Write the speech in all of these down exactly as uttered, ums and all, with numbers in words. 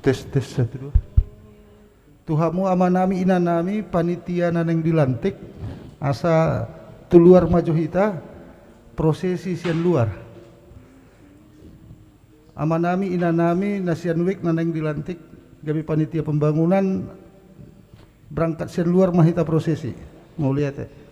Tes, tes, satu, dua. Tu hamu amanami, inanami, panitia na naeng dilantik, asa tu luar ma jo hita prosesi sian luar. Amanami, inanami, na sian wijk na naeng dilantik, gabe panitia pembangunan, berangkat sian luar ma hita prosesi. Mauliate.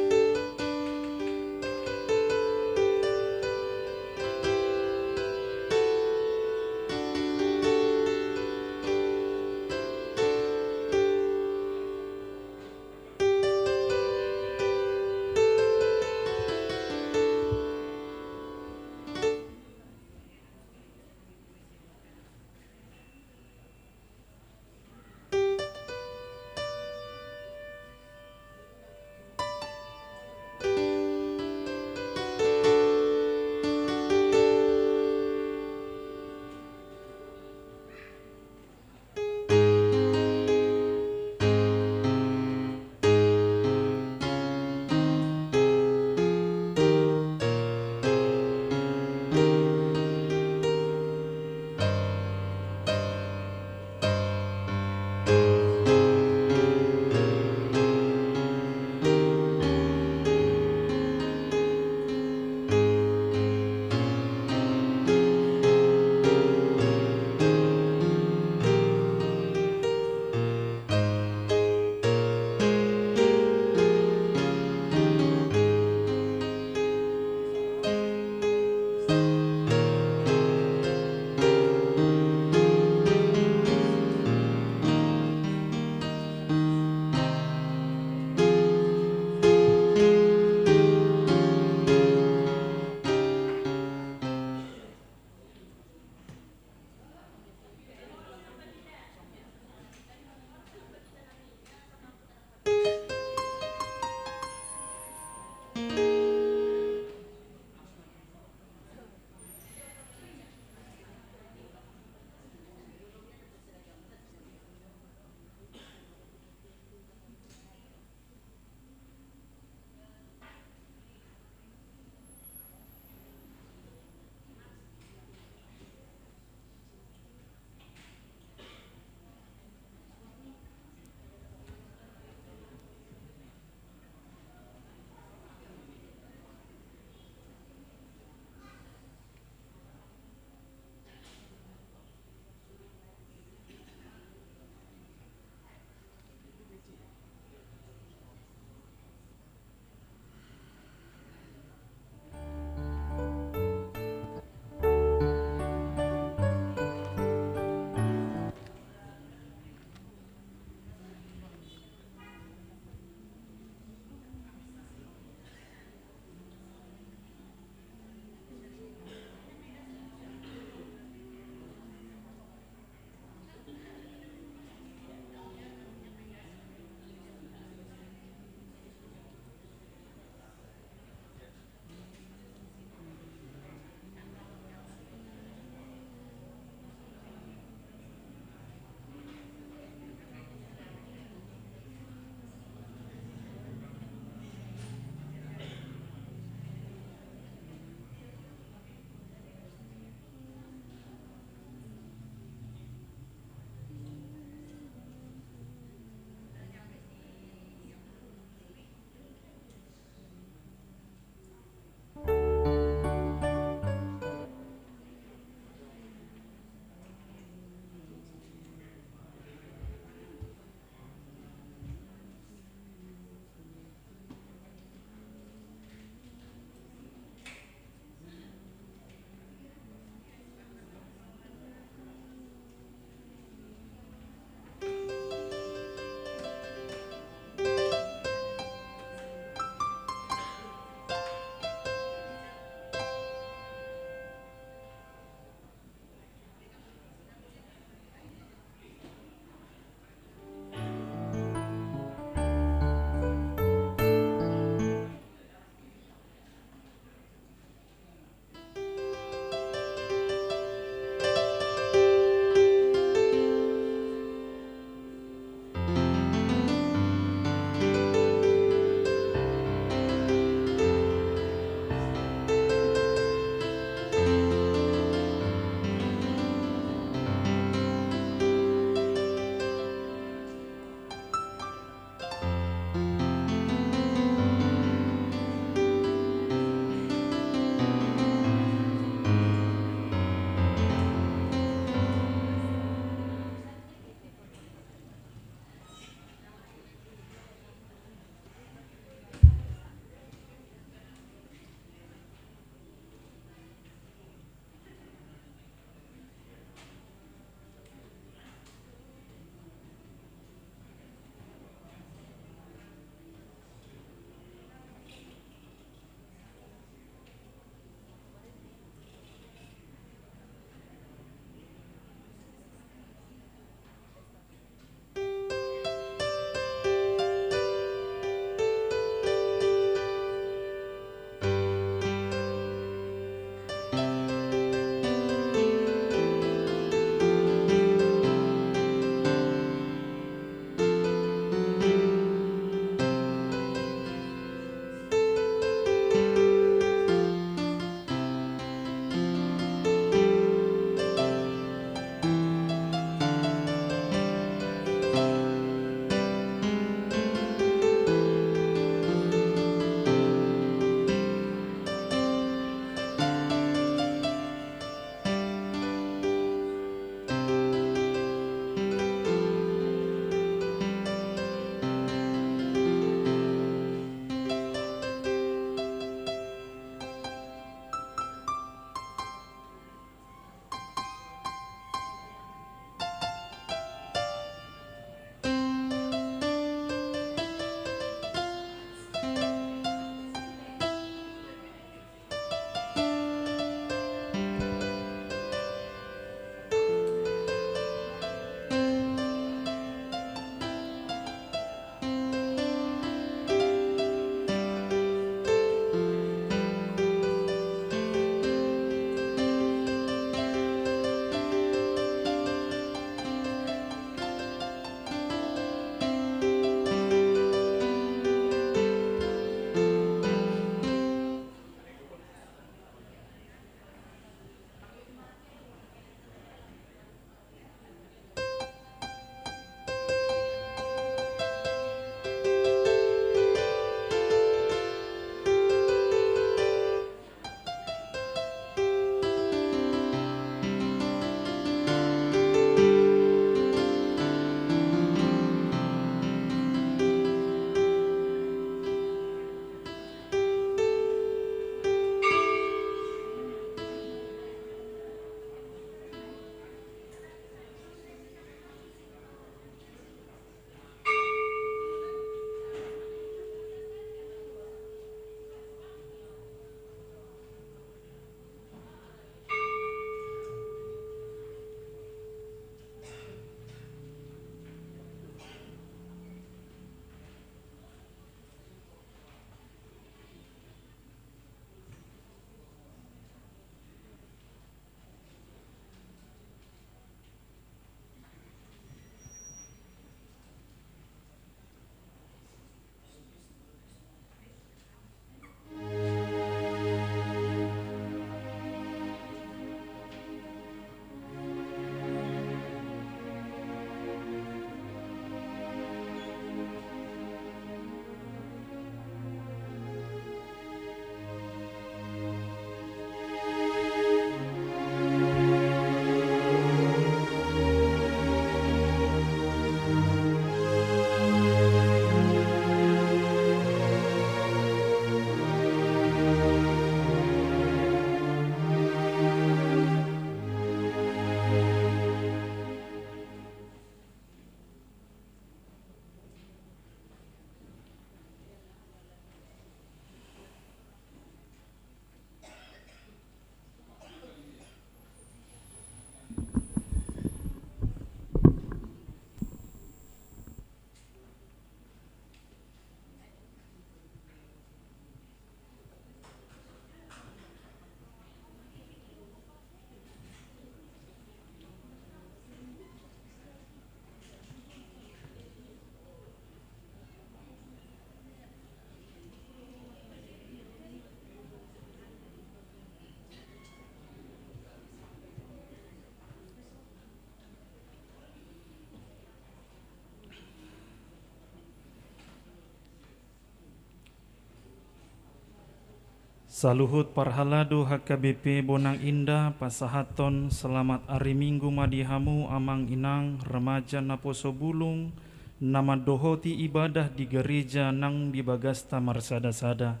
Saluhut parhalado H K B P Bonang Indah pasahathon selamat ari Minggu ma di hamu amang inang remaja naposo bulung, na mandohoti ibadah di gareja nang di bagasta marsada-sada.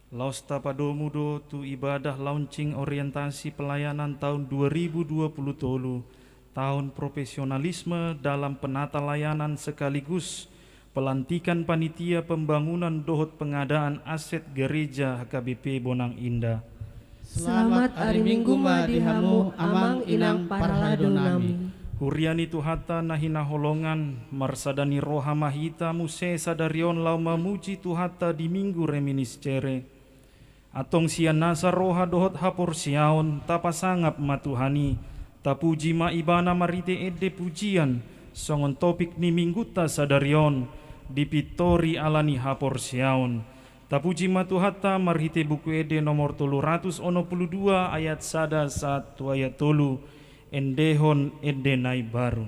Laos tapadomu do tu ibadah launching orientasi pelayanan tahun dua ribu dua puluh tolu, tahun profesionalisme dalam penata layanan sekaligus pelantikan panitia pembangunan dohot pengadaan aset gereja H K B P Bonang Indah. Selamat ari Minggu ma di hamu amang inang parhalado nami. Huria ni Tuhanta na hinaholongan, marsada ni roha ma hita muse sadari on laho mamuji Tuhanta di Minggu Reminiscere. Antong sian nasa roha dohot haporseaon tapasangap ma Tuhan i, tapuji ma Ibana marhite ende pujian, songon topik ni Minggunta sadari on, dipintori ala ni haporseaon. Tapuji ma Tuhanta marhite Buku Ende nomor tolu ratus onom pulu dua ayat sada sahat tu ayat tolu, endehon ende na imbaru.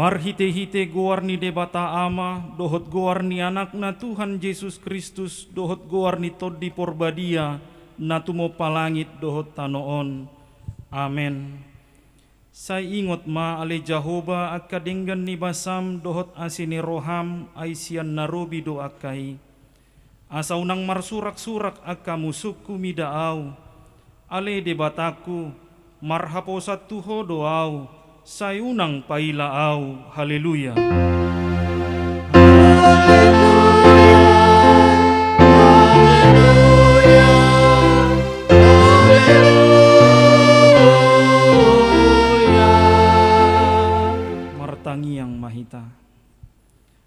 Marhite-hite goar ni Debata Ama, dohot goar ni Anakna Tuhan Jesus Kristus, dohot goar ni Tondi Porbadia, na tumompa langit dohot tano on. Amen. Sai ingot ma ale Jahowa angka denggan ni basam dohot asi ni roham, ai sian na robi do angka i. Asa unang marsurak-surak angka musungku mida au. Ale Debatangku, marhaposan tu Ho do au, sai unang paila au. Haleluya. Martangiang ma hita.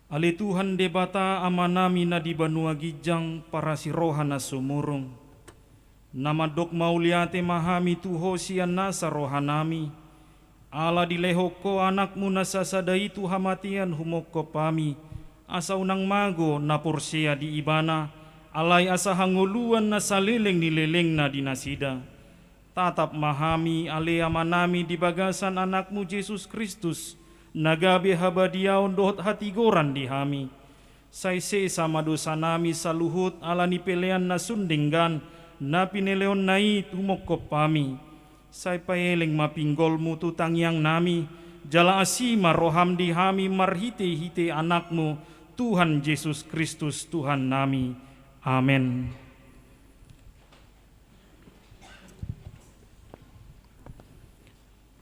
Ale Tuhan Debata Amanami na di banua ginjang, parasi roha na sumurung, na mandok mauliate ma hami tu Ho sian nasa rohanami, ala dilehon Ho Anakmu na sasada i tu hamatean humongkop hami, asa unang mago na porsea di Ibana, alai asa hangoluan na saleleng ni lelengna di nasida. Tatap ma hami, ale Amanami, di bagasan Anakmu Jesus Kristus, na gabe habadiaon dohot hatigoran di hami. Sai sesa ma dosanami saluhut ala ni pelean na sun denggan, na pineleonna i tumongkop hami. Sai paeleng ma pinggolmu tu tangiangnami, jala asi ma roham di hami marhite-hite Anakmu, Tuhan Jesus Kristus, Tuhannami. Amen.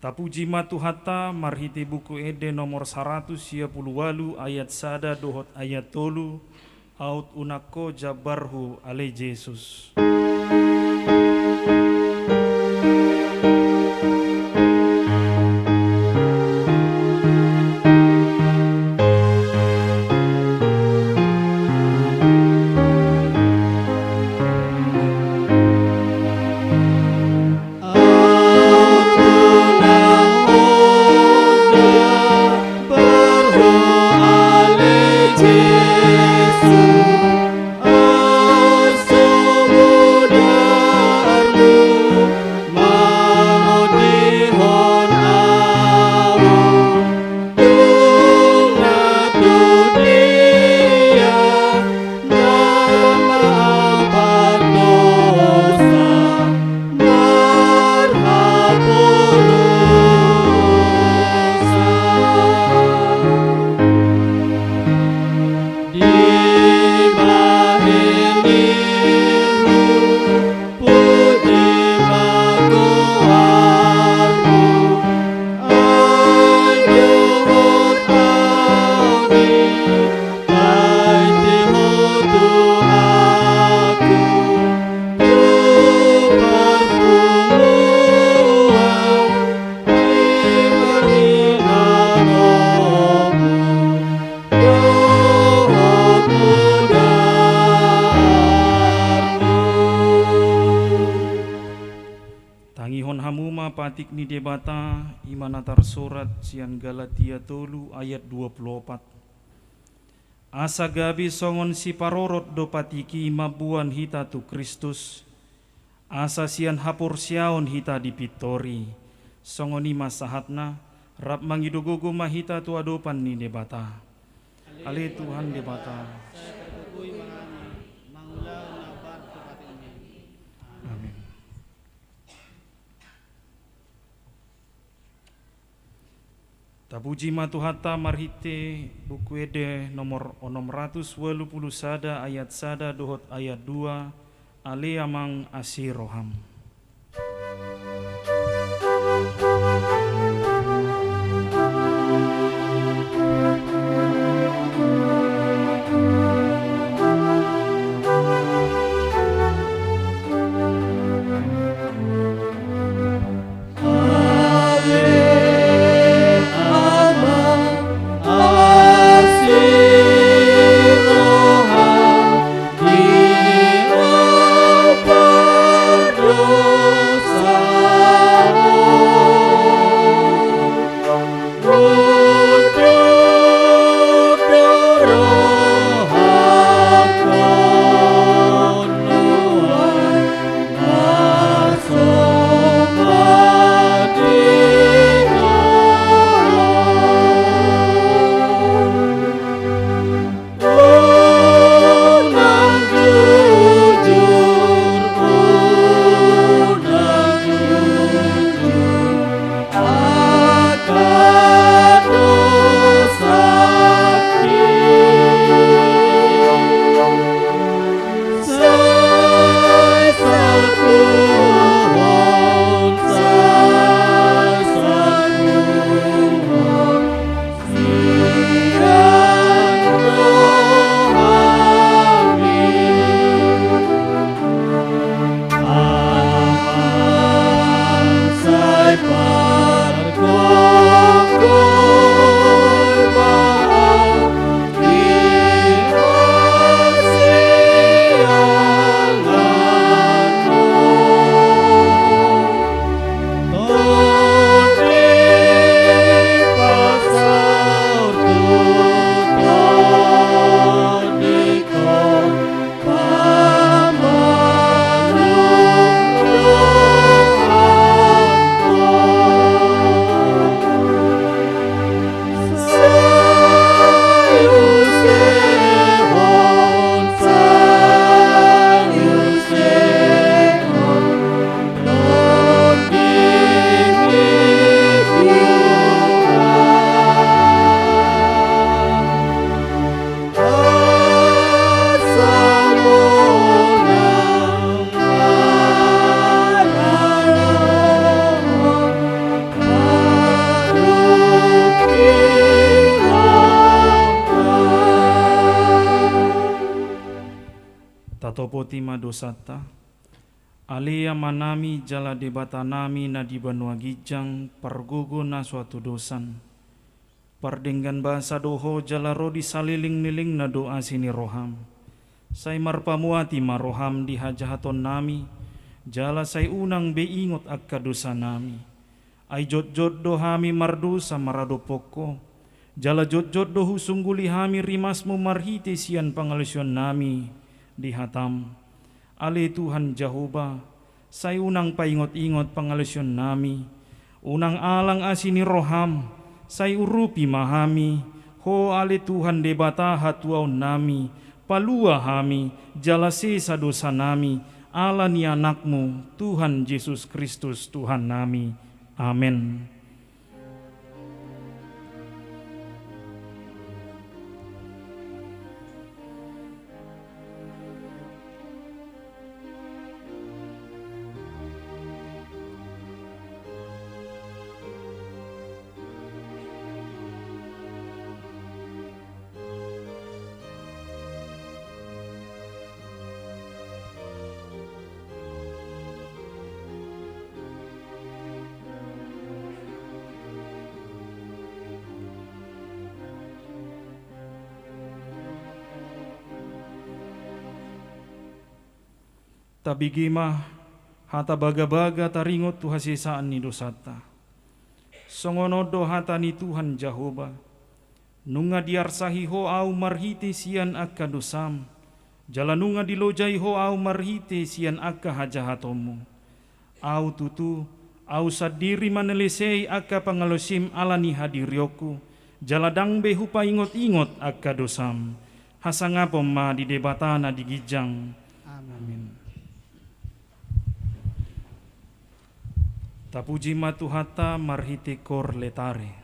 Tapuji ma Tuhanta marhite Buku Ende nomor saratus sia pulu ualu ayat sada dohot ayat tolu, aut unang Ho jambarhu ale Jesus. Tangihon hamu ma patik ni Debata, i ma na tarsurat sian Galatia tolu ayat dua pulu opat. Asa gabe songon siparorot do patik i mamboan hita tu Kristus, asa sian haporseaon hita dipintori. Songon i ma sahatna, rap mangido gogo ma hita tu adopan ni Debata. Ale Tuhan Debata. Amin. Tapuji ma Tuhanta marhite Buku Ende nomor onom ratus ualu pulu sada ayat sada dohot ayat dua, ale Amang asi roham. Parsaoran ma dosanta. Ale Amanami jala Debatanami na di banua ginjang, pargogo na so hatudosan. Pardenggan basa do Ho jala ro di salelenglelengna do asi ni roham. Sai marpamuati ma roham di hajahatonnami, jala sai unang be ingot angka dosanami. Ai jotjot do hami mardosa maradophon Ho, jala jotjot do husungguli hami rimasmu marhite sian pangalaosionnami di hatam. Ale Tuhan Jahowa, sai unang paingotingot pangalaosionnami, unang alang asi ni roham, sai urupi ma hami, Ho ale Tuhan Debata hatuaonnami, palua hami, jala sesa dosanami, ala ni Anakmu, Tuhan Jesus Kristus Tuhannami. Amen. Tabege ma hata bagabaga taringot tu hasesaan ni dosanta. Songon on do hata ni Tuhan Jahowa: Nunga diarsahi Ho Ahu marhite sian angka dosam, jala nunga dilojai Ho Ahu marhite sian angka hajahatonmu. Ahu tutu, Ahu sandiri manalesei angka pangalaosim ala ni hadirionku, jala ndang be hupaingotingot angka dosam. Hasangapon ma di Debata na di ginjang. Amen. Amen. Tapuji ma Tuhanta marhite Cor Laetare.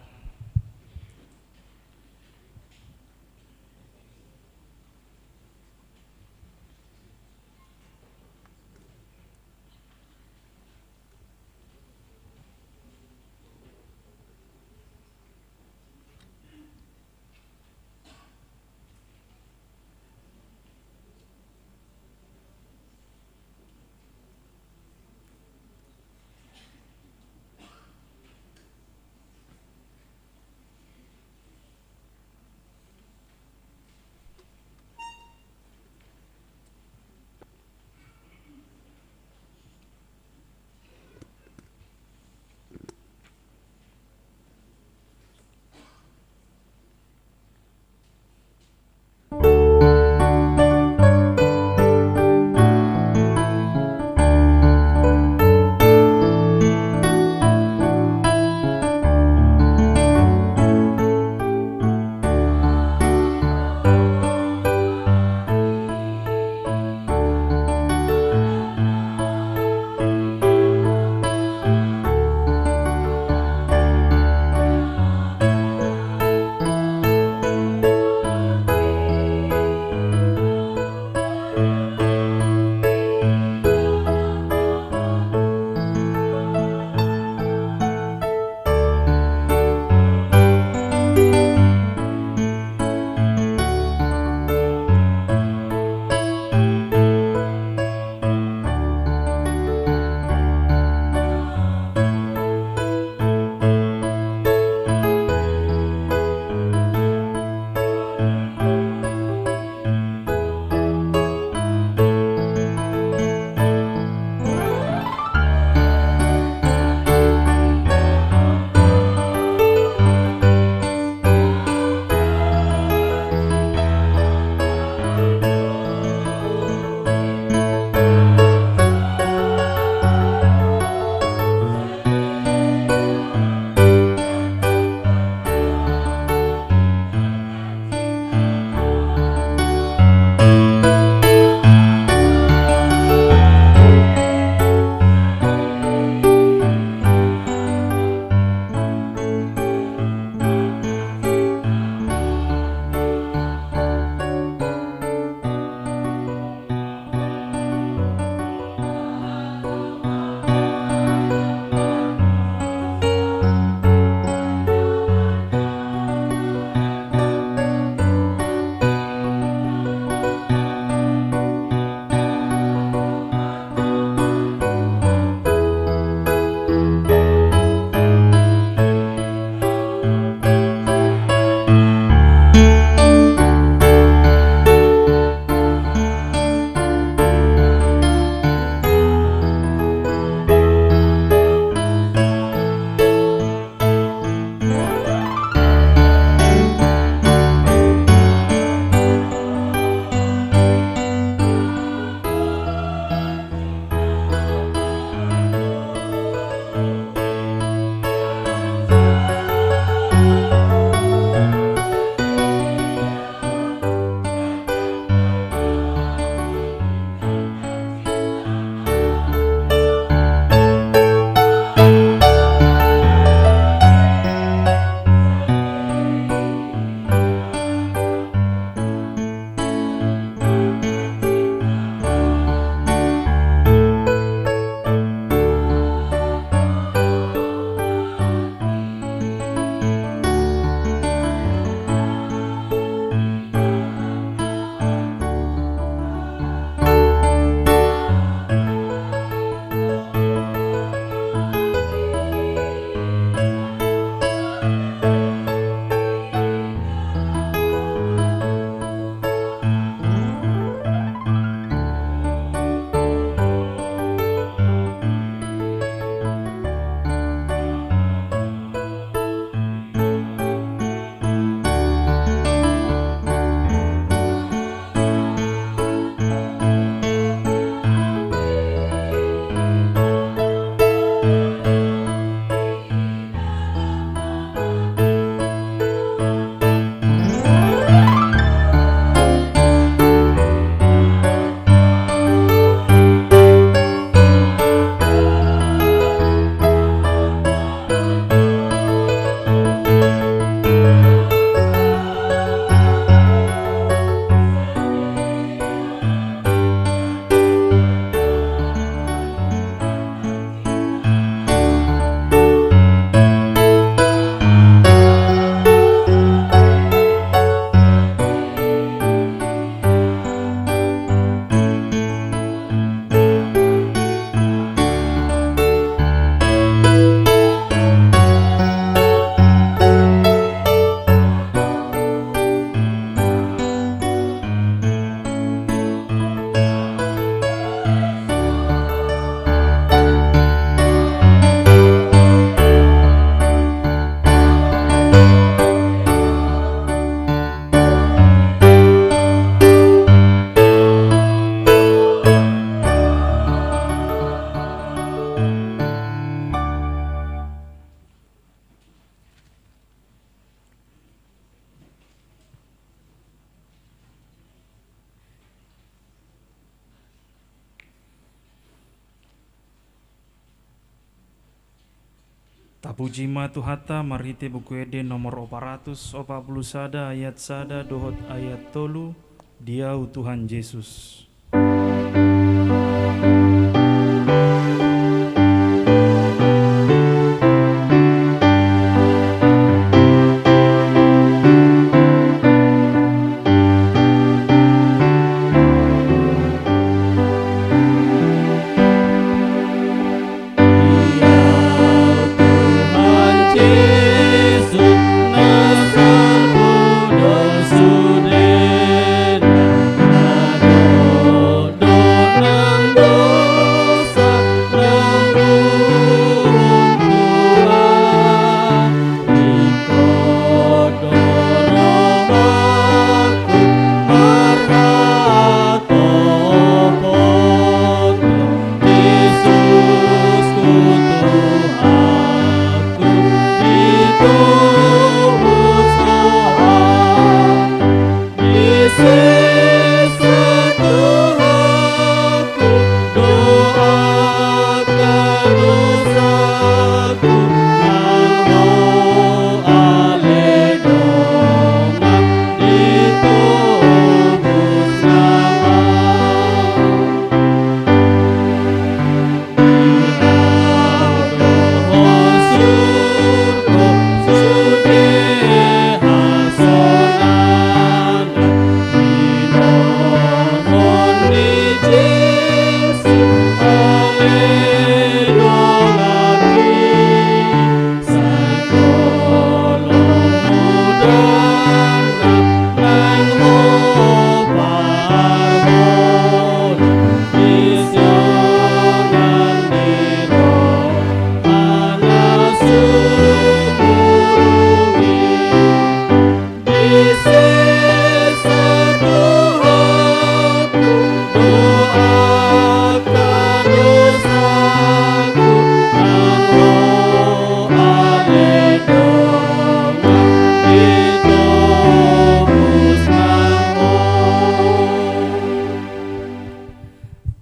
Tapuji ma Tuhanta marhite Buku Ende nomor opat ratus opat pulu sada ayat sada dohot ayat tolu, Di Ahu Tuhan Jesus.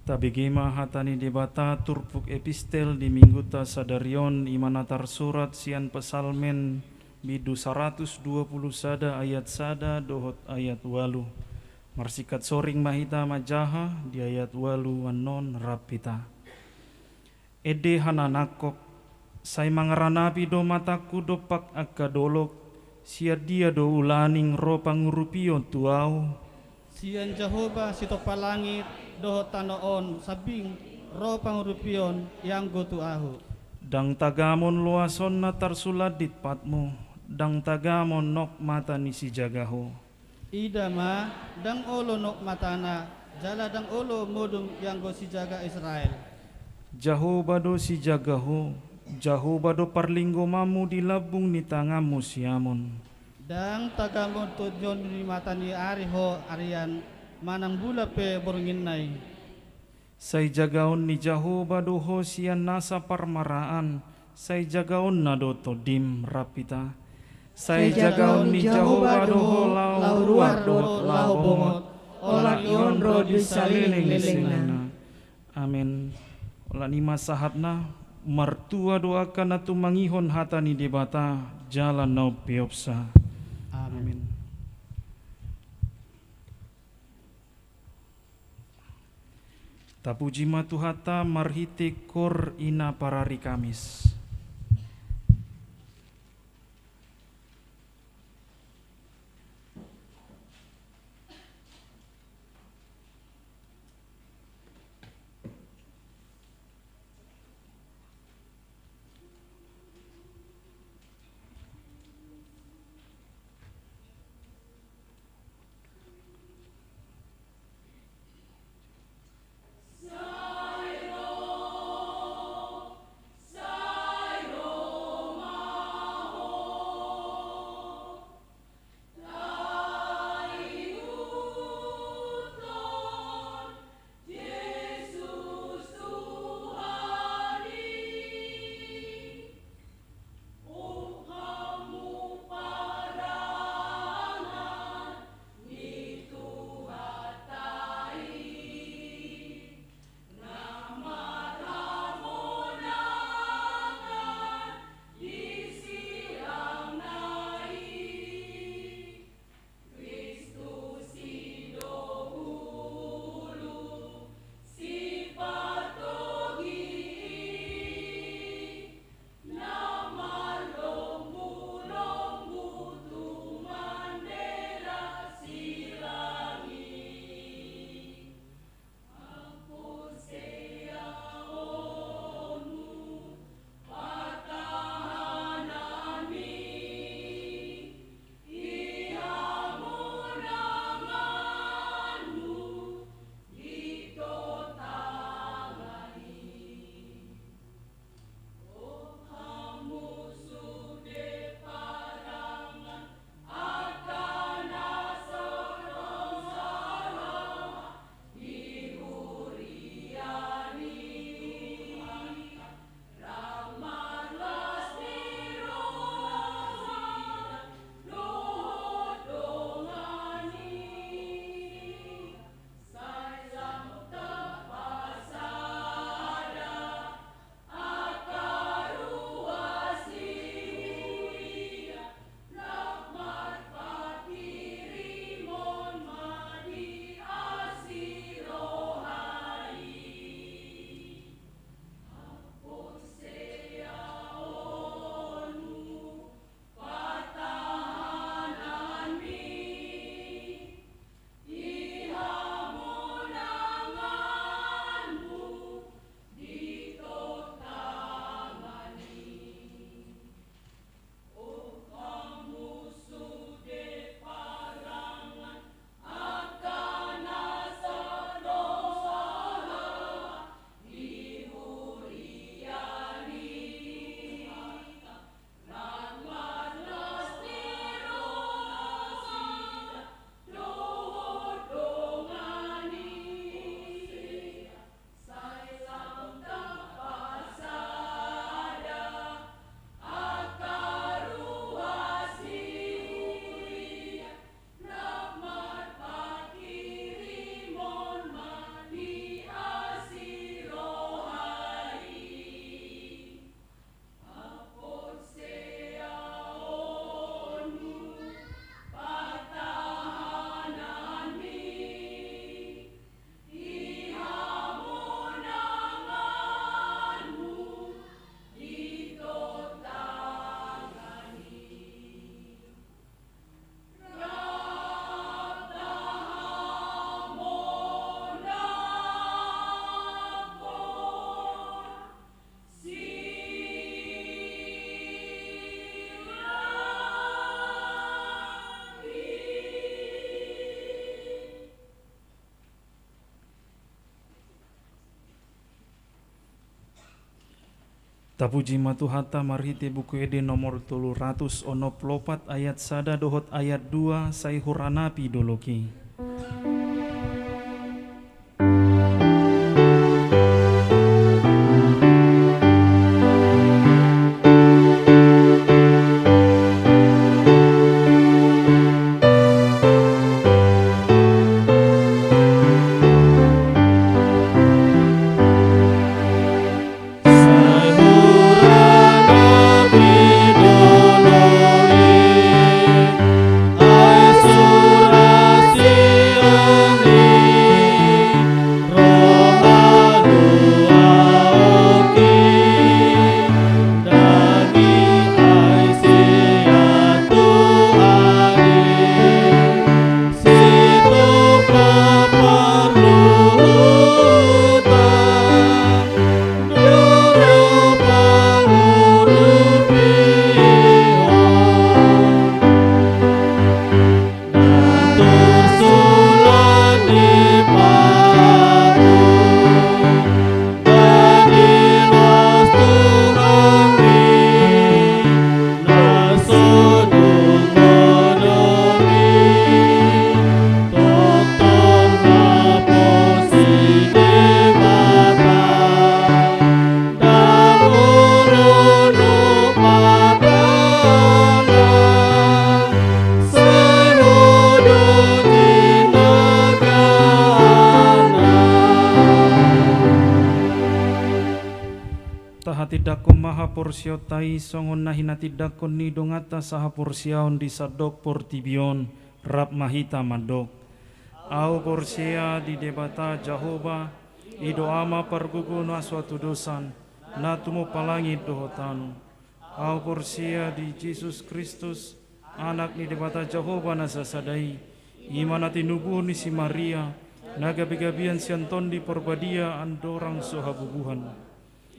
Tabege ma hata ni Debata turpuk epistel di mingguta sadari on, i ma na tarsurat sian Psalmen bindu saratus dua pulu sada ayat sada dohot ayat ualu. Marsingkat soring ma hita manjaha di ayat ualu annon rap hita. Ende hananangkok, sai mangaranapi do matangku dompak angka dolok, sian dia do ulaning ro pangurupion tu ahu? Sian Jahowa sitompa langit dohot tano on sambing ro pangurupion ianggo tu ahu. Ndang tagamon loasonna tarsulandit patmu, ndang tagamon nok mata ni sijaga ho. Ida ma, ndang olo nok matana, jala ndang olo modom ianggo sijaga Israel. Jahowa do sijaga ho, Jahowa do parlinggomanmu di lambung ni tanganmu siamon. Ndang tagamon tondion ni mata ni ari ho arian, manang bulan pe bornginna i. Sai jagaon ni Jahowa do ho sian nasa parmaraan, sai jagaonna do tondim, rap hita. Sai jagaon ni Jahowa do ho laho ruar dohot laho bongot, olat ni on ro di saleleng ni lelengna. Amen. Olat ni ma sahatna, martua do angka na tumangihon hata ni Debata jala na umpeopsa. Amen. Amen. Tapuji ma Tuhanta marhite kor i na parari Kamis. Tapuji ma Tuhanta marhite Buku Ende nomor tolu ratus onom pulu opat ayat sada dohot ayat dua, sai huranapi dolok i. Tahatindangkon ma haporseaonta i songon na hinatindangkon ni donganta sahaporseaon di sandok portibi on. Rap ma hita mandok: Ahu porsea di Debata Jahowa, i do Ama pargogo na so hatudosan, na tumompa langit dohot tano. Ahu porsea di Jesus Kristus, Anak ni Debata Jahowa na sasada i, i ma na tinubuhon ni si Maria, na gabegabean sian Tondi Parbadia andorang so habubuhan.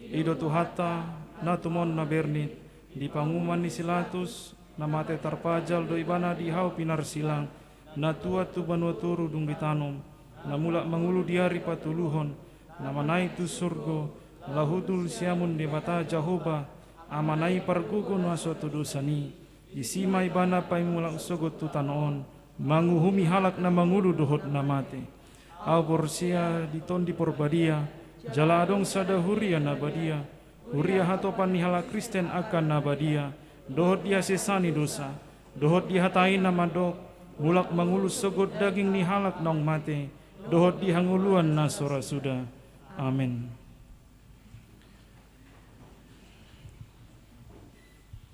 I do Tuhanta, na tumon na bernit, di panguhuman ni si Latus, na mate tarpajal do ibana di hau pinarsilang, na tuat tu banua toru dung ditanom, na mulak mangolu di ari patoluhon, na manaek tu surgo, laho hundul siamun Debata Jahowa, Amana i pargogo na so hatudosan i, disi ma ibana paimulak sogot tu tano on, manguhumi halak na mangolu dohot na mate. Ahu porsea di Tondi Parbadia, jala adong sada huria na badia, huria hatopan ni halak Kristen angka na badia, dohot di hasesaan ni dosa, dohot di hata i na mandok, mulak mangolu sogot daging ni halak naung mate, dohot di hangoluan na so ra suda. Amen.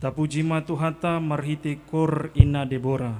Tapuji ma Tuhanta marhite kor Inna Debora.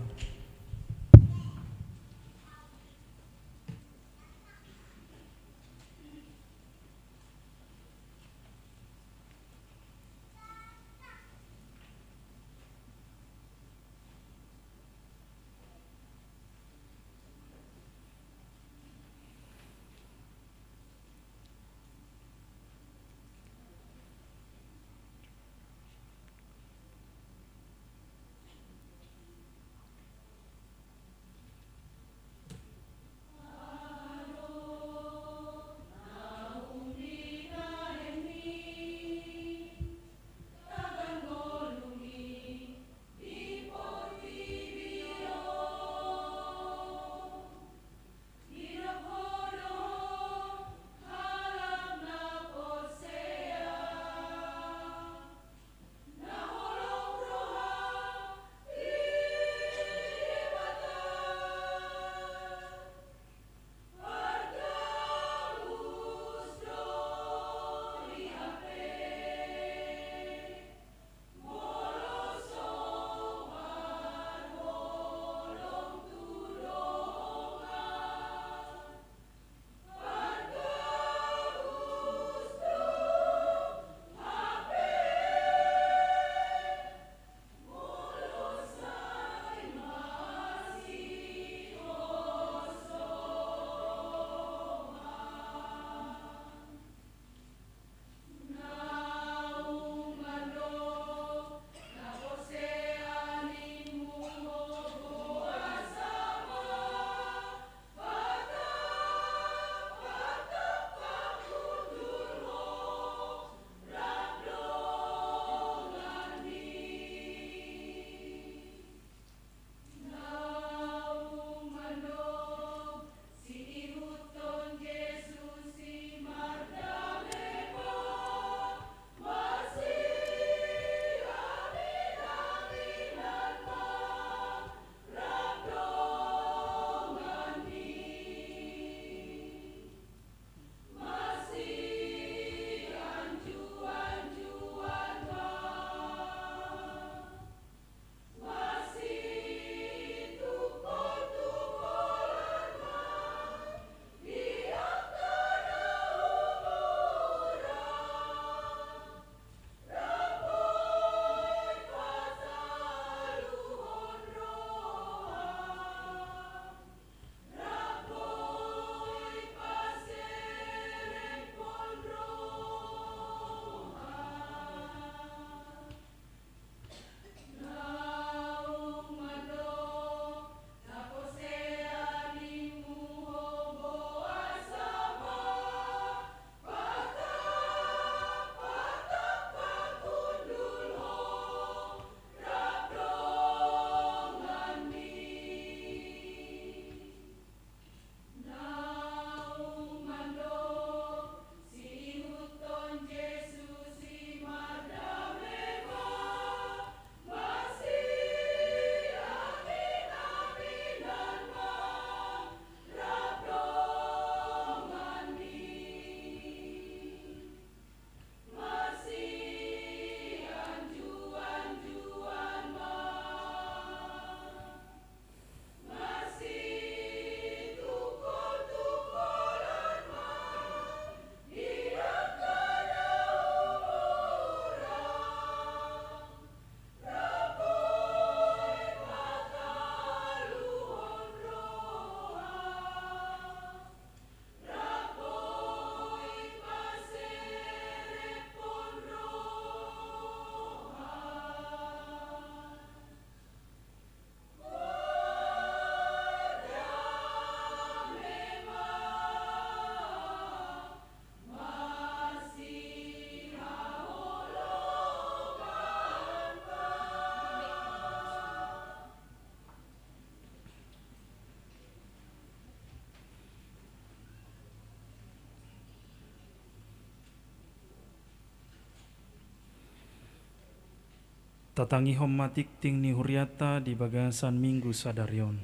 Tatangihon ma tingting ni hurianta di bagasan minggu sadari on.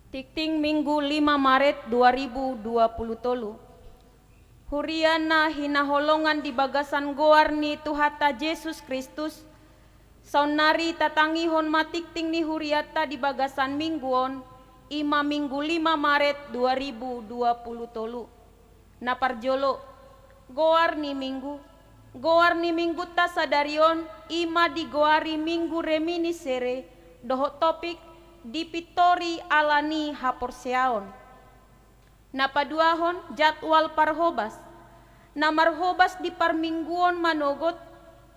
Tingting Minggu lima Maret dua ribu dua puluh tolu. Huria na hinaholongan di bagasan goar ni Tuhanta Jesus Kristus, saonnari tatangihon ma tingting ni hurianta di bagasan minggu on, i ma Minggu lima Maret dua ribu dua puluh tolu. Na parjolo, goar ni minggu. Goar ni minggunta sadari on i ma digoari Minggu Reminiscere, dohot topik dipintori ala ni haporseaon. Na paduahon, jadwal parhobas. Na marhobas di parmingguon manogot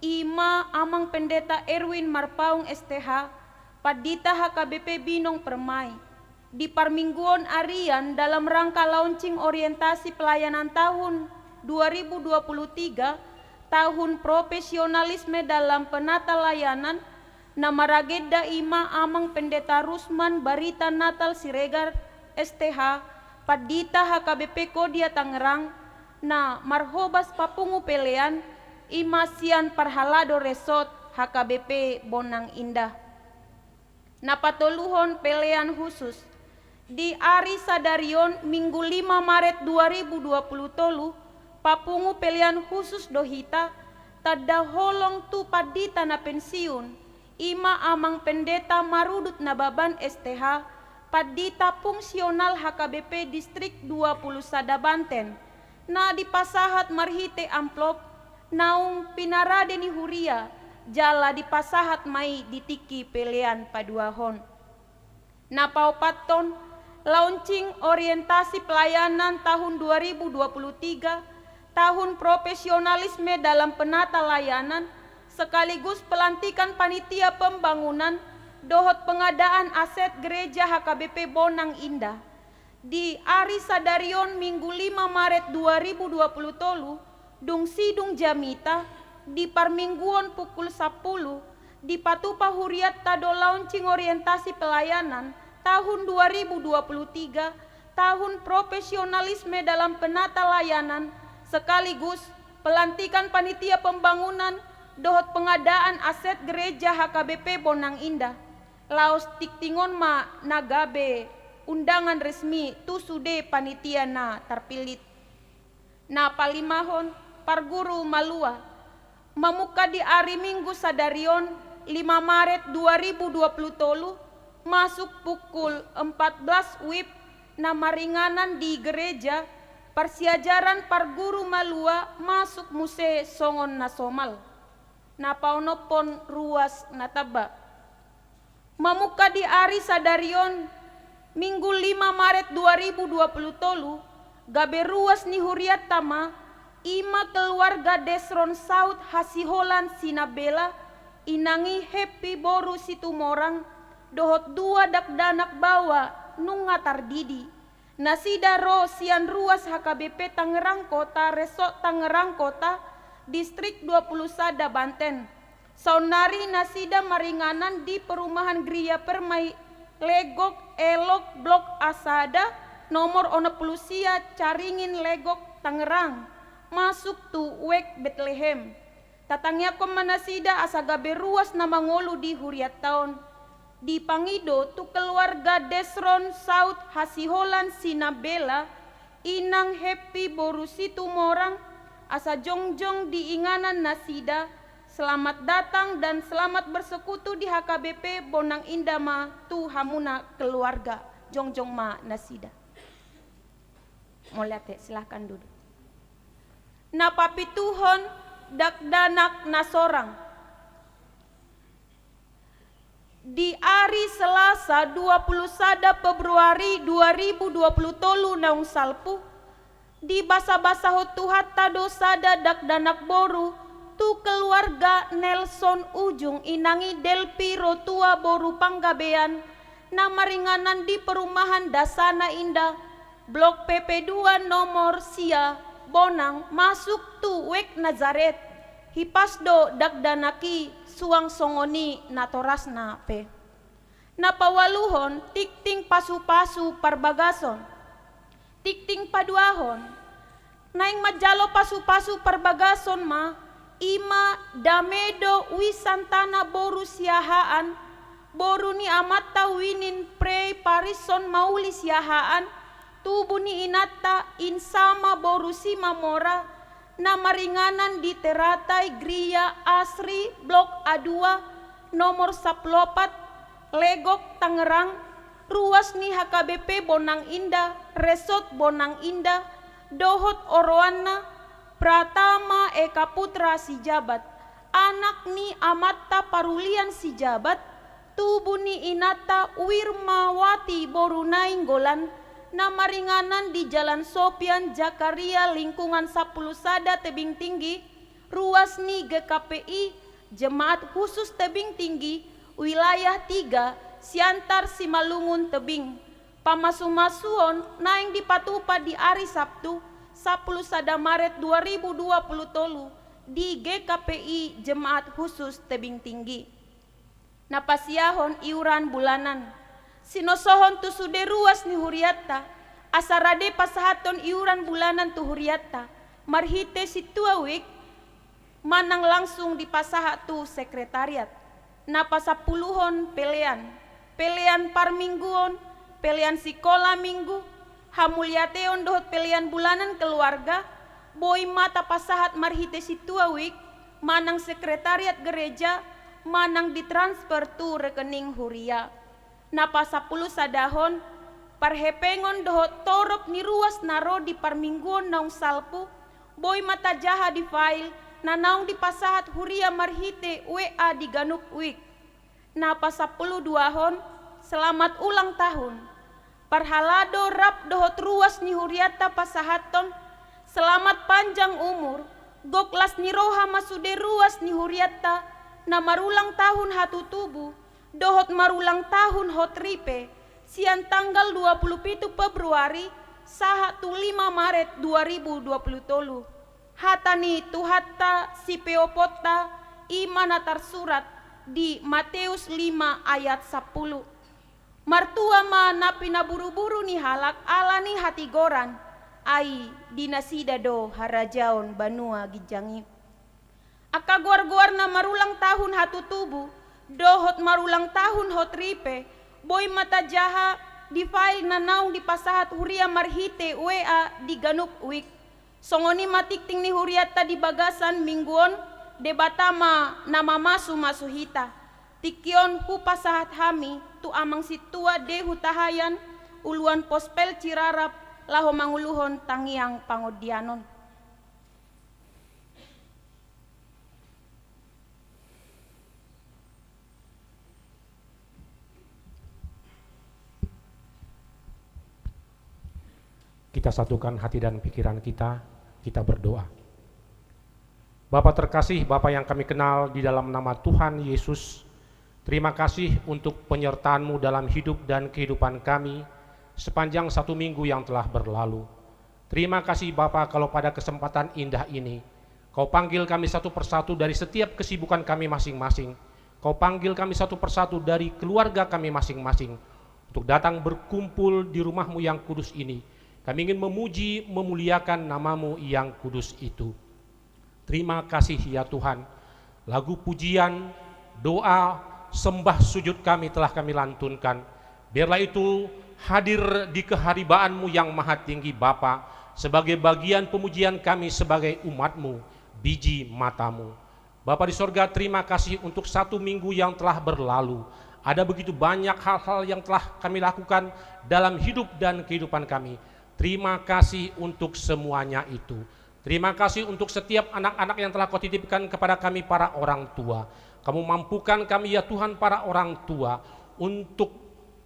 i ma Amang Pendeta Erwin Marpaung S T H, Pandita H K B P Binong Permai. Di parmingguon arian dalam rangka launching orientasi pelayanan tahun dua ribu dua puluh tiga, tahun profesionalisme dalam penata layanan, na maragenda i ma Amang Pendeta Rusman Barita Natal Siregar S T H, Pandita H K B P Kodia Tangerang, na marhobas papungu pelean i ma sian parhalado resort H K B P Bonang Indah. Na patoluhon, pelean husus. Di ari sadari on, Minggu lima Maret dua ribu dua puluh tolu, papungu pelean husus do hita, tanda holong tu pandita na pensiun, i ma Amang Pendeta Marudut Nababan S T H, Pandita Fungsional H K B P Distrik dua puluh sada Banten, na dipasahat marhite amplop naung pinarade ni huria, jala dipasahat ma i di tingki pelean paduahon. Na paopathon, launching orientasi pelayanan tahun dua ribu dua puluh tiga, tahun profesionalisme dalam penata layanan, sekaligus pelantikan panitia pembangunan dohot pengadaan aset Gereja H K B P Bonang Indah. Di ari sadari on, Minggu lima Maret dua ribu dua puluh tolu, dung sidung jamita, di parmingguon pukul sampulu, dipatupa hurianta do launching orientasi pelayanan tahun dua ribu dua puluh tiga, tahun profesionalisme dalam penata layanan, sekaligus pelantikan panitia pembangunan dohot pengadaan aset Gereja H K B P Bonang Indah. Laos tingting on ma na gabe undangan resmi tu sude panitia na tarpillit. Na palimahon, parguru malua. Mamungka di ari Minggu sadari on, lima Maret dua ribu dua puluh tolu, masuk pukul empat belas wib, na maringanan di gereja, parsiajaran parguru malua masuk muse songon na somal. Na paonomhon, ruas na tamba. Mamungka di ari sadari on, Minggu lima Maret dua ribu dua puluh tolu, gabe ruas ni hurianta ma, i ma keluarga Desron Saud Hasiholan Sinabela, inang i Heppi boru Situmorang, dohot dua dakdanak baoa nunga tardidi. Nasida ro sian ruas H K B P Tangerang Kota, Resort Tangerang Kota, Distrik dua puluh sada Banten. Saonnari nasida maringanan di Perumahan Gria Permai, Legok, Elok, Blok A sada, nomor onom pulu sia, Caringin, Legok, Tangerang, masuk tu Wek Betlehem. Tatangiangkon ma nasida asa gabe ruas na mangolu di hurianta on. Dipangido tu keluarga Desron Saud Hasiholan Sinabela, inang Heppi boru Situmorang, asa jongjong di inganan nasida, selamat datang dan selamat bersekutu di H K B P Bonang Indah ma tu hamuna keluarga, jongjong ma nasida. Mauliate, silahkan duduk. Na papituhon, dakdanak na sorang. Di ari Selasa dua pulu sada Februari dua ribu dua pulu tolu naung salpu, dibasabasahon Tuhanta do sada dakdanak boru tu keluarga Nelson Ujung, inang i Delpiro Tua boru Panggabean, na maringanan di Perumahan Dasana Indah, Blok P P dua nomor sia, bonang masuk tu uek Nazaret, hipas do dakdanak i suang songon i natorasna pe. Na paualuhon, tingting pasupasu parbagason. Tingting paduahon, naeng manjalo pasupasu parbagason ma, i ma dame do Wi Santana boru Siahaan, boru ni amanta Winin Prei Parison Mauli Siahaan, tubu ni inanta Insama boru Simamora, na maringanan di Teratai Gria Asri Blok A dua, nomor sampulu opat, Legok, Tangerang, ruas ni H K B P Bonang Indah, Resort Bonang Indah, dohot oroanna Pratama Eka Putra Sijabat, anak ni amanta Parulian Sijabat, tubu ni inanta Wirmawati boru Nainggolan, na maringanan di Jalan Sopian Zakaria Lingkungan sampulu sada Tebing Tinggi, ruas ni G K P I Jemaat Khusus Tebing Tinggi, wilayah tiga, Siantar Simalungun Tebing. Pamasumasuon naeng dipatupa di ari Sabtu, sampulu sada Maret dua ribu dua pulu tolu, di G K P I Jemaat Khusus Tebing Tinggi. Na pasiahon iuran bulanan. Sinosohon tu sude ruas ni hurianta, asa rade pasahathon iuran bulanan tu hurianta, marhite sintua uek, manang langsung dipasahat tu sekretariat. Na pasampuluhon pelean. Pelean parmingguon, pelean sikola minggu, hamuliateon dohot pelean bulanan keluarga, boi ma tapasahat marhite sintua uek, manang sekretariat gereja, manang ditransfer tu rekening huria. Na pasampulu sadahon, parhepengon dohot torop ni ruas na ro di parmingguon naung salpu, boi ma tajaha di file na naung dipasahat huria marhite W A di ganup uek. Na pasampulu duahon, selamat ulang tahun. Parhalado rap dohot ruas ni hurianta pasahathon, selamat panjang umur, gok las ni roha ma sude ruas ni hurianta, na marulang tahun hatutubu, dohot marulang tahun hot ripe, sian tanggal dua pulu pitu Februari sahat tu lima Maret dua ribu dua pulu tolu. Hata ni Tuhanta sipeoponta, i ma na tarsurat di Mateus lima ayat sampulu. Martua ma na pinaburuburu ni halak ala ni hatigoran, ai di nasida do harajaon banua ginjang i. Angka goargoar na marulang tahun hatutubu, dohot marulang tahun hot ripe, boi ma tajaha di file na naung dipasahat huria marhite W A di ganup uek. Songon i ma tingting ni hurianta di bagasan minggu on, Debata ma na mamasumasu hita. Tingki on hupasahat hami tu Amang Sintua D. Hutahaean, Uluan Pospel Cirarap, laho manguluhon tangiang pangondianon. Kita satukan hati dan pikiran kita, kita berdoa. Bapa terkasih, Bapa yang kami kenal di dalam nama Tuhan Yesus, terima kasih untuk penyertaan-Mu dalam hidup dan kehidupan kami sepanjang satu minggu yang telah berlalu. Terima kasih Bapa, kalau pada kesempatan indah ini, Kau panggil kami satu persatu dari setiap kesibukan kami masing-masing. Kau panggil kami satu persatu dari keluarga kami masing-masing untuk datang berkumpul di rumah-Mu yang kudus ini. Kami ingin memuji, memuliakan nama-Mu yang kudus itu. Terima kasih ya Tuhan. Lagu pujian, doa, sembah sujud kami telah kami lantunkan. Biarlah itu hadir di keharibaan-Mu yang maha tinggi, Bapa, sebagai bagian pemujian kami sebagai umat-Mu, biji mata-Mu. Bapa di sorga, terima kasih untuk satu minggu yang telah berlalu. Ada begitu banyak hal-hal yang telah kami lakukan dalam hidup dan kehidupan kami. Terima kasih untuk semuanya itu. Terima kasih untuk setiap anak-anak yang telah Kau titipkan kepada kami para orang tua. Kamu mampukan kami, ya Tuhan, para orang tua, untuk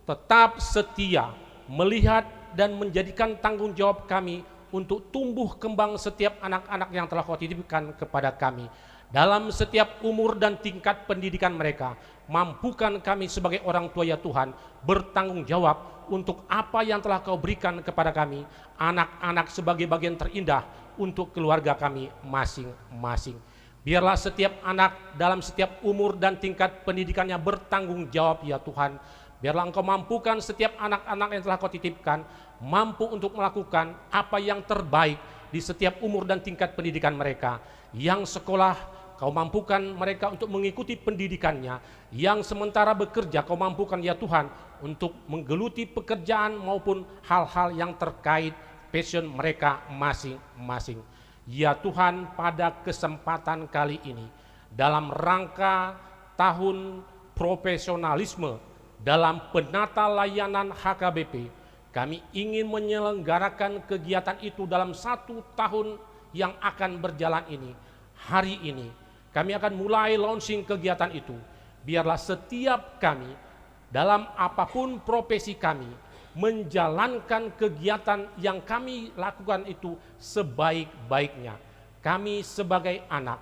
tetap setia melihat dan menjadikan tanggung jawab kami untuk tumbuh kembang setiap anak-anak yang telah Kau titipkan kepada kami. Dalam setiap umur dan tingkat pendidikan mereka, mampukan kami sebagai orang tua, ya Tuhan, bertanggung jawab untuk apa yang telah Kau berikan kepada kami, anak-anak sebagai bagian terindah untuk keluarga kami masing-masing. Biarlah setiap anak dalam setiap umur dan tingkat pendidikannya bertanggung jawab, ya Tuhan. Biarlah Engkau mampukan setiap anak-anak yang telah Kau titipkan, mampu untuk melakukan apa yang terbaik di setiap umur dan tingkat pendidikan mereka. Yang sekolah, Kau mampukan mereka untuk mengikuti pendidikannya. Yang sementara bekerja, Kau mampukan, ya Tuhan, untuk menggeluti pekerjaan maupun hal-hal yang terkait passion mereka masing-masing. Ya Tuhan, pada kesempatan kali ini, dalam rangka tahun profesionalisme dalam penata layanan H K B P, kami ingin menyelenggarakan kegiatan itu dalam satu tahun yang akan berjalan ini. Hari ini, kami akan mulai launching kegiatan itu. Biarlah setiap kami, dalam apapun profesi kami, menjalankan kegiatan yang kami lakukan itu sebaik-baiknya. Kami sebagai anak,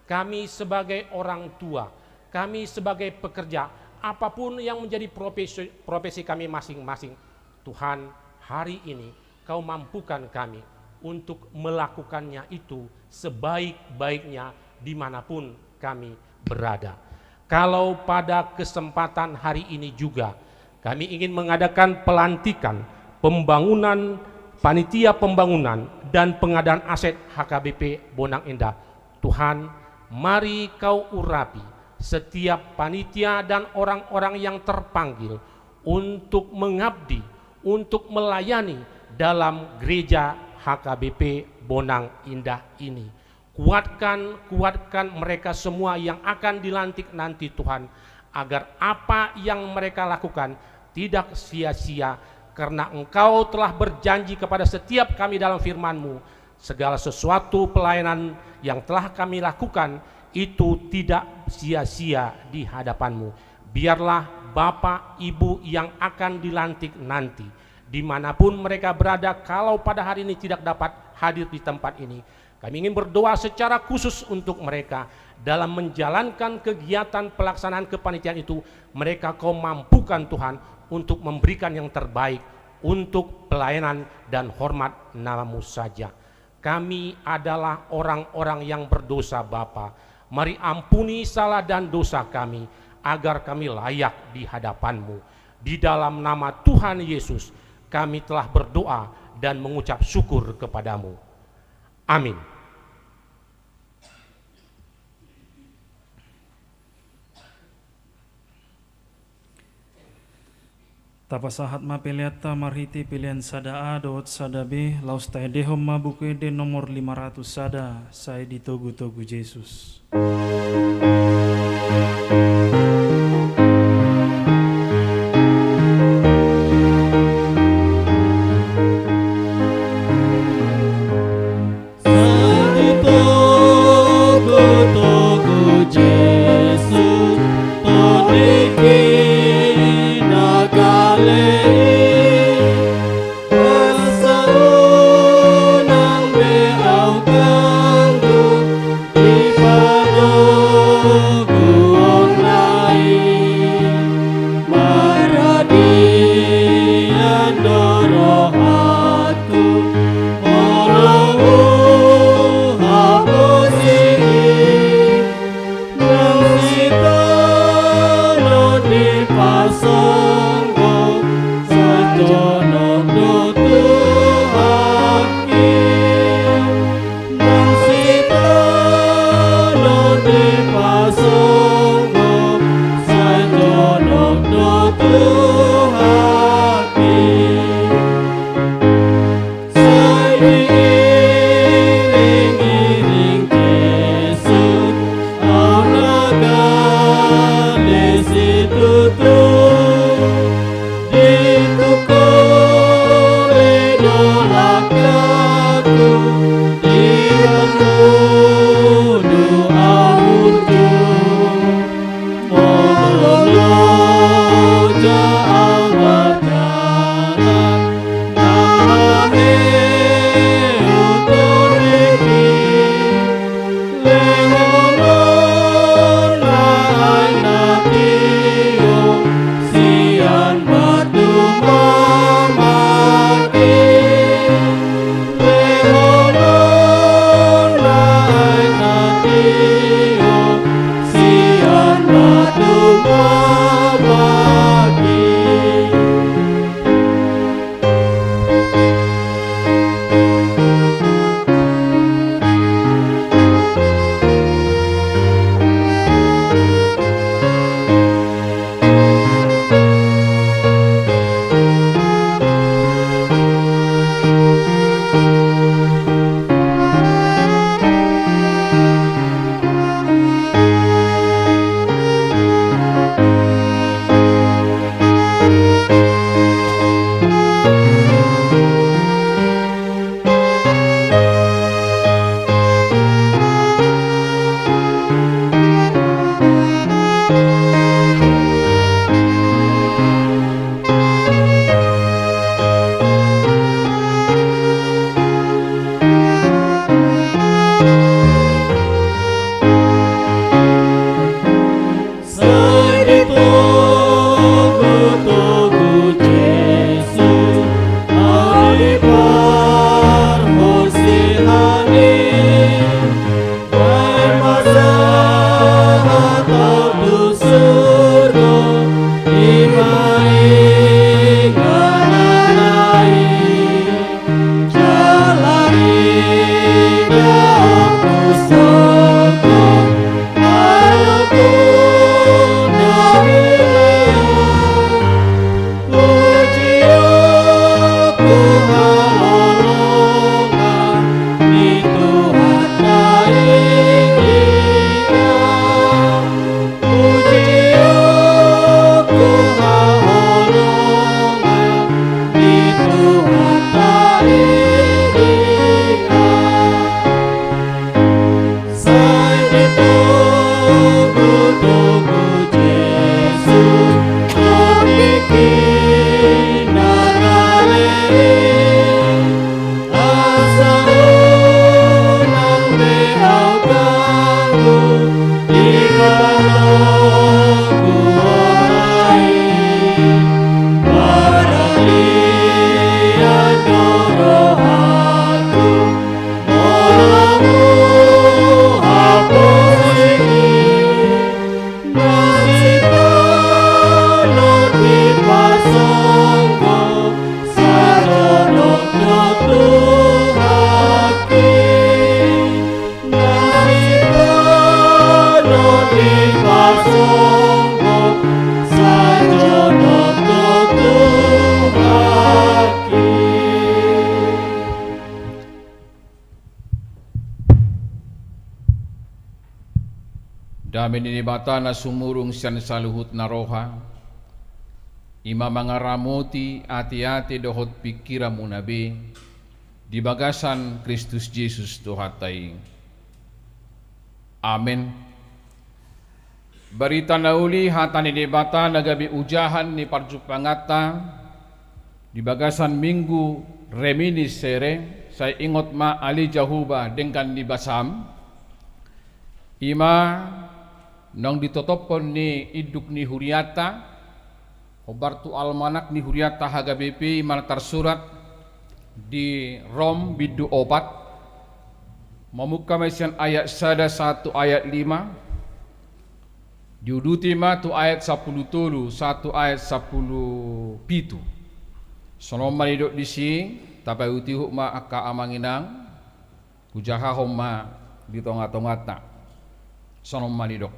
kami sebagai orang tua, kami sebagai pekerja, apapun yang menjadi profesi, profesi kami masing-masing, Tuhan, hari ini Kau mampukan kami untuk melakukannya itu sebaik-baiknya di mana pun kami berada. Kalau pada kesempatan hari ini juga kami ingin mengadakan pelantikan pembangunan panitia pembangunan dan pengadaan aset H K B P Bonang Indah, Tuhan, mari Kau urapi setiap panitia dan orang-orang yang terpanggil untuk mengabdi, untuk melayani dalam gereja H K B P Bonang Indah ini. Kuatkan, kuatkan mereka semua yang akan dilantik nanti, Tuhan, agar apa yang mereka lakukan tidak sia-sia, karena Engkau telah berjanji kepada setiap kami dalam firman-Mu, segala sesuatu pelayanan yang telah kami lakukan itu tidak sia-sia di hadapan-Mu. Biarlah Bapak, Ibu yang akan dilantik nanti, di mana pun mereka berada, kalau pada hari ini tidak dapat hadir di tempat ini, kami ingin berdoa secara khusus untuk mereka dalam menjalankan kegiatan pelaksanaan kepanitiaan itu. Mereka Kau mampukan, Tuhan, untuk memberikan yang terbaik untuk pelayanan dan hormat nama-Mu saja. Kami adalah orang-orang yang berdosa, Bapa. Mari ampuni salah dan dosa kami, agar kami layak di hadapan-Mu. Di dalam nama Tuhan Yesus, kami telah berdoa dan mengucap syukur kepada-Mu. Amin. Tapasahat ma peleanta marhite pelean sada A dohot sada B, laos taendehon ma Buku Ende nomor lima ratus sada, Sai Ditogutogu Jesus. Sai ditogutogu Jesus, tondihi na gale i, asa unang be ahu ganggu di panoguonna i. Maradian do roha Olo huhaposi i, nang sitaonon dipasonggot, sai jonok do Tuhan i. Nang sitaonon dipasonggot, Dipasonggop sajonok do Tuhanki. Dame ni Debata na sumurung sian saluhutna roha, i ma mangaramoti ateate dohot pingkiranmuna be di bagasan Kristus Jesus Tuhanta i. Amen. Barita na uli, hata ni Debata na gabe ujahan ni parjumpanganta di bagasan Minggu Reminiscere, sai ingot ma ale Jahowa denggan ni basam, i ma naung ditotophon ni induk ni hurianta, hombar tu almanak ni hurianta H K B P, i ma na tarsurat di Rom bindu opat, mamungka ma i sian ayat sada sahat tu ayat lima, diuduti ma tu ayat sampulu tolu sahat tu ayat sampulu pitu. Songon on ma didok disi, tapaihutihut ma angka amang inang, hujahahon ma di tongatonganta. Songon on ma didok.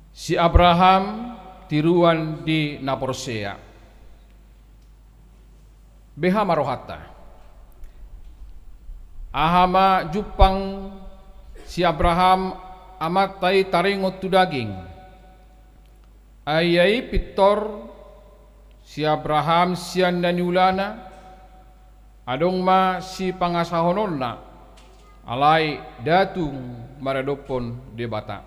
Si Abraham tiruan di na porsea. Beha ma rohanta? Aha ma jumpang si Abraham amanta i taringot tu daging? Ai ia i pintor si Abraham sian na niulana, adong ma sipangasahononna, alai nda tung maradophon Debata.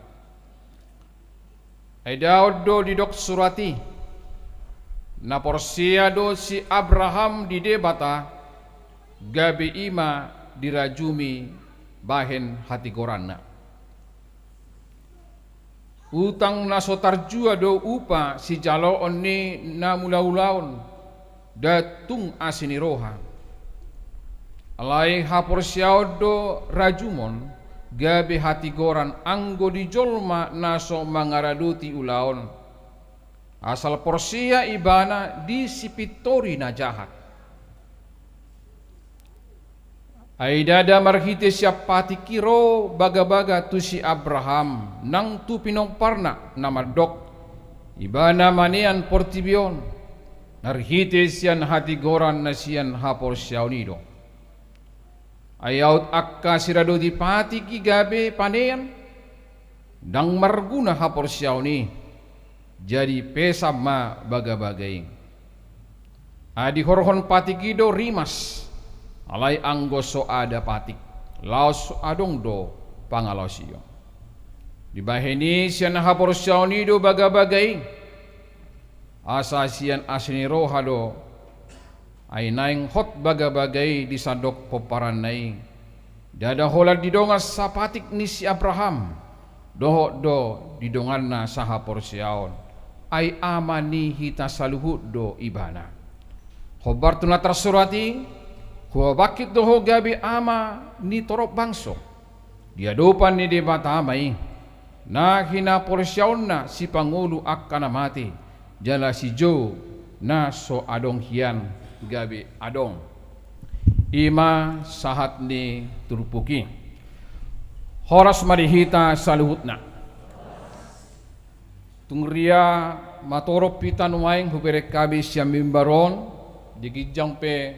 Ai daon do didok surat i, na porsea do si Abraham di Debata, gabe i ma dirajumi bahen hatigoranna. Utang na so tarjua do upa sijaloon ni na mulaulaon, nda tung asi ni roha. Alai haporseaon do rajumon, gabe hatigoran anggo di jolma na so mangaradoti ulaon. Asal porsea ibana di sipintori na jahat. Ai ndada marhite sian patik i ro bagabaga tu si Abraham nang tu pinomparna na mandok, ibana manean portibi on, marhite sian hatigoran na sian haporseaon i do. Ai aut angka siradoti patik i gabe panean, ndang marguna haporseaon i, jadi pesan ma bagabaga i. Ai dihorhon patik i do rimas, alai anggo so ada patik, laos so adong do pangalaosion. Dibahen i sian haporseaon i do bagabaga i, asa sian asi ni roha do, ai naeng hot bagabaga i di sandok pomparanna i. Ndada holan didongan sapatik ni si Abraham, dohot do didonganna sahaporseaon, ai ama ni hita saluhut do ibana. Hombar tu na tarsurat i, huhabangkit do ho gabe ama ni torop bangso. Di adopan ni Debata ma i, na hinaporseaonna sipangolu angka na mate, jala sijou na so adong hian gabe adong. I ma sahat ni turpuk i. Horas ma di hita saluhutna. Tung ria matorop hita nuaeng hubereng hami sian mimbar on, di ginjang pe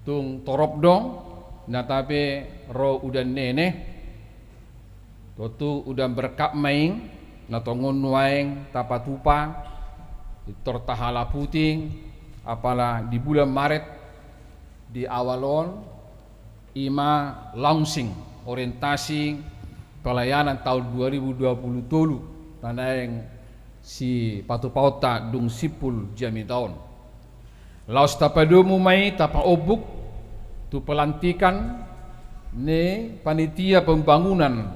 tung torop do, na tape ro udan nene. Tontu udan berkat ma i, na tongon nuaeng tapatupa, pintor tahalaputi, apala di bulan Maret di awal on, i ma launching orientasi pelayanan tahun dua ribu dua puluh tolu, na naeng sipatupaonta dung simpul jamita on. Laos tapadomu ma i tapaombuk tu pelantikan ni panitia pembangunan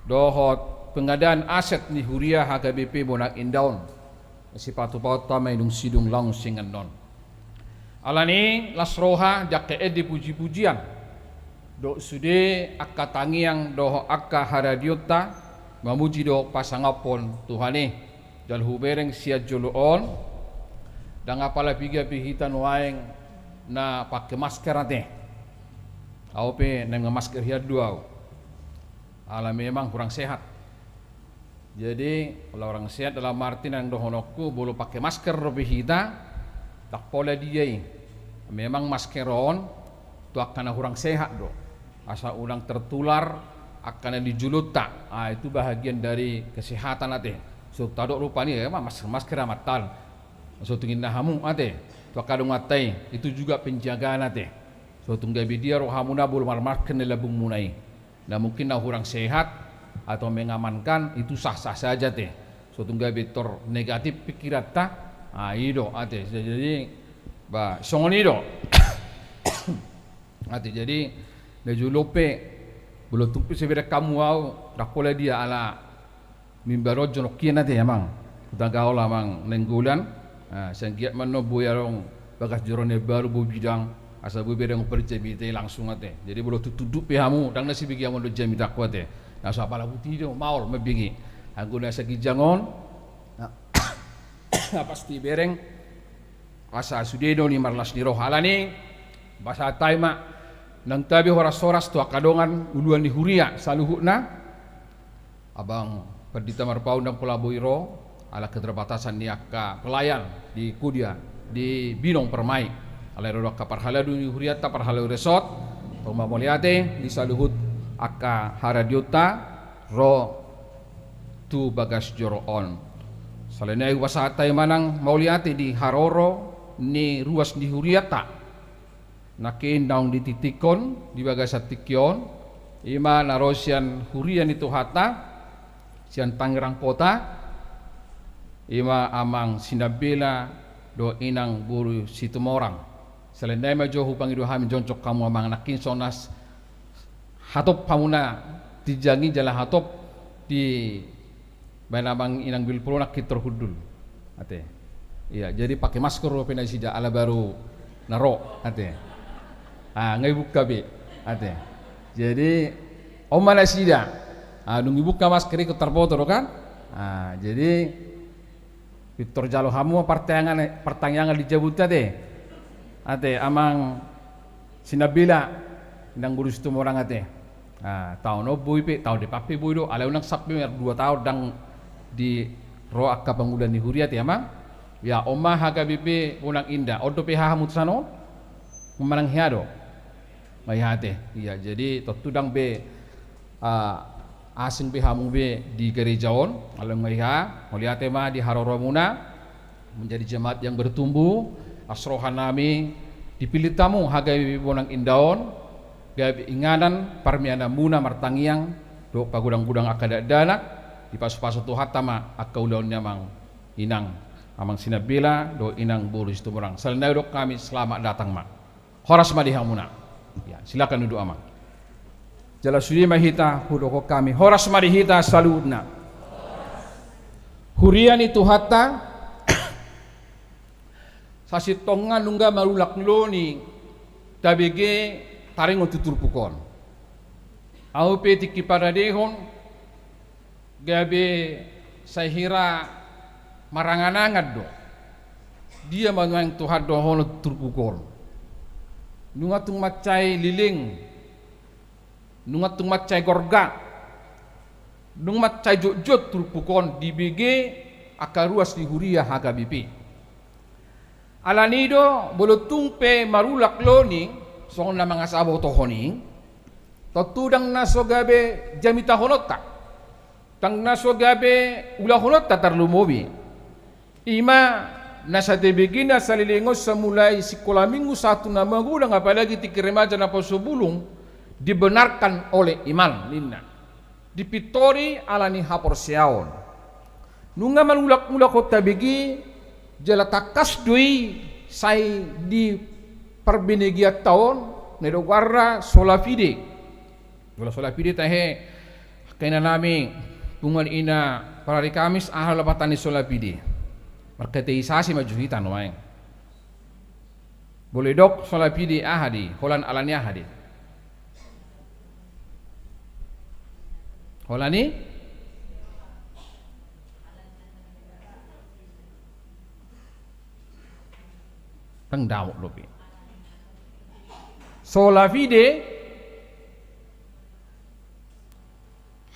dohot pengadaan aset ni huria H K B P Bonang Indah on. Sipatupaonta ma i dung sidung launching annon. Alani las roha jangke ende pujipujian dohot sude angka tangiang dohot angka haradionta mamuji dohot pasangaphon Tuhan i. Jala hubereng sian jolo on, ndang apala piga pe hita nuaeng na pake masker ate. Au pe naeng mamasker hian do au. Ala memang kurang sehat. Jadi, kalau orang sehat dalam arti nang dohononku, molo pake masker dope hita, ndang pola dia i. Memang masker on tu angka na hurang sehat do. Asa unang tertular angka na di jolonta. Ah, itu bahagian dari kesehatan ate. So tadok rupani, ya, ma-, masker, masker amat tal. So tung inna hamu ate. Tu angka donganta i, itu juga penjagaan ate. So tung gabe dia rohamuna molo marmasker na lambungmuna i. Nah, mungkin na hurang sehat atau mengamankan, itu sah-sah saja te. So tung gabe tor negatif pikiranta, ah, i do ate. Jadi, ba, songon i do. Ate, jadi, na jolo pe, molo tung pe sai bereng hamu au, ndang pola dia ala mimbar on jonok hian ate, amang. Hutangahon amang Nainggolan. Ah, sian giat ma annon boi adong bagas joro na imbaru, boi bidang, asa boi bereng on parjamita i langsung ate. Jadi molo tung tunduk pe hamu, ndang na sibege hamu annon jamitangku ate. Na so apala buti do, maol mambege. Anggo na saginjang on, na, na pasti bereng, asa sude do ni marlas ni roha. Alani, pasahat hami ma, nang tabi horas-horas tu angka dongan uluan ni huria saluhutna. Abang Pandita Marpaung ndang pola boi ro, ala keterbatasan ni angka pelayan di kuria, di Binong Permai. Alai ro do angka parhalado ni hurianta, parhalado resort, tong ma mauliate di saluhut angka haradionta ro tu bagas joro on. Selain i hupasahat hami ma nang mauliate di haroro ni ruas ni hurianta. Nangkin naung di tingki on, di bagasan tingki on, i ma na ro sian huria ni Tuhanta, sian Tangerang Kota, i ma Amang Sinambela dohot Inang boru Situmorang. Selain i ma jo hupangido hami jongjong hamu amang, nangkin songon na s-, hatop hamuna tinjang i jala hatop di baen amang inang bilpul on nangkin tor hundul. Ate. Iya, jadi pake masker dope nasida ala baru na ro. Ate. Ah, nga dibuka be. Ate. Jadi, on ma nasida. Ah, dung dibuka masker i ingkon tarboto do kan? Ah, jadi, pintor jalo hamu partangiangan, partangiangan di jabunta ate. Ate, amang Sinambela, Inang boru Situmorang ate. Ah, taon on boi pe, taon depan pe boi do, alai unang sampe dua taon ndang di ro angka pangula ni huria ate amang. Ia, on ma H K B P Bonang Indah, on dope haha mutusan on? Manang hea do? Nga hea ate. Ia, jadi tontu ndang be, ah, asing be hamu be di gareja on, alai nga hea, mauliate ma di haroromuna, menjadi jemaat yang bertumbuh, asa roha nami dipillit hamu H K B P Bonang Indah on, gabe inganan parmiananmuna martangiang, dohot pagodang-godang angka dakdanak, dipasu-pasu Tuhanta ma angka ulaon ni amang inang, amang Sinambela, dohot inang boru Situmorang. Selain na i dok hami, selamat datang ma. Horas ma di hamuna. Ya, silakan duduk amang. Jala sude ma hita, hudokhon hami. Horas ma di hita saluhutna. Huria ni Tuhanta, sasintongna nunga marulak lolo ni tabege taringot tu turpuk on. Ahu pe tingki paradehon, gabe sai hira marangan-angan do. Dia ma nuaeng Tuhan dohonon turpuk on. Nunga tung mansai leleng, nunga tung mansai gorga, nunga mansai jotjot turpuk on dibege angka ruas ni huria H K B P. Alani do, molo tung pe marulak lolo ni, songon na mangasabotohon i, tontu ndang na so gabe jamitahononta, ndang na so gabe ulahononta tarlumobi. I ma na satabegena saleleng on, sai mulai sikola minggu sahat tu na magodang, apalagi tingki remaja naposobulung, dibenarkan oleh iman ninna. Dipintori ala ni haporseaon. Nunga marulak-ulak on tabege, jala tangkas do i sai di parbenegeanta on, na didok goarna sola fide. Molo sola fide tahe, angka inanami, punguan ina parari Kamis, aha lapatan ni sola fide? Markateisasi ma jo hita nuaeng. Molo didok sola fide aha do i, holan ala ni aha do i? Holan i? Ndang dao dope. Sola fide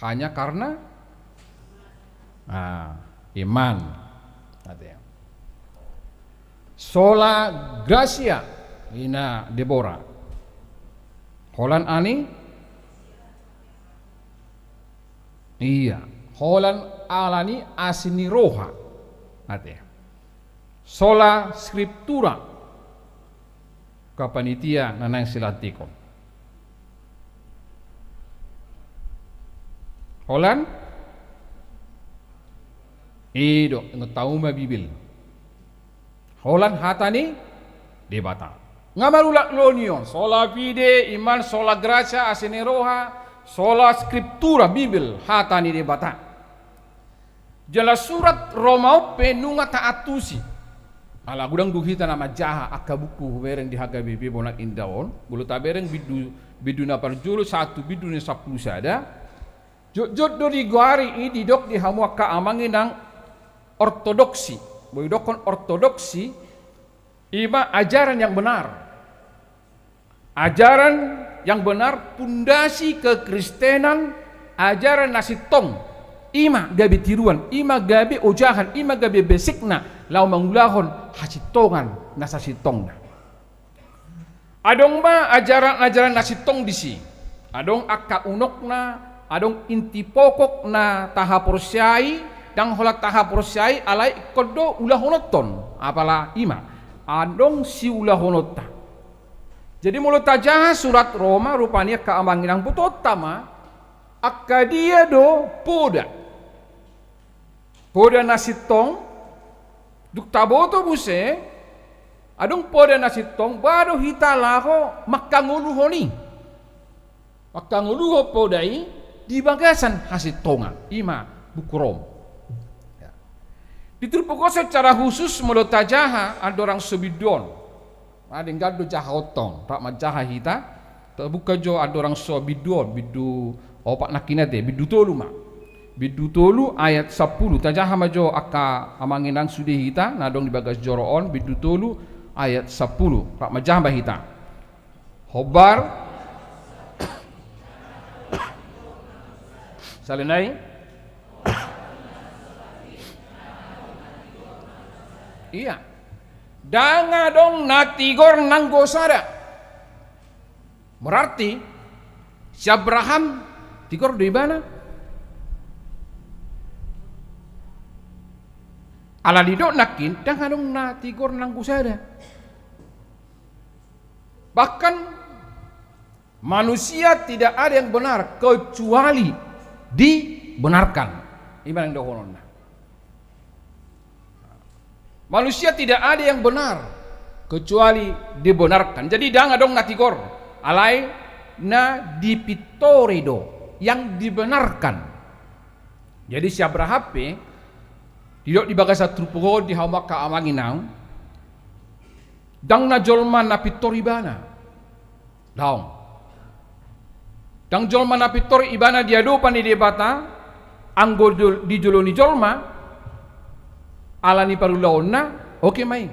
hanya karena Ah, iman. Ate. Sola Gratia, ina Debora. Holan ani? Ia, holan ala ni asi ni roha. Ate. Sola Scriptura. Angka panitia na naeng silantikon. Holan? I do, ingot hamu ma Bibel. Holan hata ni Debata. Nga marulak loni on, sola fide, iman, sola gratia, asi ni roha, sola scriptura, Bibel, hata ni Debata. Jala surat Roma on pe nunga taantusi. Ala godang do hita na manjaha angka buku hubereng di H K B P bona inda on, molo tabereng bindu, bindu na parjolo sahat tu bindu na sampulu sada, jotjot do digoari i didok di hamu angka amang inang ortodoksi. Boi dokkon ortodoksi, ima ajaran yang benar. Ajaran yang benar, pundasi kekristenan, ajaran na sintong. Ima gabe tiruan, ima gabe ojahan, ima gabe besikna, laho mangulahon hasintongan na sasintongna. Adong ma ajaran-ajaran na sintong disi. Adong angka unokna, adong inti pokok na tahaporseai, ndang holan tahaporseai, alai ingkon do ulahononton. Apala ima, adong siulahononta. Jadi molo tajaha surat Roma, rupani angka amang inang, botoonta ma, angka dia do poda. Poda na sintong, dung taboto muse, adong poda na sintong, boha do hita laho mangkangoluhon i. Mangkangoluhon poda i di bagasan hasintongan, ima buku Rom. Ya. Di turpuk on secara khusus molo tajaha andorang so bindu on. Nah, denggan do jahaonta on, rap manjaha hita. Tabuka jo andorang so bindu on, bindu opat nangkin ate, bindu tolu ma. Bindu tolu ayat sampulu, tajaha ma jo angka amang inang sude hita, na adong di bagas joro on, bindu tolu ayat sampulu, rap manjaha ma hita. Hombar. Sahali nai. Ia. Ndang adong na tigor nanggo sada. Berarti, si Abraham tigor do ibana. Ala didok nangkin, ndang adong na tigor nanggo sada. Bahkan, manusia tidak ada yang benar kecuali dibenarkan. Ima naeng dohononna. Manusia tidak ada yang benar kecuali dibenarkan. Jadi, ndang adong na tigor, alai na dipintori do, yang dibenarkan. Jadi, si Abraham pe, didok di bagasan turpuk on di hamu angka amang inang, ndang na jolma na pintor ibana. Daong. Ndang jolma na pintor ibana di adopan ni Debata, anggo jol-, di jolo ni jolma, ala ni parulaonna, oke ma i.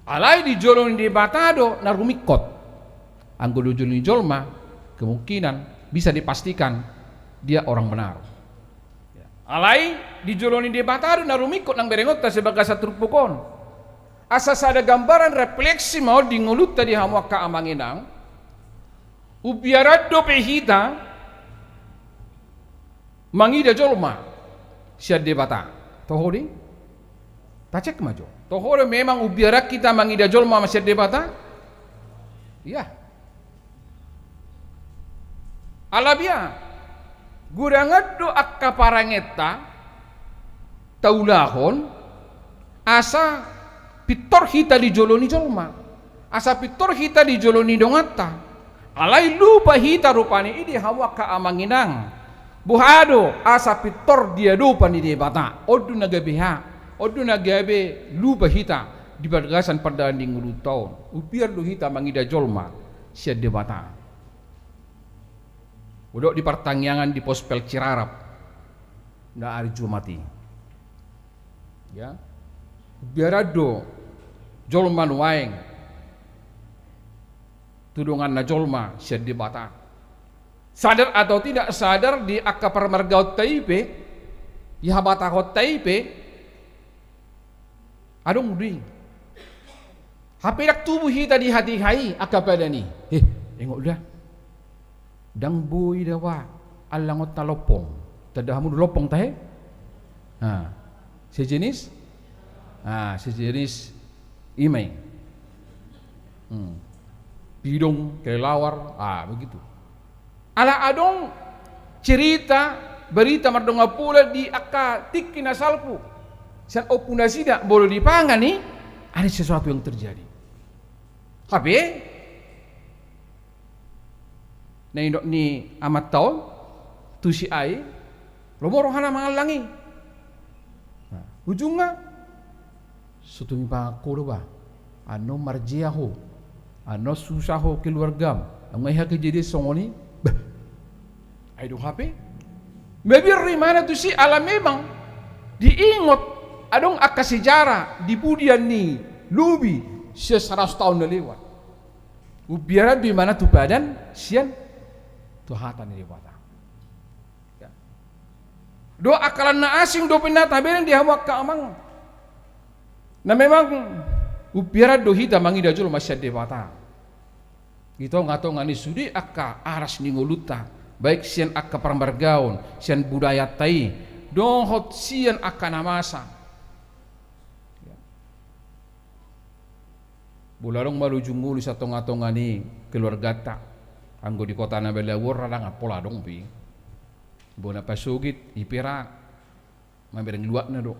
Alai di jolo ni Debata do na rumingkot. Anggo di jolo ni jolma, kemungkinan bisa dipastikan dia orang benar. Alai di jolo ni Debata do na rumingkot nang berengonta sian bagasan turpuk on. Asa sada gambaran refleksi ma on di ngolunta di hamu angka amang inang. Umbiaran dope hita mangida jolma sian Debata. Toho do i? Tacek ma jo. Toho do memang umbiaran hita mangida jolma sian Debata? Ia. Alabia, godangan do angka parangenta taulahon, asa pintor hita di jolo ni jolma, asa pintor hita di jolo ni donganta. Alai lupa hita rupani i di hamu angka amang inang. Boha do asa pintor di adopan ni Debata? On do na gabe ha, on do na gabe lupa hita di bagasan pardalanan ni ngolunta on. Umbiar do hita mangida jolma sian Debata. Hudok di partangiangan di Pospel Cirarap, na ari Jumat i. Ya. Umbiaran do jolma nuaeng tu donganna jolma sian Debata. Sadar atau tidak sadar, di angka parmargaonta i pe, Di habatahonta i pe adong do i. Hape ndang tubu hita di hatiha i angka padan i. He, ingot da. Ndang boi da ba allangonta lompong. Tanda hamu do lompong tahe? Nah, sejenis? Nah, sejenis i ma i. Hmm. Pidong, kelelawar, ah, begitu. Ala adong cerita, berita mardongan pola di angka tingki na salpu. Sian ompu nasida molo dipangan i, ada sesuatu yang terjadi. Hape na nidok ni amanta on tu si A I, lomo rohana mangallang i. Nah, ujungna, so tung dipangan ho do ba, annon marjea ho, annon susa ho keluargam, anggo i angka kejadian songon i. Bah. Ai dung hape? Mabiar do imana tusi ala memang diingot adong angka sejarah di pudian ni lobi sian saratus taon na lewat. Umbiaran do imana tu padan sian tu hata ni Debata. Ya. Dohot angka na asing dope na tabereng di hamu angka amang. Na memang umbiaran do hita mangida jolma sian Debata. Di tongatonga ni sude angka aras ni ngolunta, baik sian angka parmargaon, sian budayanta i, dohot sian angka na masa. Ya. Molo adong malujung ngolu sian tongatonga ni keluarganta, anggo di kota na balaguon ra ndang pola adong be. Bona pasogit i pe ra mamereng luatna do.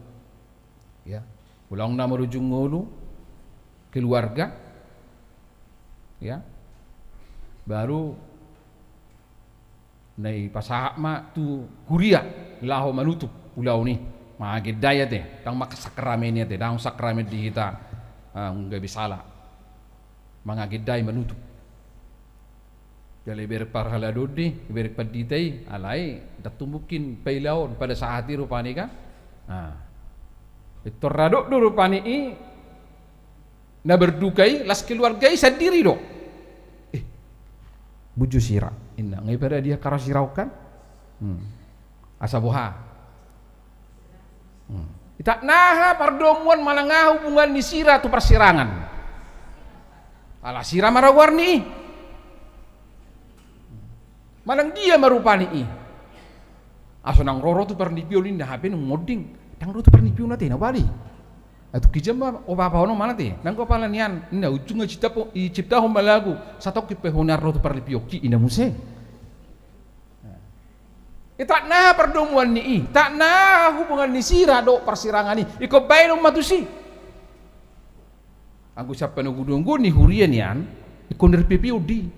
Ya. Molo adong na malujung ngolu keluarga, ya, baru na dipasahat ma tu huria laho manutup ulaon i. Mangagendai ate, ndang ma sakramen i ate, ndang sakramen di hita, ah, nunga gabe sala. Mangagendai, manutup. Jala ibereng parhalado i, ibereng pandita i, alai ndang tung mungkin pailaon pada saat i rupani kan. Nah. Pintor adong do rupani i, na berduka i, las keluarga i sandiri do. Eh, buju sira, inna, ngai pada dia karo sira on kan? Hmm. Asa boha? Hmm. Itaknaha pardomuan manang aha hubungan ni sira tu parsirangan. Ala sira ma ra goar ni i. Manang dia ma rupani i. Aso nang roro tu parnipion inna hape nung monding. Nang ro tu parnipion ate na bali. Atu kijam ma o bapa ono mana te. Nang go pala nian. Inna ujungna cipta po, i ciptahon ma lagu. Satongkin pe hona ro tu parnipion ki inna muse. Itaknaha pardomuan ni i, itaknaha hubungan ni sira dohot parsirangan i, ingkon baenon ma tusi. Anggo sian panunggununggun ni huria nian, ingkon R P P on di.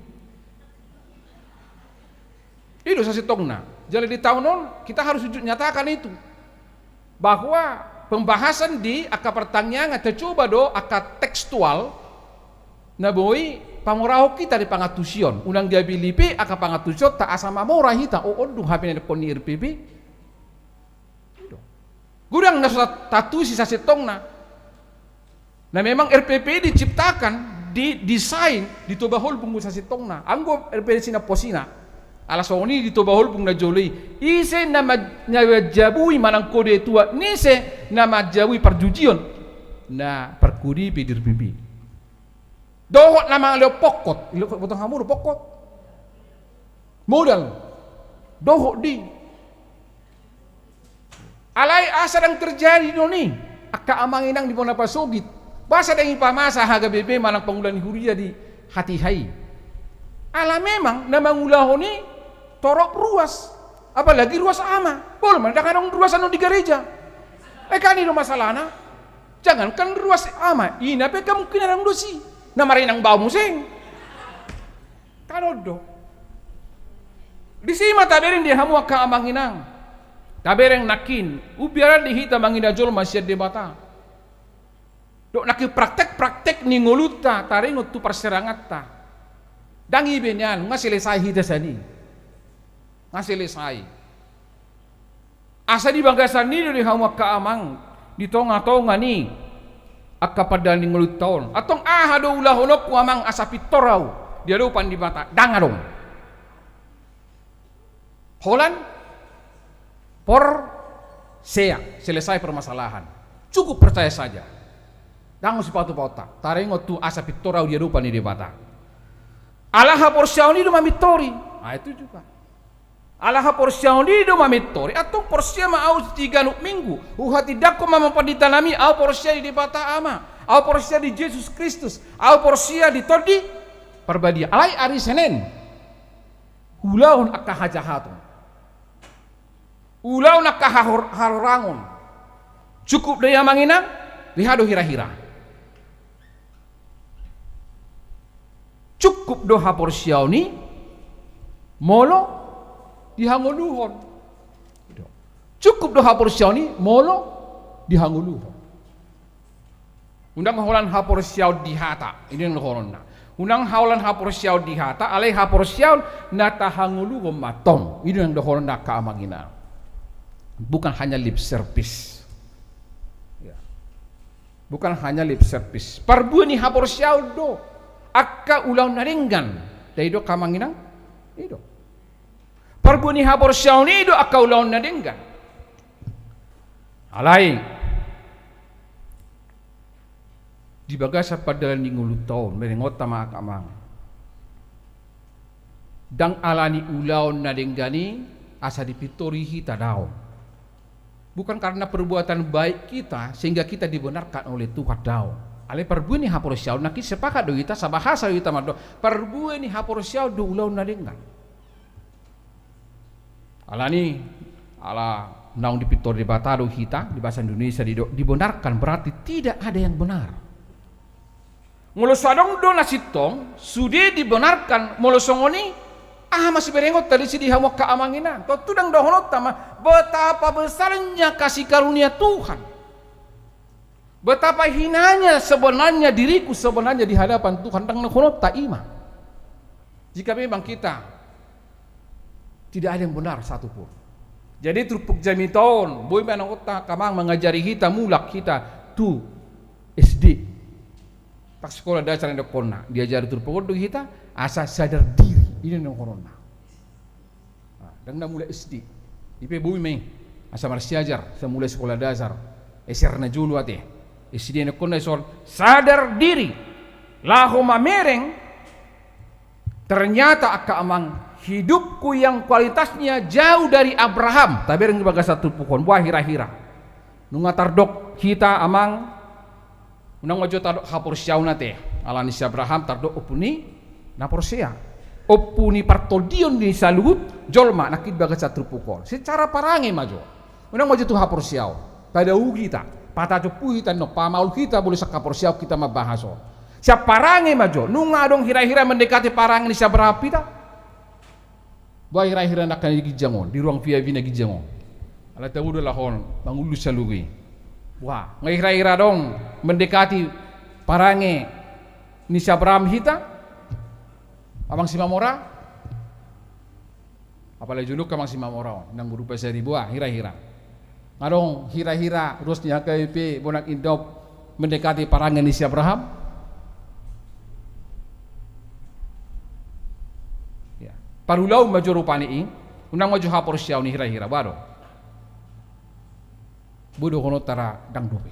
I do sasintongna. Jala di taon on, kita harus wujud nyatakan itu. Bahwa pembahasan di angka partangiangan, tacoba do angka tekstual na boi pamorahon hita di pangantusion. Unang gabe lipe angka pangantusionta asa mamora hita, o on dung hape na didokkon ni R P P. Godang na so ta-, tatusi sasintongna. Na memang R P P diciptakan, didesain, di Toba Holbung do sasintongna. Anggo R P P sinaposina. Ala songon i di Toba Holbung na jolo i. Ise na ma-, na manjabui manang kode tuak ni ise na manjabui parjujion. Na parkode i pe di R P P. Dohot na mangalehon pokot. Ilo boto hamu do pokot. Modal. Dohot di. Alai asa ndang terjadi do ni, angka amang inang di bona pasogit. Boasa ndang ipamasa H K B P manang pangula ni huria di hatiha i. Ala memang na mangulahon i torop ruas. Apalagi ruas ama. Bolo ma ndang adong ruas annon di gareja. Eh, kan i do masalahna. Jangankan ruas ama, ina pe kemungkinan adong do si. Na marinang bao muse. Kan on do. Disi ma tabereng di hamu angka amang inang. Tabereng nangkin, umbiaran di hita mangida jolma sian Debata. Dohot nangkin praktek-praktek ni ngolunta, taringot tu parsiranganta. Ndang i be nian, nga selesai hita sian i. Nga selesai. Asa di bagasan i do di hamu angka amang, di tongatonga ni angka pandalan ni ngolunta on. Antong aha do ulahononku amang asa pintor au di adopan ni Debata? Ndang adong. Holan, por, Sea, selesai permasalahan. Cukup percaya saja. Dang sipatupaonta. Taringot tu asa pintor ahu di adopan ni Debata. Ala haporseaon i do mamintori. Nah, itu juga. Ala haporseaon i do mamintori. Antong porsea ma ahu di ganup Minggu. Huhatindangkon ma amang pandita nami, ahu porsea di Debata Ama. Ahu porsea di Jesus Kristus. Ahu porsea di Tondi Parbadia. Alai ari Senen, huulahon angka hajahaton. Huulahon angka hahor-, harorangon. Cukup do i amang inang, reha do hira-hira. Cukup do haporseaon i molo dihangoluhon. Cukup do haporseaon i molo dihangoluhon. Unang holan haporseaon di hata, i do na dohononna. Unang holan haporseaon di hata, alai haporseaon na tahangoluhon ma antong, i do na dohononna angka amang inang. Bukan hanya lip service. Ya. Bukan hanya lip service. Parbue ni haporseaon do angka ulaon na denggan. Dai do angka amang inang? I do. Parbue ni haporseaon i do angka ulaon na denggan. Alai di bagasan pardalanan ni ngolunta on, merengonta ma angka amang. Dang ala ni ulaon na denggan i asa dipintori hita, daong. Bukan karena perbuatan baik kita sehingga kita dibenarkan oleh Tuhan, daong. Alai parbue ni haporseaon, nangkin sepakat do hita, sabahasa do hita mandok, parbue ni haporseaon do ulaon na denggan. Alani, ala naung dipintor Debata do hita, di bahasa Indonesia didok, dibenarkan, berarti tidak ada yang benar. Molo so adong do na sintong, sude dibenarkan, molo songon i, aha ma siberengonta disi di hamu angka amang inang? Tontu dang dohononta ma, betapa besarnya kasih karunia Tuhan. Betapa hinanya sebenarnya diriku sebenarnya di hadapan Tuhan, dang dohononta i ma. Jika memang kita tidak ada yang benar satu pun. Jadi turpuk jamita on, boi ma inangonta angka amang mangajari hita, mulak hita tu S D. Tang sikola dasar na dohonon, diajari turpuk on do hita, asa sadar diri, i do na dohononna. Nah, dang na mulai S D. I pe boi ma i. Asa marsiajar, asa mulai sikola dasar. S R na jolo ate. S D na dohonon na dison, sadar diri. Laho mamereng, ternyata angka amang, hidupku yang kualitasnya jauh dari Abraham. Tabereng di bagasan turpuk on, boha hira-hira. Nunga tardok hita amang, unang ma jo tardok haporseaon ate, ala ni si Abraham tardok ompu ni na porsea. Ompu ni partondion ni saluhut jolma nangkin di bagasan turpuk on. Secara parange ma jo. Unang ma jo tu haporseaon. Padao hita, patajompu hita, nunga pamaol hita, molo sian haporseaon hita mambahas on. Sian parange ma jo, nunga adong hira-hira mendekati parange ni si Abraham hita. Boha hira-hira nangkin di ginjang on, di ruang V I P na ginjang on. Alai tabo do laho on, mangulus saluhut i. Boha, nunga hira-hira adong mendekati parange ni si Abraham hita? Amang Simamora? Apalagi jolo angka amang Simamora on, nang rupa sari boha, hira-hira. Adong hira-hira ruas ni H K B P Bonak Indop mendekati parange ni si Abraham? Ya. Parulaon ma jo rupani i, unang ma jo haporseaon i hira-hira, boha do? Boi dohononta ra dang dope.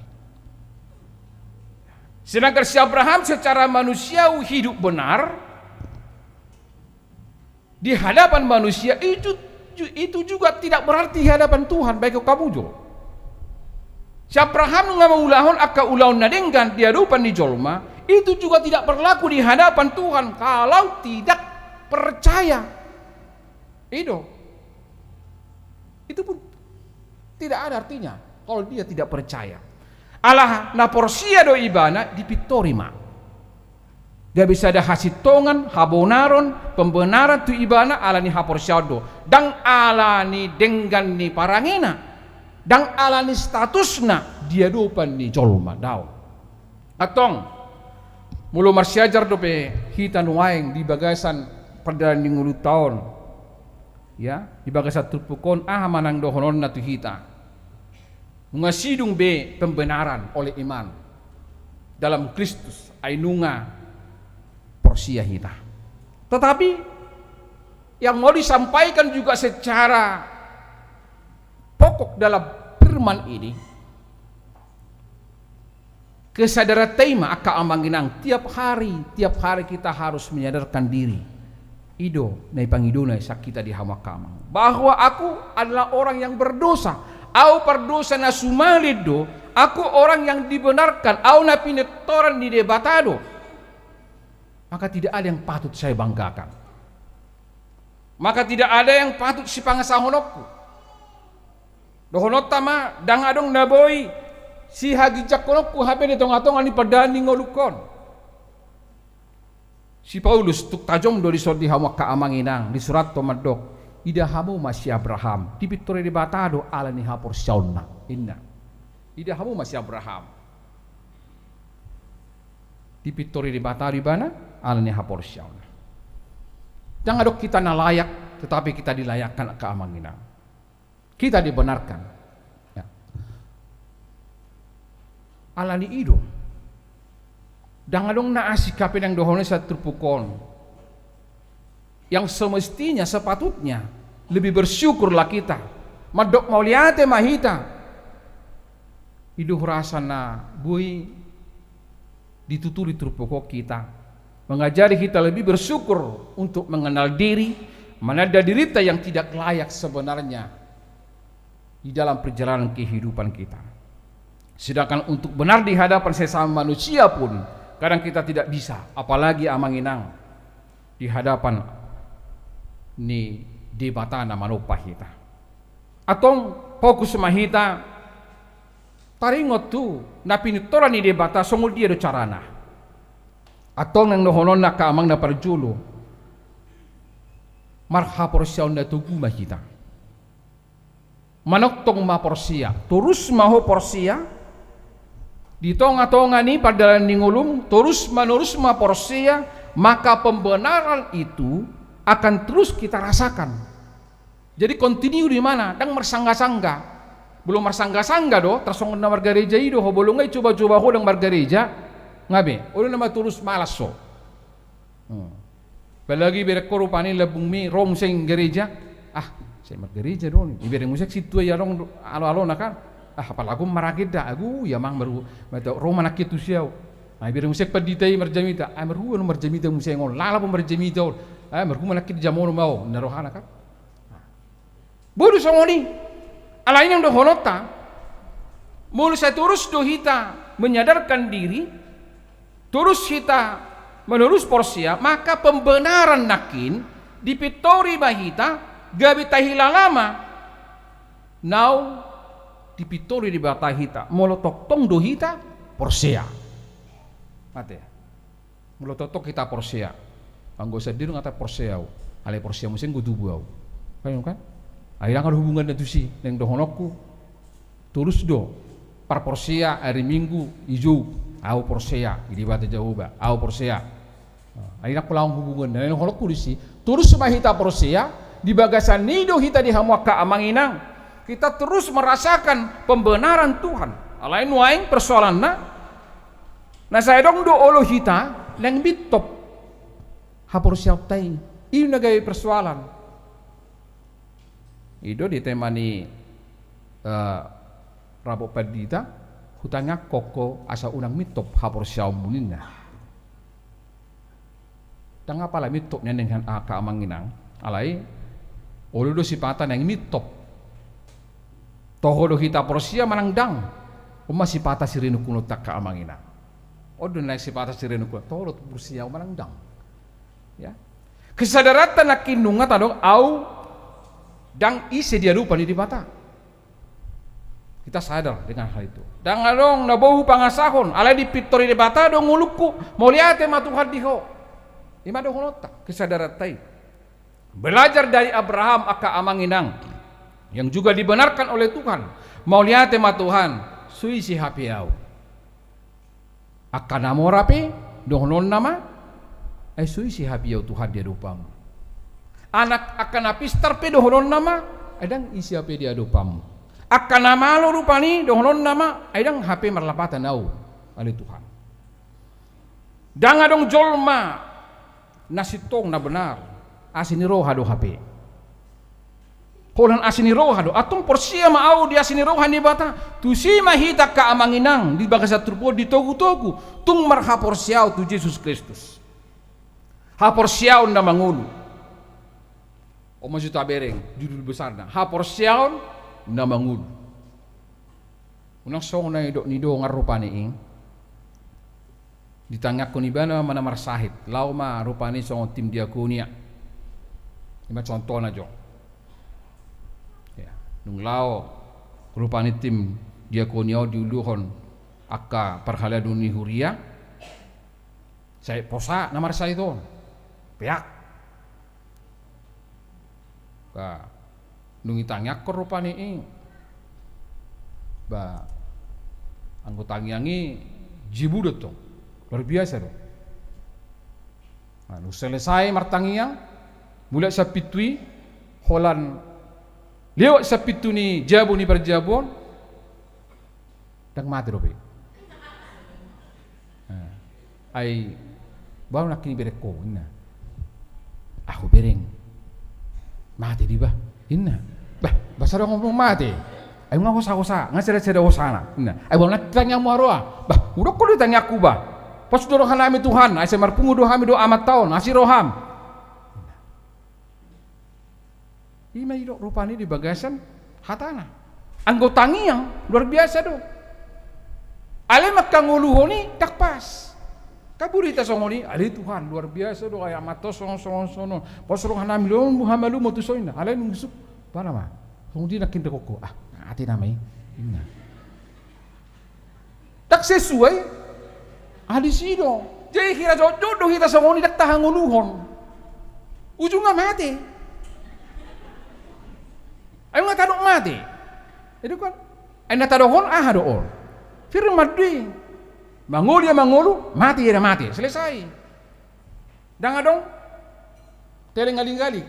Sedangkan si Abraham secara manusiawi hidup benar, di hadapan manusia itu, itu juga tidak berarti di hadapan Tuhan, baik kamu jo. Si Abraham nunga mangulahon angka ulaon na denggan di adopan ni jolma, itu juga tidak berlaku di hadapan Tuhan kalau tidak percaya. I do. Itu pun tidak ada artinya kalau dia tidak percaya. Ala na porsea do ibana, dipintori ma. Gabe sada hasintongan, habonaron, pembenaran tu ibana ala ni haporseaon do. Dang ala ni denggan ni parangena. Dang ala ni statusna di adopan ni jolma, daong. Antong, molo marsiajar dope hita nuaeng di bagasan pardalanan ni ngolunta on, ya, di bagasan turpuk on, aha ma nang dohononna tu hita? Nunga sidung be pembenaran oleh iman dalam Kristus, ai nunga porsea hita. Tetapi yang mau disampaikan juga secara pokok dalam firman ini, kesadaran ta i ma angka amang inang, tiap hari, tiap hari kita harus menyadarkan diri. I do na ipangidona sian hita di hamu angka amang, bahwa aku adalah orang yang berdosa. Au pardosa na sumalin do, aku orang yang dibenarkan, au na pinetoran ni Debata do. Maka tidak ada yang patut saya banggakan. Maka tidak ada yang patut sipangasahononku. Dohononta ma, ndang adong na boi sihaginjangkononku hape di tongatonga ni pardalan ni ngolungkon. Si Paulus tung tajom do dison di hamu angka amang inang, disurathon mandok, ida hamu ma si Abraham, dipintori Debata do ala ni haporseaonna, ninna. Ida hamu ma si Abraham, dipintori Debata do ibana ala ni haporseaonna. Ndang adong hita na layak, tetapi kita dilayakkan angka amang inang. Kita dibenarkan. Ya. Ala ni i do, ndang adong na asing hape naeng dohonon sian turpuk on. Yang semestinya, sepatutnya lebih bersyukurlah kita. Mandok mauliate ma hita. I do hurasa na boi dituturi turpuk on hita, mengajari hita lebih bersyukur untuk mengenal diri, menanda dirita yang tidak layak sebenarnya di dalam perjalanan kehidupan kita. Sedangkan untuk benar di hadapan sesama manusia pun kadang kita tidak bisa, apalagi amang inang, di hadapan ni Debata na manompa hita. Antong fokus ma hita taringot tu na pinetoran ni Debata, songon dia do carana. Antong naeng dohononna angka amang na parjolo, marhaporseaon na togu ma hita. Manongtong ma porsea, torus ma ho porsea, di tongatonga ni pardalan ni ngolum, torus manorus ma porsea, maka pembenaran itu akan terus kita rasakan. Jadi continue di mana? Ndang marsanggah-sanggah. Molo marsanggah-sanggah do, tarsongon na margareja i do ho, molo nga i coba-coba ho ndang margareja, nga be, olo nama torus malas ho. Hmm. Apalagi ibereng ho rupani lambungmi ro muse gareja. Ah, sai margareja do on. Ibereng muse sintua i adong alo-alona kan. Ah, apala on maragenda. Agu, ia amang marhua. Mate ro ma nangkin tusi au. Ah, ibereng muse pandita i marjamita. Ah, marhua do marjamita muse on. Lalap do marjamita on. Ah, marhua ma nangkin jamonon ma au. Ninna rohana kan. Boi do songon i. Alai naeng dohononta, molo sai torus do hita menyadarkan diri, torus hita manorus porsea, maka pembenaran nangkin dipintori ma hita, gabe tahilala ma naung dipintori Debata hita, molo tongtong do hita porsea. Mate. Molo tongtong hita porsea. Anggo sandiri nga taporsea au. Alai porsea muse anggo tubu au. Kan, kan? Ai ndang adong hubunganna tusi, naeng dohononku. Torus do parporsea ari Minggu i jou. Au porsea di Debata Jahowa. Au porsea. Ai ndang pola adong hubunganna. Naeng dohononku disi, torus ma hita porsea, di bagasan i do hita di hamu angka amang inang. Hita torus merasakan pembenaran Tuhan. Alai nuaeng persoalanna, na sai adong do olo hita naeng mintop haporseaonta i. I do na gabe persoalan. I do di tema ni, eh, rapot pandita, hutangiangkon ho asa unang mintop haporseaonmu ninna. Ndang apala mintop nian angka amang inang, alai olo do sipata naeng mintop. Toho do hita porsea manang ndang. On ma sipata sirinungkunonta angka amang inang. On do naeng sipata sirinungkunon, toho do porsea au manang ndang. Ya. Kesadaranta nangkin nunga tadok au ndang ise di adopan ni Debata. Kita sadar dengan hal itu. Ndang adong na boi hupangasahon, alai dipintori Debata do ngolungku, mauliate ma Tuhan di ho. I ma dohononta, kesadaranta i. Belajar dari Abraham angka amang inang, yang juga dibenarkan oleh Tuhan. Mauliate ma Tuhan, so ise hape au. Angka na mora pe, dohononna ma, ai so ise hape au Tuhan di adopanmu. Anak angka na pistar pe dohononna ma, ai ndang ise hape di adopanmu. Angka na malo rupani dohononna ma, ai ndang hape marlapatan au, ale Tuhan. Ndang adong jolma na sintong na benar, asi ni roha do hape. Holan asi ni roha do. Antong porsea ma ahu di asi ni roha ni Debata. Tusi ma hita angka amang inang di bagasan turpuk on ditogu-togu tung marhaporseaon tu Jesus Kristus. Haporseaon na mangolu. On ma jo tabereng judul besarna, haporseaon na mangolu. Unang songon na nidok ni dongan rupani i. Ditangiangkon ibana ma na marsahit, laho ma rupani songon tim diakonia. I ma contohna jo. Ya, dung laho rupani tim diakonia on diuluhon angka parhalado ni huria, sai posa na marsahit on. Peak. Ba, dung ditangiangkon rupani i, ba, anggo tangiang i jabu do tong. Luar biasa do. Nah, dung selesai martangiang, mulak sian pintu i, holan lewat sian pintu ni jabu ni parjabu on, ndang mate dope. Nah, ai, boha nangkin ibereng ho, ninna. Ahu bereng. Mate do iba, ninna. Bah, boasa do ngomong mate? Ai nunga hosa-hosa, nunga sada-sada hosana, ninna. Ai boha nangkin tangiangmu haroa? Bah, hudok ho do tangiangku bah. Pos do rohanami Tuhan, ai sai marpungu do hami dohot Amanta on, asi roham. I ma didok rupani di bagasan hatana. Anggo tangiang luar biasa do. Alai mangkangoluhon i ndang pas. Kabur hita songon i, ale Tuhan, luar biasa do, ai Amanta on songon, songon, songon. Pos rohanami, lehon ma hamalumon tu son, ninna. Alai dung isuk, boha nama? Songon dia nangkin didok ho. Ah, mate nama i, ninna. Ndang sesuai. Ah, disi do. Jadi hira jotjot do hita songon i ndang tahangoluhon, ujungna mate. Ai nunga tadok mate. Jadi kan, ai na tadokhon aha do on? Firman do i. Mangolu ia mangolu, mate ia na mate. Selesai. Ndang adong telingalingali.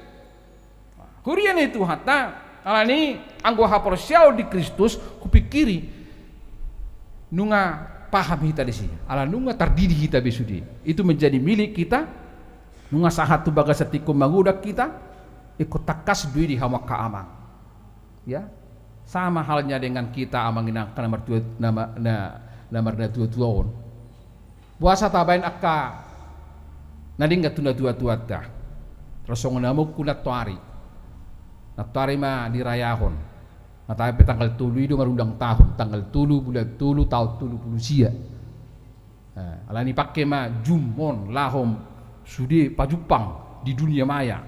Huria ni Tuhanta, alani anggo haporseaon di Kristus, hupikiri nunga paham hita disi. Ala nunga tardidi hita be sude. Itu menjadi milik kita, nunga sahat tu bagasan tingki on mangodang hita, ingkon tangkas do i di hamu angka amang. Ya, sama halnya dengan kita amang inang angka na martua, na ma-, na, na marnatua-tua on. Boasa tabaen angka na denggan tu natua-tuanta? Ro songon na mungkun nantoari. Nantoari ma dirayahon. Nantoari pe tanggal tolu i do marulang tahun, tanggal tolu bulan tolu tahun tolu pulu sia. Eh, alani pangke ma jum on laho sude pajumpang di dunia maya.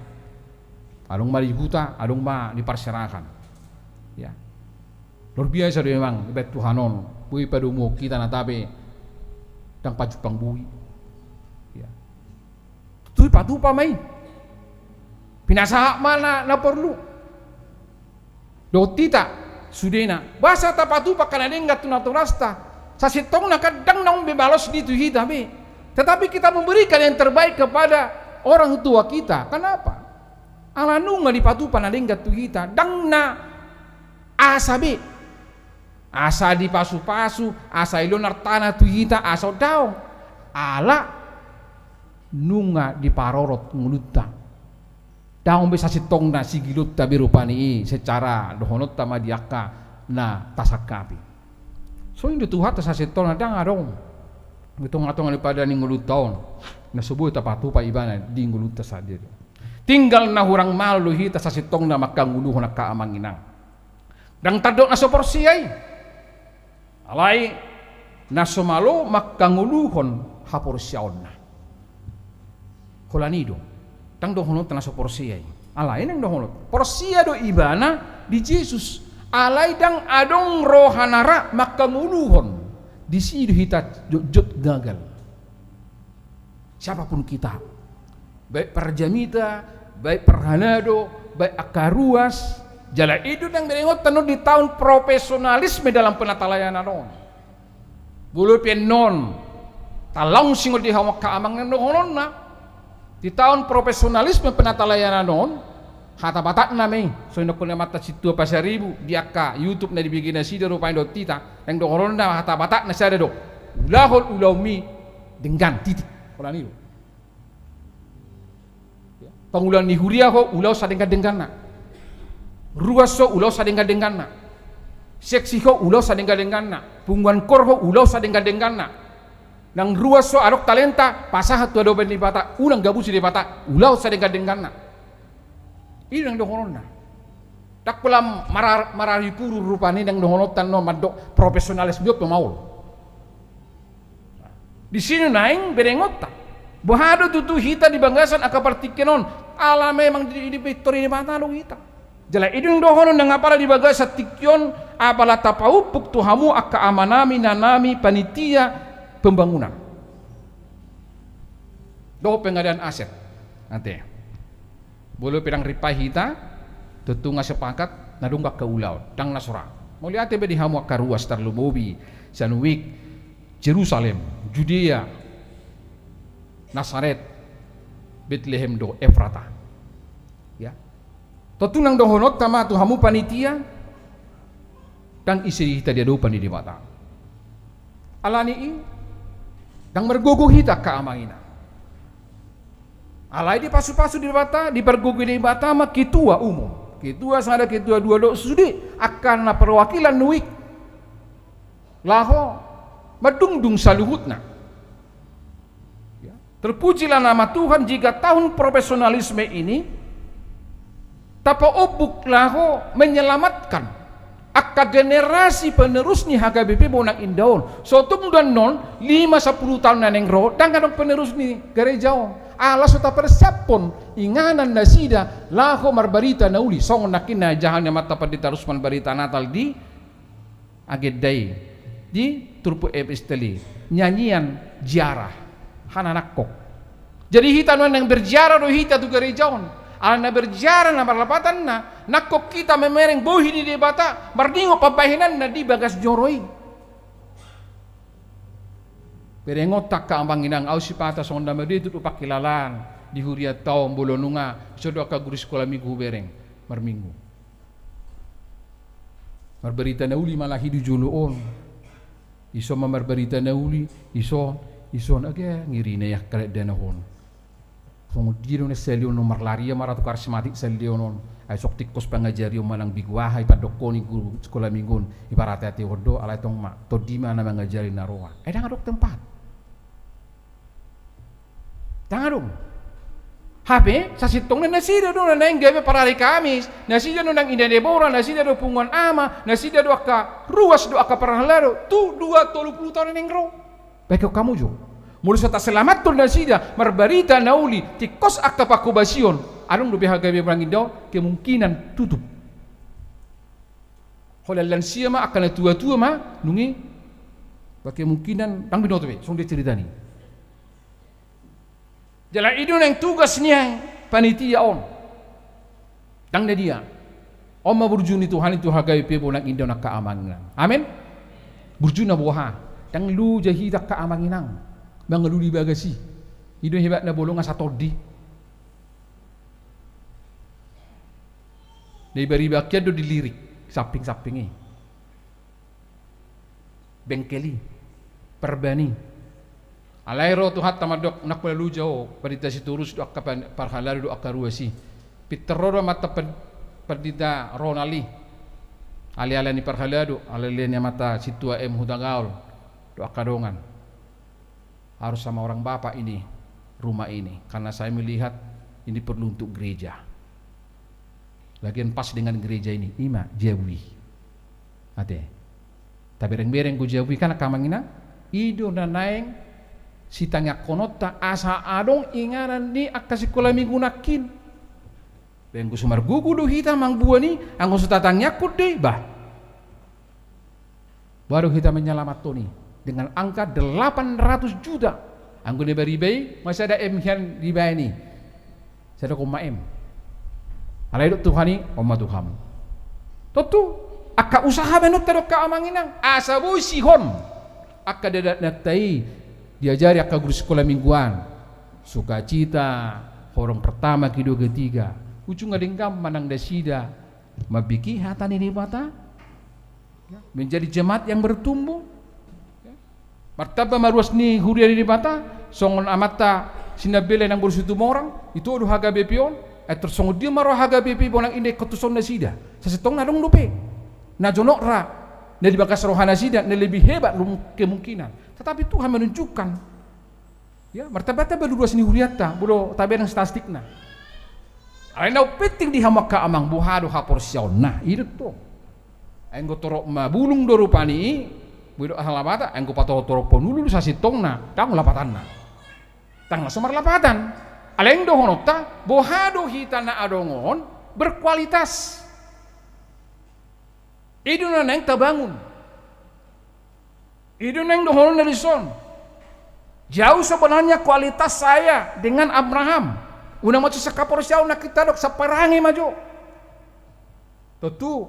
Adong ma di huta, adong ma di parserahan. Ya. Luar biasa do memang dibaen Tuhan on. Boi padomuhon hita na tabe ndang pajumpang boi. Ya. Tutu dipatupa ma i. Pinasahat ma na, na porlu. Dohot hita sudena, boasa tapatupa angka na denggan tu natorasta? Sasintongna kan ndang naung be balos ni tu hita be. Tetapi kita memberikan yang terbaik kepada orang tua kita. Kenapa? Ala nunga dipatupa na denggan tu hita, ndang na asa be. Asa dipasu-pasu, asa dilehon artana tu hita, asa on, daong. Ala nunga diparorot ngolunta. Daong be sasintongna sigilonta be rupani i secara dohononta ma di angka na tasangkapi. Songon i do Tuhanta sasintongna, ndang adong di tonga-tonga ni pada ni ngolunta on na so boi tapatupa ibana di ngolunta sandiri. Tinggal na hurang malo do hita sasintongna mangkangoluhon angka amang inang. Ndang tardok na so porsea i. Alai na so malo mangkangoluhon haporseaonna. Holan i do. Ndang dohononta na so porsea i. Alai naeng dohonon, porsea do ibana di Jesus. Alai ndang adong roha na ra mangkangoluhon disi do hita jotjot gagal. Siapapun kita, baik parjamita, baik parhalado, baik angka ruas, jala i do naeng berengonta on di tahun profesionalisme dalam penatalayanan on. Molo pe annon talaong singon di hamu angka amang, naeng dohononna, di tahun profesionalisme penatalayanan on, hata Batakna ma i, songon nidok ni amanta Sintua Pasaribu di angka YouTube na dibege nasida rupani dohot hita, naeng dohononna hata Batakna sada do: Ulahon ulaonmi denggan, titik. Holan i do. Pangulaon ni huria ho, ulahon sadenggan-dengganna. Ruas ho, ulaon sadenggan-dengganna. Seksi ho, ulaon sadenggan-dengganna. Punguan koor ho, ulaon sadenggan-dengganna. Nang ruas ho, adong talenta, pasahat tu adopan ni Debata, unang gabusi Debata, ulaon sadenggan-dengganna. I do nang dohononna. Ndang pola marar-, marari puru rupani nang dohononta on mandok profesionalis, biop pe maol. Disi nuaeng berengonta. Boha do tutu hita di bagasan angka partingkian on? Ala memang di, di, dipitor Debata do hita. Jala i do nang dohonon nang apala di bagasan tingki on, apala tapaumpuk tu hamu angka amanami, inanami, panitia pembangunan dohot pengadaan aset. Ate. Molo pe ndang ripai hita, tontu nga sepakat, na dong angka ulaon, ndang na so ra. Mauliate be di hamu angka ruas, tarlumobi Sanuik, Jerusalem, Judea, Nasaret, Betlehem dohot Efrata. Ya. Tontu nang dohononta ma tu hamu panitia, ndang ise hita di adopan ni Debata. Alani i, ndang margogo hita angka amang inang. Alai dipasupasu Debata, dipargogoi Debata ma ketua umum. Ketua sada, ketua dua dohot sude angka na perwakilan Nuik laho mandungdung saluhutna. Ya. Terpujilah nama Tuhan jika tahun profesionalisme ini tapaumpuk laho menyelamatkan angka generasi penerus ni H K B P Bona Indah on. So tung do annon lima sampulu taon na naeng ro, ndang adong penerus ni gareja on. Ala so tapersiaphon inganan nasida laho marbarita na uli. Songon nangkin na nijaha ni amanta Pandita Rusman barita Natal di agenda i di turpuk epistel i, nyanyian ziarah, hananangkok. Jadi hita nuaeng naeng berziarah do hita tu gareja on. Ala na berziarah na marlapatanna, nangkok hita mamereng bohi ni Debata, marningot pambahenanna di bagas joro i. Berengonta angka amang inang, ahu sipata songon na madetut do pangkilalaan di hurianta on, molo nunga ison do angka guru sikola minggu hubereng marminggu. Marbarita na uli ma lahi di jolo on. Ison ma marbarita na uli, ison, ison, age ngirina i angka na dana on. Songon dia do na saleon on, marlari ia ma ratu karismatik saleon on. Ai songon tingkos pangajarion manang begu aha i, pandokkon ni guru sikola minggu on, iparateatehon do, alai tong ma tondi ma na mangajari na roa. Ai ndang adong tempat. Ndang adong. Hape sasintongna nasida do na naeng gabe parari Kamis, nasida do nang Inda Debora, nasida do punguan ama, nasida do angka ruas do angka parhalado, tu dua tolu pulu taon na naeng ro. Baen hamu jo. Molo so taselamathon nasida marbarita na uli, tingkos angka pangkobasion, adong do be H K B P Bona Indah on kemungkinan tutup. Holan lansia ma, angka na tua-tua ma, nunga i, ba kemungkinan ndang binoto be, songon dia ceritana i. Jala i do naeng tugas ni panitia on. Ndang na dia. On ma burju ni Tuhan i tu H K B P Bona Indah on angka amang inang. Amen. Burjuna boha? Ndang loja hita angka amang inang mangalului bagas i. I do hebatna, molo nga satondi. Na ibariba angka do dilirik samping-samping i. Bengkel i, perban i. Alai ro Tuhanta mandok, ndang pola loja ho, Pandita Sitorus do angka pan-, parhalado do angka ruas i. Pintor ro do amanta pan-, Pandita Ronald i. Ale-ale ni parhalado, ale-ale ni amanta Sintua M Hutagaol do angka dongan. Harus sama orang bapak ini, rumah ini, karena saya melihat ini perlu untuk gereja. Lagian pas dengan gereja ini, i ma jabu i. Ate. Tabereng-bereng do jabu i, kan angka amang inang, i do na naeng sitangiangkononta asa adong inganan ni angka sikola minggu nangkin. Baen, anggo so margogo do hita mangbuan i, anggo so tatangiangkon do i, bah. Baru hita menyelamatkan i dengan angka delapan ratus juta. Anggo na ibariba i, masada M hian dibaen i. Sada koma M. Alai didok Tuhan i, on ma tu hamu. Tontu, angka usaha baenonta do angka amang inang. Asa boi sihon. Angka dadatnanta i, diajari angka guru sikola mingguan. Sukacita, horong pertama, kedua, ketiga. Ujungna denggan ma nang nasida mambege hata ni Debata. Menjadi jemaat yang bertumbuh. Martamba ma ruas ni huria ni Debata, songon amanta Sinambela Inang Boru Situmorang, ito do H K B P on, Ai tor songon dia ma roha gabe pe, bolang inda ingkon tuson nasida. Sasintongna adong dope na jonok ra na di bagas roha nasida, na lebih hebat lum-, kemungkinan. Tetapi Tuhan menunjukkan, ya, martamba-tamba do ruas ni hurianta, molo tabereng statistikna. Alai na umpenting di hamu angka amang, boha do haporseaonna, i do tong. Ai anggo torop ma bulung do rupani i, molo didok aha lapatan, ai anggo patorop-torop pon ulu do sasintongna, ndang lapatanna. Ndang na so marlapatan. Alai dohononta, boha do hita na adong on berkualitas. I do na naeng tabangun. I do naeng dohononna dison. Jauh sebenarnya kualitas saya dengan Abraham. Unang ma tusi angka haporseaon nangkin tadok, samparange ma jo. Tontu,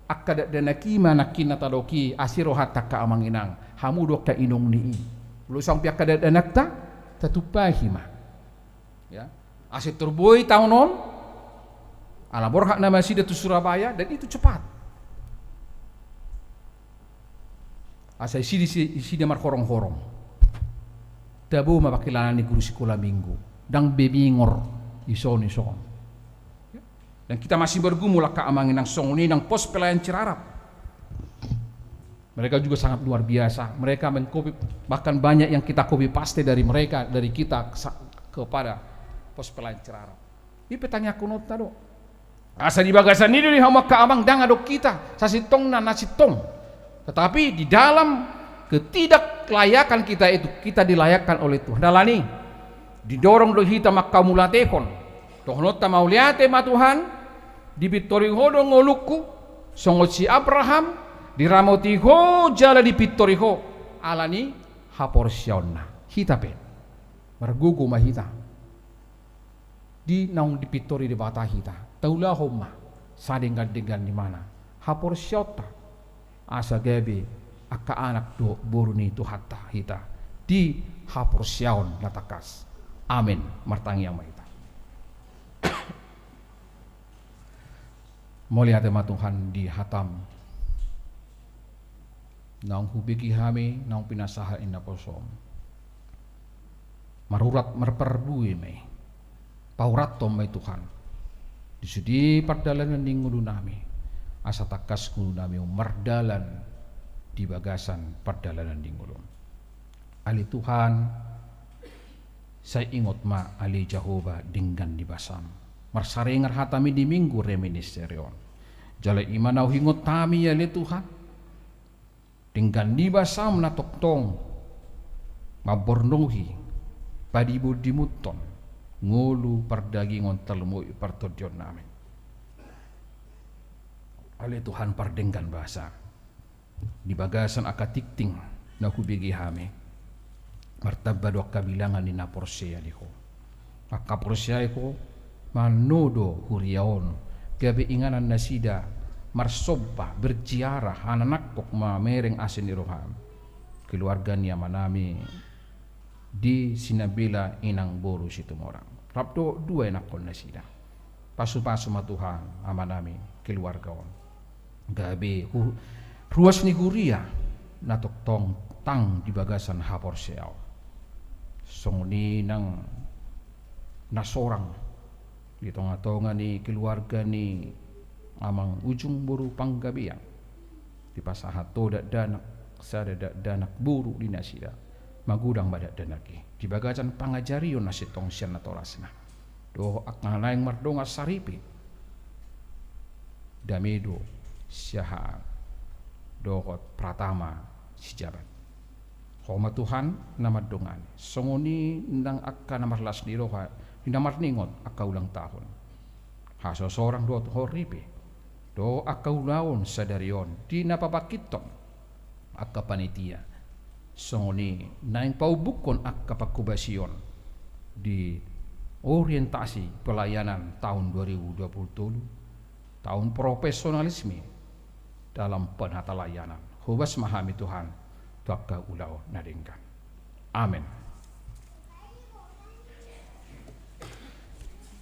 angka dakdanak i ma nangkin na tadok i, asi rohanta angka amang inang, hamu do angka inong ni i. Molo saong pe angka dakdanakta, tatumpahi ma. Ya. Asa tor boi taon on, ala borhat nama nasida tu Surabaya, dan itu cepat. Asa isi di si-, isi di marhorong-horong. Tabo ma pangkilalaan ni guru sikola minggu. Ndang be bingor, ison, ison. Dan kita masih bergumul angka amang inang, songon i nang pos pelayan Cirarap. Mereka juga sangat luar biasa. Mereka mengkopi, bahkan banyak yang kita copy paste dari mereka, dari kita sa-, kepada pos pelayan Cirarap. I pe tangiangkononta do. Asa di bagasan i do di hamu angka amang, ndang adong hita sasintongna na sintong. Tetapi di dalam ketidaklayakan kita itu, kita dilayakkan oleh Tuhan. Alani, didorong do hita manghamauliatehon. Dohononta mauliate ma Tuhan, dipintori Ho do ngolungku, songon si Abraham, diramoti Ho jala dipintori Ho. Alani haporseaonna. Hita pe. Margogo ma hita. Di naung dipintori Debata hita, taulahon ma sadenggan-denggan ni ibana haporseaonta, asa gabe angka anak dohot boru ni Tuhanta hita di haporseaon na tangkas. Amin. Martangiang ma hita. Mauliate ma Tuhan di hataM. Naung hubege hami, naung pinasahat i naposoM. Marurat marparbue ma i. Paurathon ma i Tuhan. Di sude pardalanan ni ngolunami. Asa tangkas ngolunami on mardalan di bagasan pardalanan ni ngoluM. Ale Tuhan, sai ingot ma ale Jahowa denggan ni basaM. Marsaringar hatami di Minggu Reminiscere on. Jala i ma na huingot hami ale Tuhan. Denggan ni basaM na tongtong mamborngoi, padimundimundhon, ngolu pardagingon, tarlumobi partondionnami. Ale Tuhan pardenggan basa, di bagasan angka tingting na hubege hami, martamba do angka bilangan ni na porsea di Ho. Angka porsea i Ho, manang do huria on, gabe inganan nasida marsomba, berziarah, hananangkok mamereng asi ni rohaM. Keluarga ni amanami di Sinambela, inang boru Situmorang. Rap dohot dua ianakhon nasida. Pasupasu ma Tuhan amanami keluarga on. Gabe hu-, ruas ni huria na tongtong tang di bagasan haporseaon. Songon i nang na sorang di tongatonga ni keluarga ni Amang Ujung boru Panggabean. Dipasahat Ho dakdanak, sada dakdanak boru di nasida. Magodang ma dakdanak i di bagasan pangajarion na sintong sian natorasna. Dohot angka naeng mardongan saripe, Damedo Siahaan dohot Pratama Sijabat. Ho ma Tuhan na mandongani, songon i nang angka na marlas ni roha di na marningot angka ulang tahun. Hasosorang dohot horripe dohot angka ulaon sadari on di na pabangkithon angka panitia, songon i naeng paumbukkon angka pangkobasion di orientasi pelayanan tahun dua ribu dua puluh tolu, tahun profesionalisme dalam penatalayanan. Hobas ma hami Tuhan tu angka ulaon na denggan. Amen.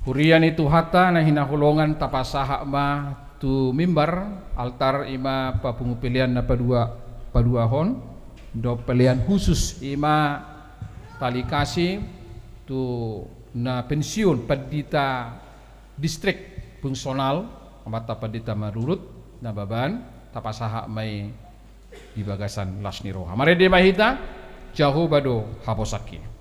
Huria ni Tuhanta na hinaholongan, tapasahat ma tu mimbar, altar i ma papungu pelean na padua, paduahon, dohot pelean khusus i ma tali kasih tu na pensiun Pandita distrik fungsional Amanta Pandita Manurung Nababan, tapasahat ma i di bagasan las ni roha. Marende ma hita, Jahowa do haposanki.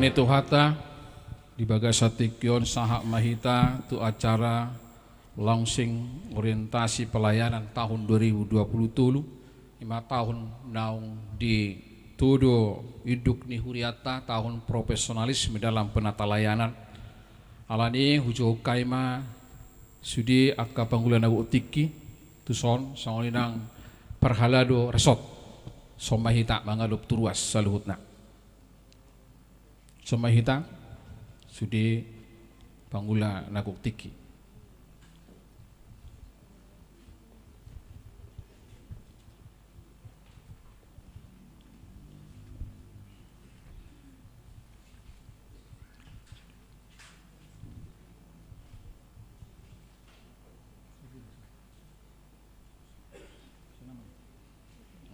Ni Tuhanta, di bagasan tingki on sahat ma hita tu acara launching orientasi pelayanan tahun dua ribu dua puluh tolu, ima tahun naung ditudu induk ni hurianta, tahun profesionalisme dalam penatalayanan. Alani i hujou hami ma sude angka pangula na gok tingki tuson, songon i nang parhalado resort. Songon i ma hita mangalap tu ruas saluhutna. Songon i ma hita sude pangula na gok tingki.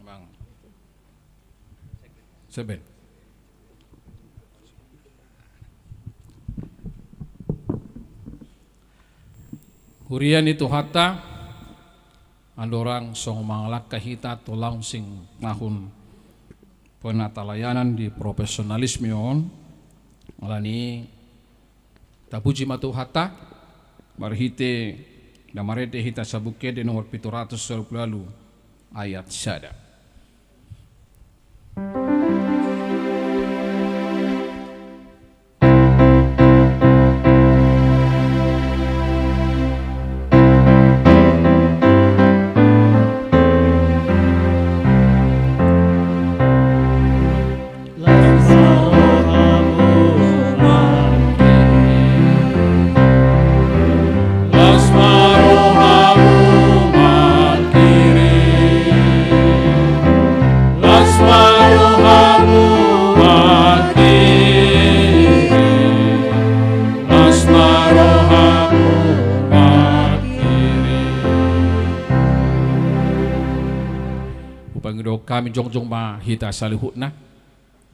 Bang. Seben. Huria ni Tuhanta, andorang songon mangalangka hita tu launching tahun penatalayanan di profesionalisme on, alani i tapuji ma Tuhanta marhite na marende hita Sabuk Ende nomor pitu ratus tolu pulu ualu ayat sada. Las ma rohamu mangkirim. Las ma rohamu mangkirim. Las ma rohamu mangkirim. Las ma rohamu mangkirim. Hupangido hami, jongjong ma hita saluhutna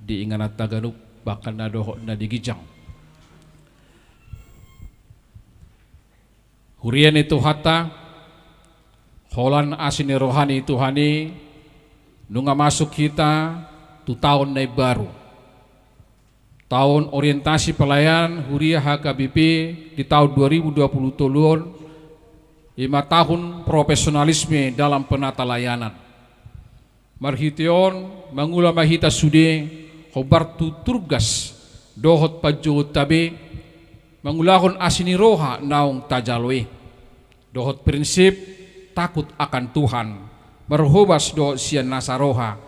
di ingananta ganup, bahkan na dohot na di ginjang. Huria ni Tuhanta, holan asi ni roha ni Tuhan i, nunga masuk hita tu taon na imbaru. Taon orientasi pelayanan huria H K B P di taon dua ribu dua puluh tolu on, ima tahun profesionalisme dalam penatalayanan. Marhite on mangula ma hita sude hombar tu turgas dohot panjouonta be, mangulahon asi ni roha naung tajalo i, dohot prinsip takut akan Tuhan, marhobas dohot sian nasa roha,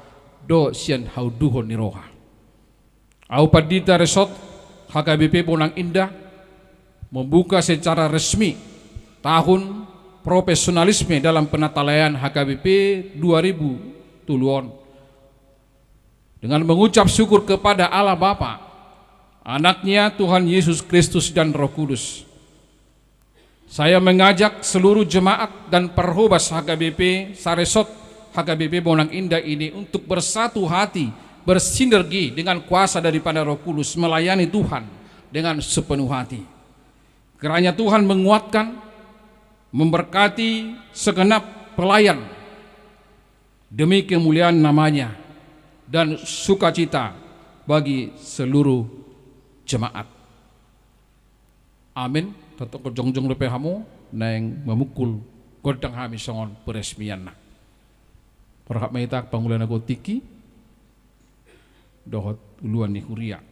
dohot sian haunduhon ni roha. Ahu Pandita Resort H K B P Bonang Indah membuka secara resmi tahun profesionalisme dalam penatalayanan H K B P dua ribu tolu on dengan mengucap syukur kepada Allah Bapa, Anaknya Tuhan Yesus Kristus dan Roh Kudus. Saya mengajak seluruh jemaat dan parhobas H K B P, saresort H K B P Bonang Indah ini untuk bersatu hati, bersinergi dengan kuasa daripada Roh Kudus, melayani Tuhan dengan sepenuh hati. Kiranya Tuhan menguatkan, memberkati segenap pelayan demi kemuliaan nama-Nya dan sukacita bagi seluruh jemaat. Amin. Tongtong jongjong dope hamu, naeng mamungkul gondang hami songon peresmianna. Rap ma hita pangula na gok tingki dohot uluan ni huria.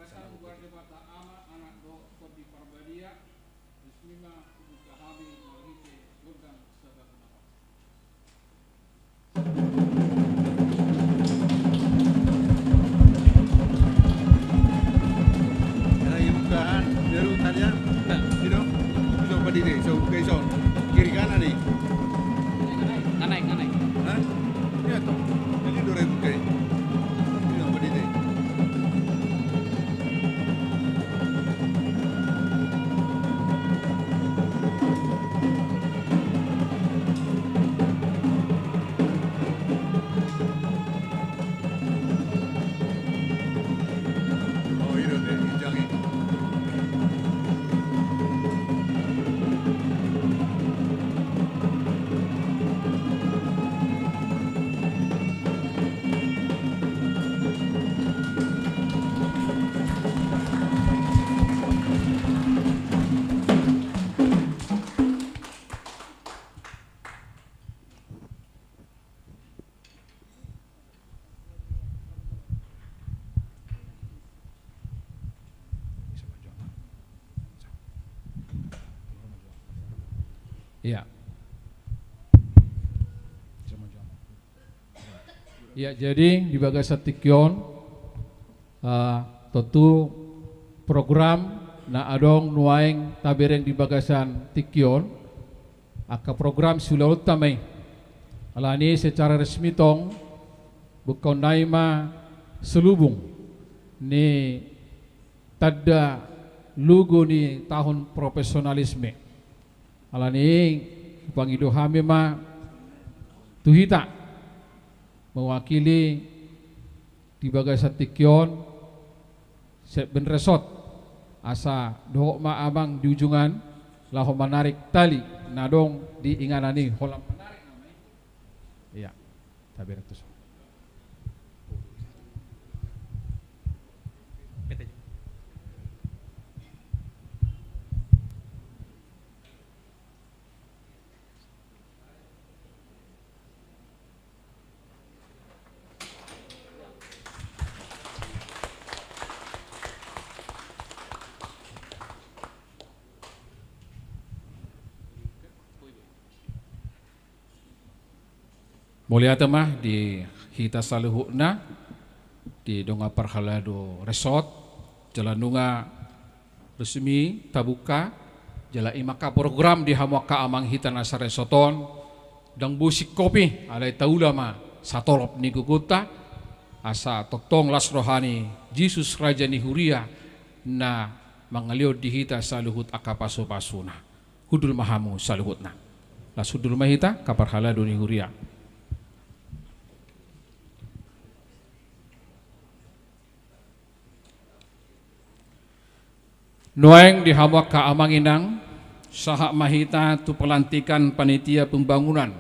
Bagasan mungguan Debata Ama, Anak dohot Tondi Parbadia, resmi ma hubuka hami marhite gondang sabaguna. Era ibukaan. Ya, ino, ino, padi dei, so, oke, so, kiri kanan nih. Nganai, nganai. Hah? Iya toh. Jadi dua ribu ke. Ino, padi dei. Iya. Iya, jadi di bagasan tingki on, eh, tontu program na adong nuaeng tabereng di bagasan tingki on, angka program siulaonta ma i. Alani secara resmi tong, bukaon nai ma selubung ni tanda logo ni tahun profesionalisme. Alani i, hupangido hami ma tu hita mewakili di bagasan tingki on, Sekben Resort, asa dohot ma amang di ujungan, laho manarik tali na adong di inganan i, holan manarik nama i. Iya, tabereng tu son. Mauliate ma di hita saluhutna, di dongan parhalado Resort, jala nunga resmi tabuka, jala i ma angka program di hamu angka amang hita na saresort on, ndang boi singkop i, alai taula ma satolop ni gogonta, asa tongtong las roha ni Jesus Raja ni Huria na mangalehon di hita saluhut angka pasupasuna. Hundul ma hamu saluhutna. Las hundul ma hita, angka parhalado ni huria. Nuaeng di hamu angka amang inang, sahat ma hita tu pelantikan panitia pembangunan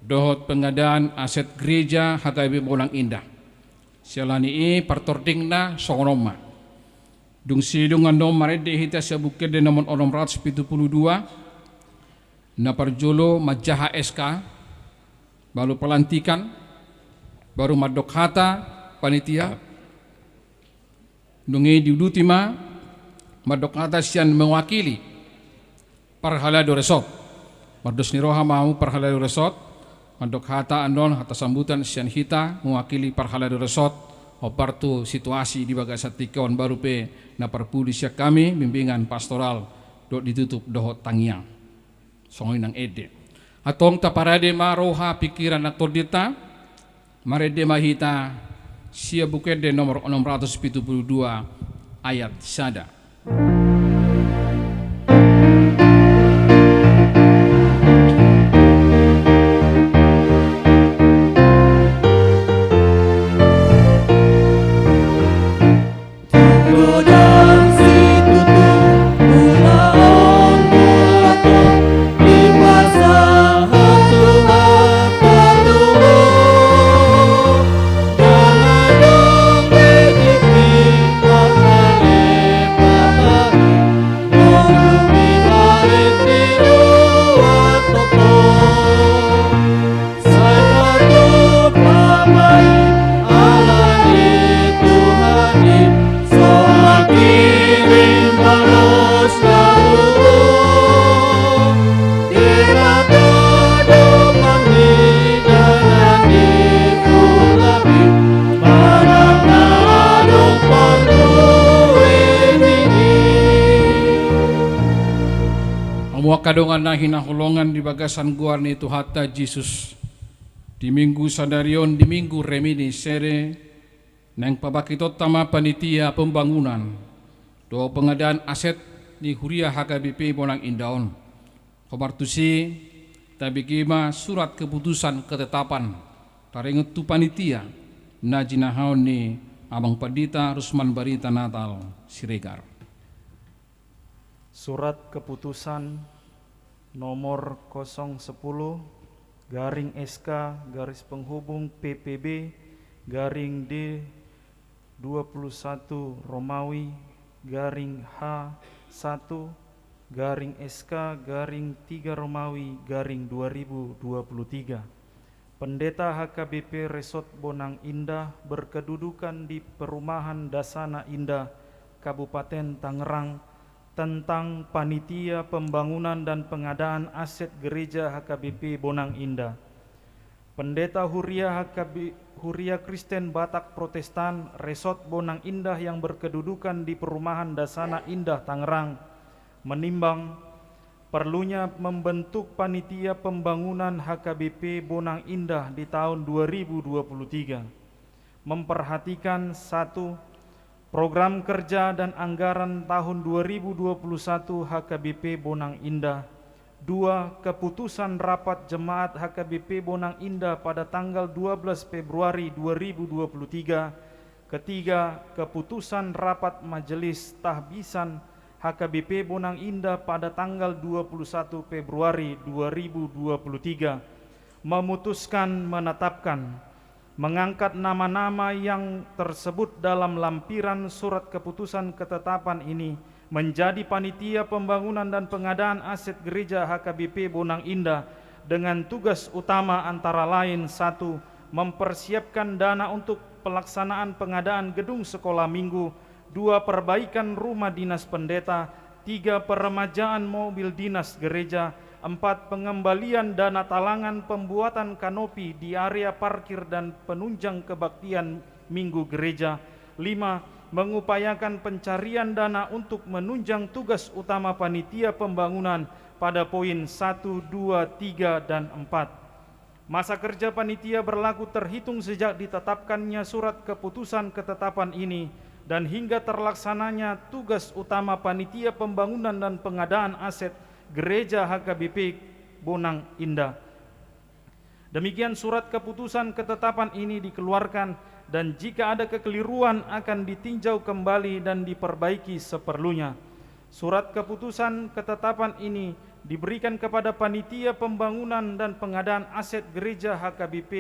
dohot pengadaan aset gereja H K B Bonang Indah. Siala ni i partordingna songon on ma. Dung sidung annon marende hita sian Buku Ende nomor onom ratus pitu pulu dua, na parjolo manjaha S K, baru pelantikan, baru mandok hata panitia, dung i diuduti ma mandok hata sian mewakili parhalado Resort. Mardos ni roha ma hamu parhalado Resort, mandok hata annon, hata sambutan sian hita mewakili parhalado Resort, hombar tu situasi di bagasan tingki on, baru pe na parpudi sian hami, bimbingan pastoral, dohot ditutup dohot tangiang. Songon i nang ende. Antong taparade ma roha, pikiran nang tondinta, marende ma hita sian Buku Ende nomor onom ratus pitu pulu dua ayat sada. Angka dongan na hinaholongan di bagasan goar ni Tuhanta Jesus, di Minggu sadari on, di Minggu Reminiscere, naeng pabangkitonta ma panitia pembangunan dohot pengadaan aset ni huria H K B P Bonang Indah on. Hombar tusi, tabege ma surat keputusan ketetapan paringot tu panitia na jinahaon ni Amang Pandita Rusman Barita Natal Siregar. Surat keputusan nomor kosong sepuluh garing S K garis penghubung P P B garing D dua puluh satu Romawi garing H satu garing S K garing tiga Romawi garing dua ribu dua puluh tiga. Pendeta H K B P Resort Bonang Indah berkedudukan di Perumahan Dasana Indah, Kabupaten Tangerang, tentang panitia pembangunan dan pengadaan aset gereja H K B P Bonang Indah. Pendeta Huria H K B, Huria Kristen Batak Protestan Resort Bonang Indah yang berkedudukan di Perumahan Dasana Indah, Tangerang, menimbang perlunya membentuk panitia pembangunan H K B P Bonang Indah di tahun dua ribu dua puluh tiga. Memperhatikan, satu, program kerja dan anggaran tahun dua ribu dua puluh satu H K B P Bonang Indah. Dua, keputusan rapat jemaat H K B P Bonang Indah pada tanggal dua belas Februari dua ribu dua puluh tiga. Ketiga, keputusan rapat majelis tahbisan H K B P Bonang Indah pada tanggal dua puluh satu Februari dua ribu dua puluh tiga memutuskan menetapkan, mengangkat nama-nama yang tersebut dalam lampiran surat keputusan ketetapan ini menjadi panitia pembangunan dan pengadaan aset gereja H K B P Bonang Indah dengan tugas utama antara lain, satu, mempersiapkan dana untuk pelaksanaan pengadaan gedung sekolah minggu, dua, perbaikan rumah dinas pendeta, tiga, peremajaan mobil dinas gereja, empat, pengembalian dana talangan pembuatan kanopi di area parkir dan penunjang kebaktian Minggu gereja, lima, mengupayakan pencarian dana untuk menunjang tugas utama panitia pembangunan pada poin satu, dua, tiga, dan empat. Masa kerja panitia berlaku terhitung sejak ditetapkannya surat keputusan ketetapan ini dan hingga terlaksananya tugas utama panitia pembangunan dan pengadaan aset gereja H K B P Bonang Indah. Demikian surat keputusan ketetapan ini dikeluarkan, dan jika ada kekeliruan akan ditinjau kembali dan diperbaiki seperlunya. Surat keputusan ketetapan ini diberikan kepada panitia pembangunan dan pengadaan aset gereja H K B P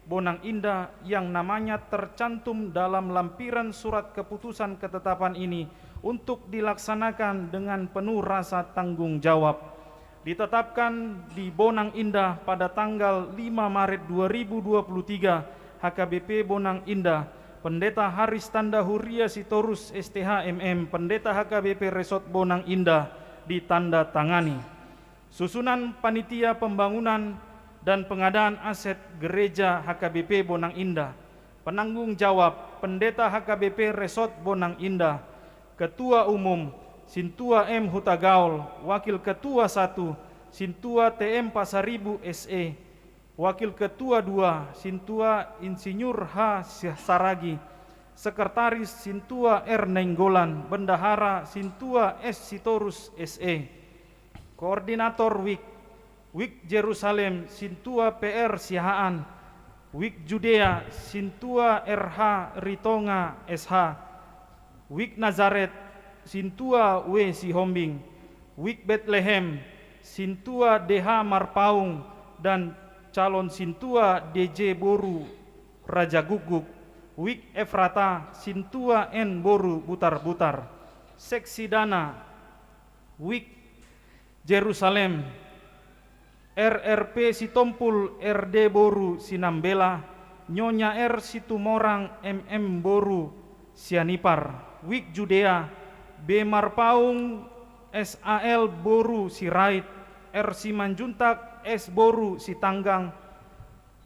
Bonang Indah yang namanya tercantum dalam lampiran surat keputusan ketetapan ini untuk dilaksanakan dengan penuh rasa tanggung jawab. Ditetapkan di Bonang Indah pada tanggal lima Maret dua ribu dua puluh tiga, H K B P Bonang Indah, Pendeta Haris Tanda Huria Sitorus, S T H, M M, Pendeta H K B P Resort Bonang Indah, ditandatangani. Susunan panitia pembangunan dan pengadaan aset gereja H K B P Bonang Indah. Penanggung jawab, Pendeta H K B P Resort Bonang Indah. Ketua Umum, Sintua M Hutagaol. Wakil Ketua satu, Sintua T M Pasaribu, S E. Wakil Ketua dua, Sintua Insinyur H Saragi. Sekretaris, Sintua R Nainggolan. Bendahara, Sintua S Sitorus, S E. Koordinator WIK, WIK Jerusalem, Sintua P R Siahaan. WIK Judea, Sintua R H Ritonga, S H. WIK Nazaret, Sintua W Sihombing. WIK Betlehem, Sintua D H Marpaung dan calon Sintua D J boru Raja Gukguk. WIK Efrata, Sintua N boru Butarbutar. Seksi Dana, WIK Jerusalem, R R P Sitompul, R D boru Sinambela, Nyonya R Situmorang, M M boru Sianipar. WIK Judea, B Marpaung, S A L boru Sirait, R Simanjuntak, S boru Sitanggang,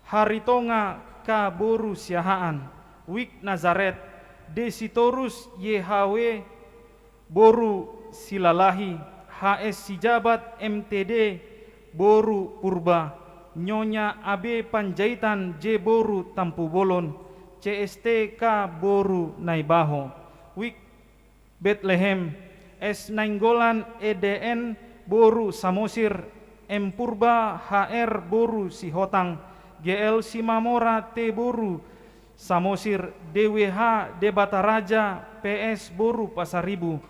Haritonga, K boru Siahaan. WIK Nazaret, D Sitorus, Y H W boru Silalahi, H H S Sijabat M T D boru Purba, Nyonya A B Panjaitan J boru Tampubolon, C S T K boru Naibaho. Wik Betlehem, S Nainggolan E D N boru Samosir, M Purba H R boru Sihotang, G L Simamora T boru Samosir, D W H Debata Raja P S boru Pasaribu,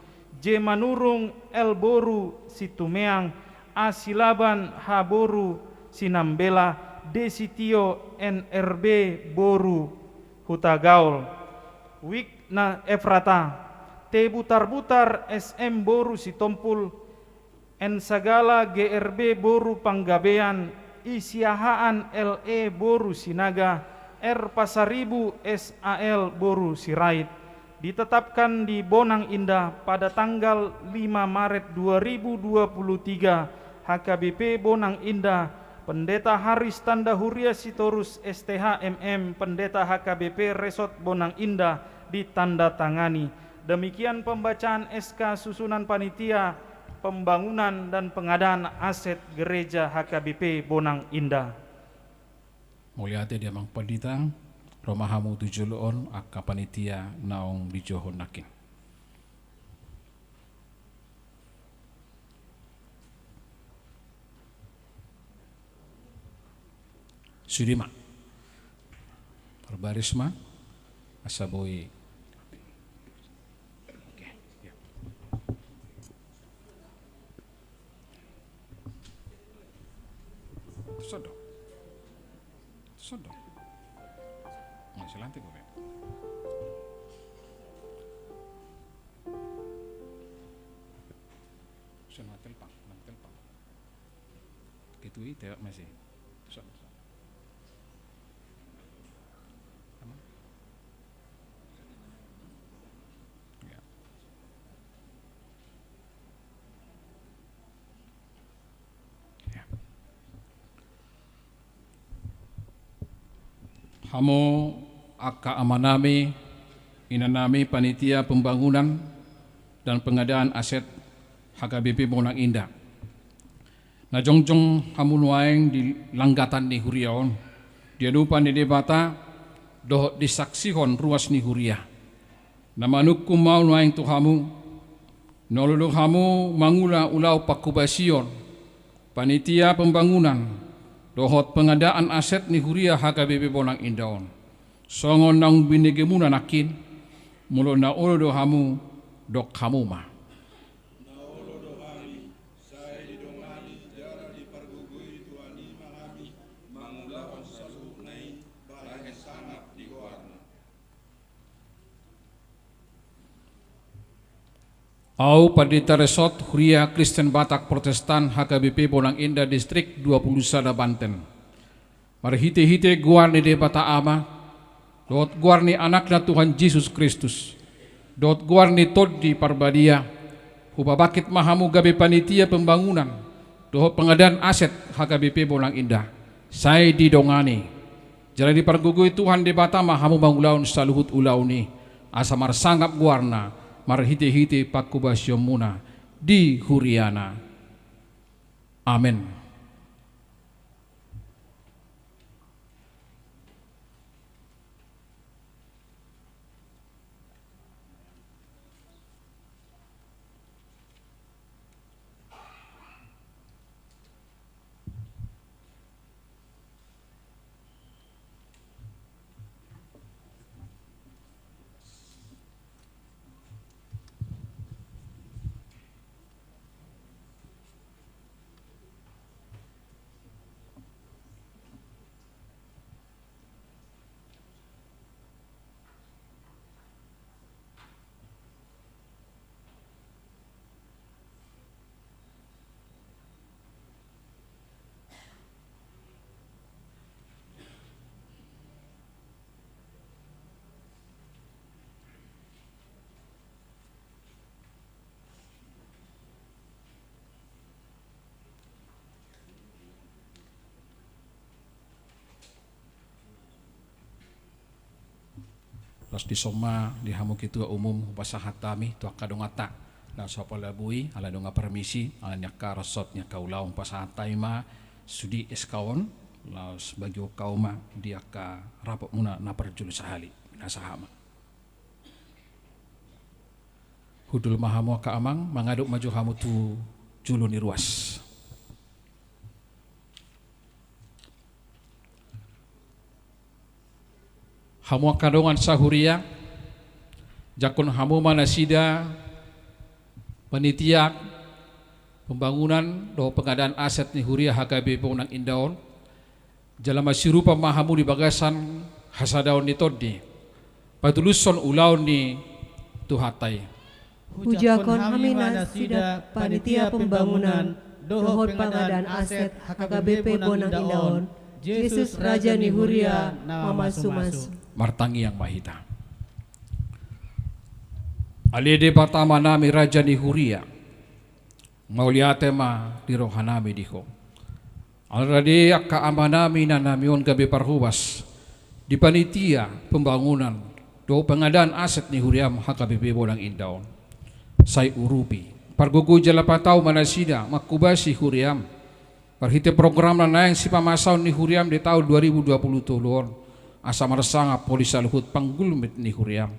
J Manurung L boru Situmeang, A Silaban H boru Sinambela, D Sitio N R B boru Hutagaol. Wik na Efrata, T Butarbutar S M boru Sitompul, N Sagala G R B boru Panggabean, I Siahaan L E boru Sinaga, R Pasaribu S A L boru Sirait. Ditetapkan di Bonang Indah pada tanggal lima Maret dua ribu dua puluh tiga, H K B P Bonang Indah, Pendeta Haris Tanda Huria Sitorus S T H M M, Pendeta H K B P Resort Bonang Indah, ditandatangani. Demikian pembacaan S K susunan panitia pembangunan dan pengadaan aset gereja H K B P Bonang Indah. Mauliate di amang pandita, ro ma hamu tu jolo on angka panitia naung dijouhon nangkin. Sude ma. Parbaris ma. Asa boi. Oke, ya. Tuson do. Tuson do. Nah, silantik gue. Tuson, mati telpang, mati telpang. Gitu i, tewak masih. Tuson, tuson. Aman? Ya. Ya. Hamu angka amanami, inanami, panitia pembangunan dan pengadaan aset H K B P Bonang Indah. Na jongjong hamu nuaeng di langgatan ni huria on, di adopan ni Debata, dohot disaksihon ruas ni huria. Na manungkun ma au nuaeng tu hamu, na olo do hamu mangula ulaon pangkobasion panitia pembangunan dohot pengadaan aset ni huria H K B P Bonang Indah on. Songon naung binegemuna nangkin, molo na olo do hamu, dok hamu ma. Na olo do hami, sai didongani jala dipargogoi Tuhan i ma hami mangulahon saluhutna i bahen sangap di goarna. Au Pandita Resort Huria Kristen Batak Protestan H K B P Bonang Indah Distrik dua puluh sada Banten. Marhite-hite goar ni Debata Ama, dohot goar ni Anakna Tuhan Jesus Kristus, dohot goar ni Tondi Parbadia, hupabangkit ma hamu gabe panitia pembangunan dohot pengadaan aset H K B P Bonang Indah. Sai didongani jala dipargogoi Tuhan Debata ma hamu mangulahon saluhut ulaon i, asa marsangap goarna marhite-hite pangkobasionmuna di huriana. Amen. Laos dison ma di hamu ketua umum hupasahat hami tu angka donganta Na so pola boi, ala nunga permisi, ala ni angka rosot ni angka ulaon, pasahat hami ma sude S K on, laos bagihon hamu ma di angka rapot muna na parjolo sahali. Binasaha ma. Hundul ma hamu angka amang, mangadop ma jo hamu tu jolo ni ruas. Hamu angka dongan sahuria, jangkon hamu ma nasida panitia pembangunan dohot pengadaan aset ni huria H K B P Bonang Indah on, jala masiurupan ma hamu di bagasan hasadaon ni tondi, patulushon ulaon ni Tuhanta i. Hujahahon hami ma nasida panitia pembangunan dohot pengadaan aset H K B P Bonang Indah on, Jesus Raja ni Huria mamasumasu. Martangiang ma hita. Ale Debata Ama nami, Raja ni Huria, mauliate ma di roha nami di Ho. Ala rade angka ama nami, ina nami on gabe parhobas di panitia pembangunan dohot pengadaan aset ni huriam H K B P Bonang Indah on. Sai urupi, pargogoi jala patau ma nasida manghobasi huriam marhite program na naeng sipamasaon ni huriam di taon dua ribu dua puluh tolu on, asa marsangap holi saluhut panggulmit ni huriam.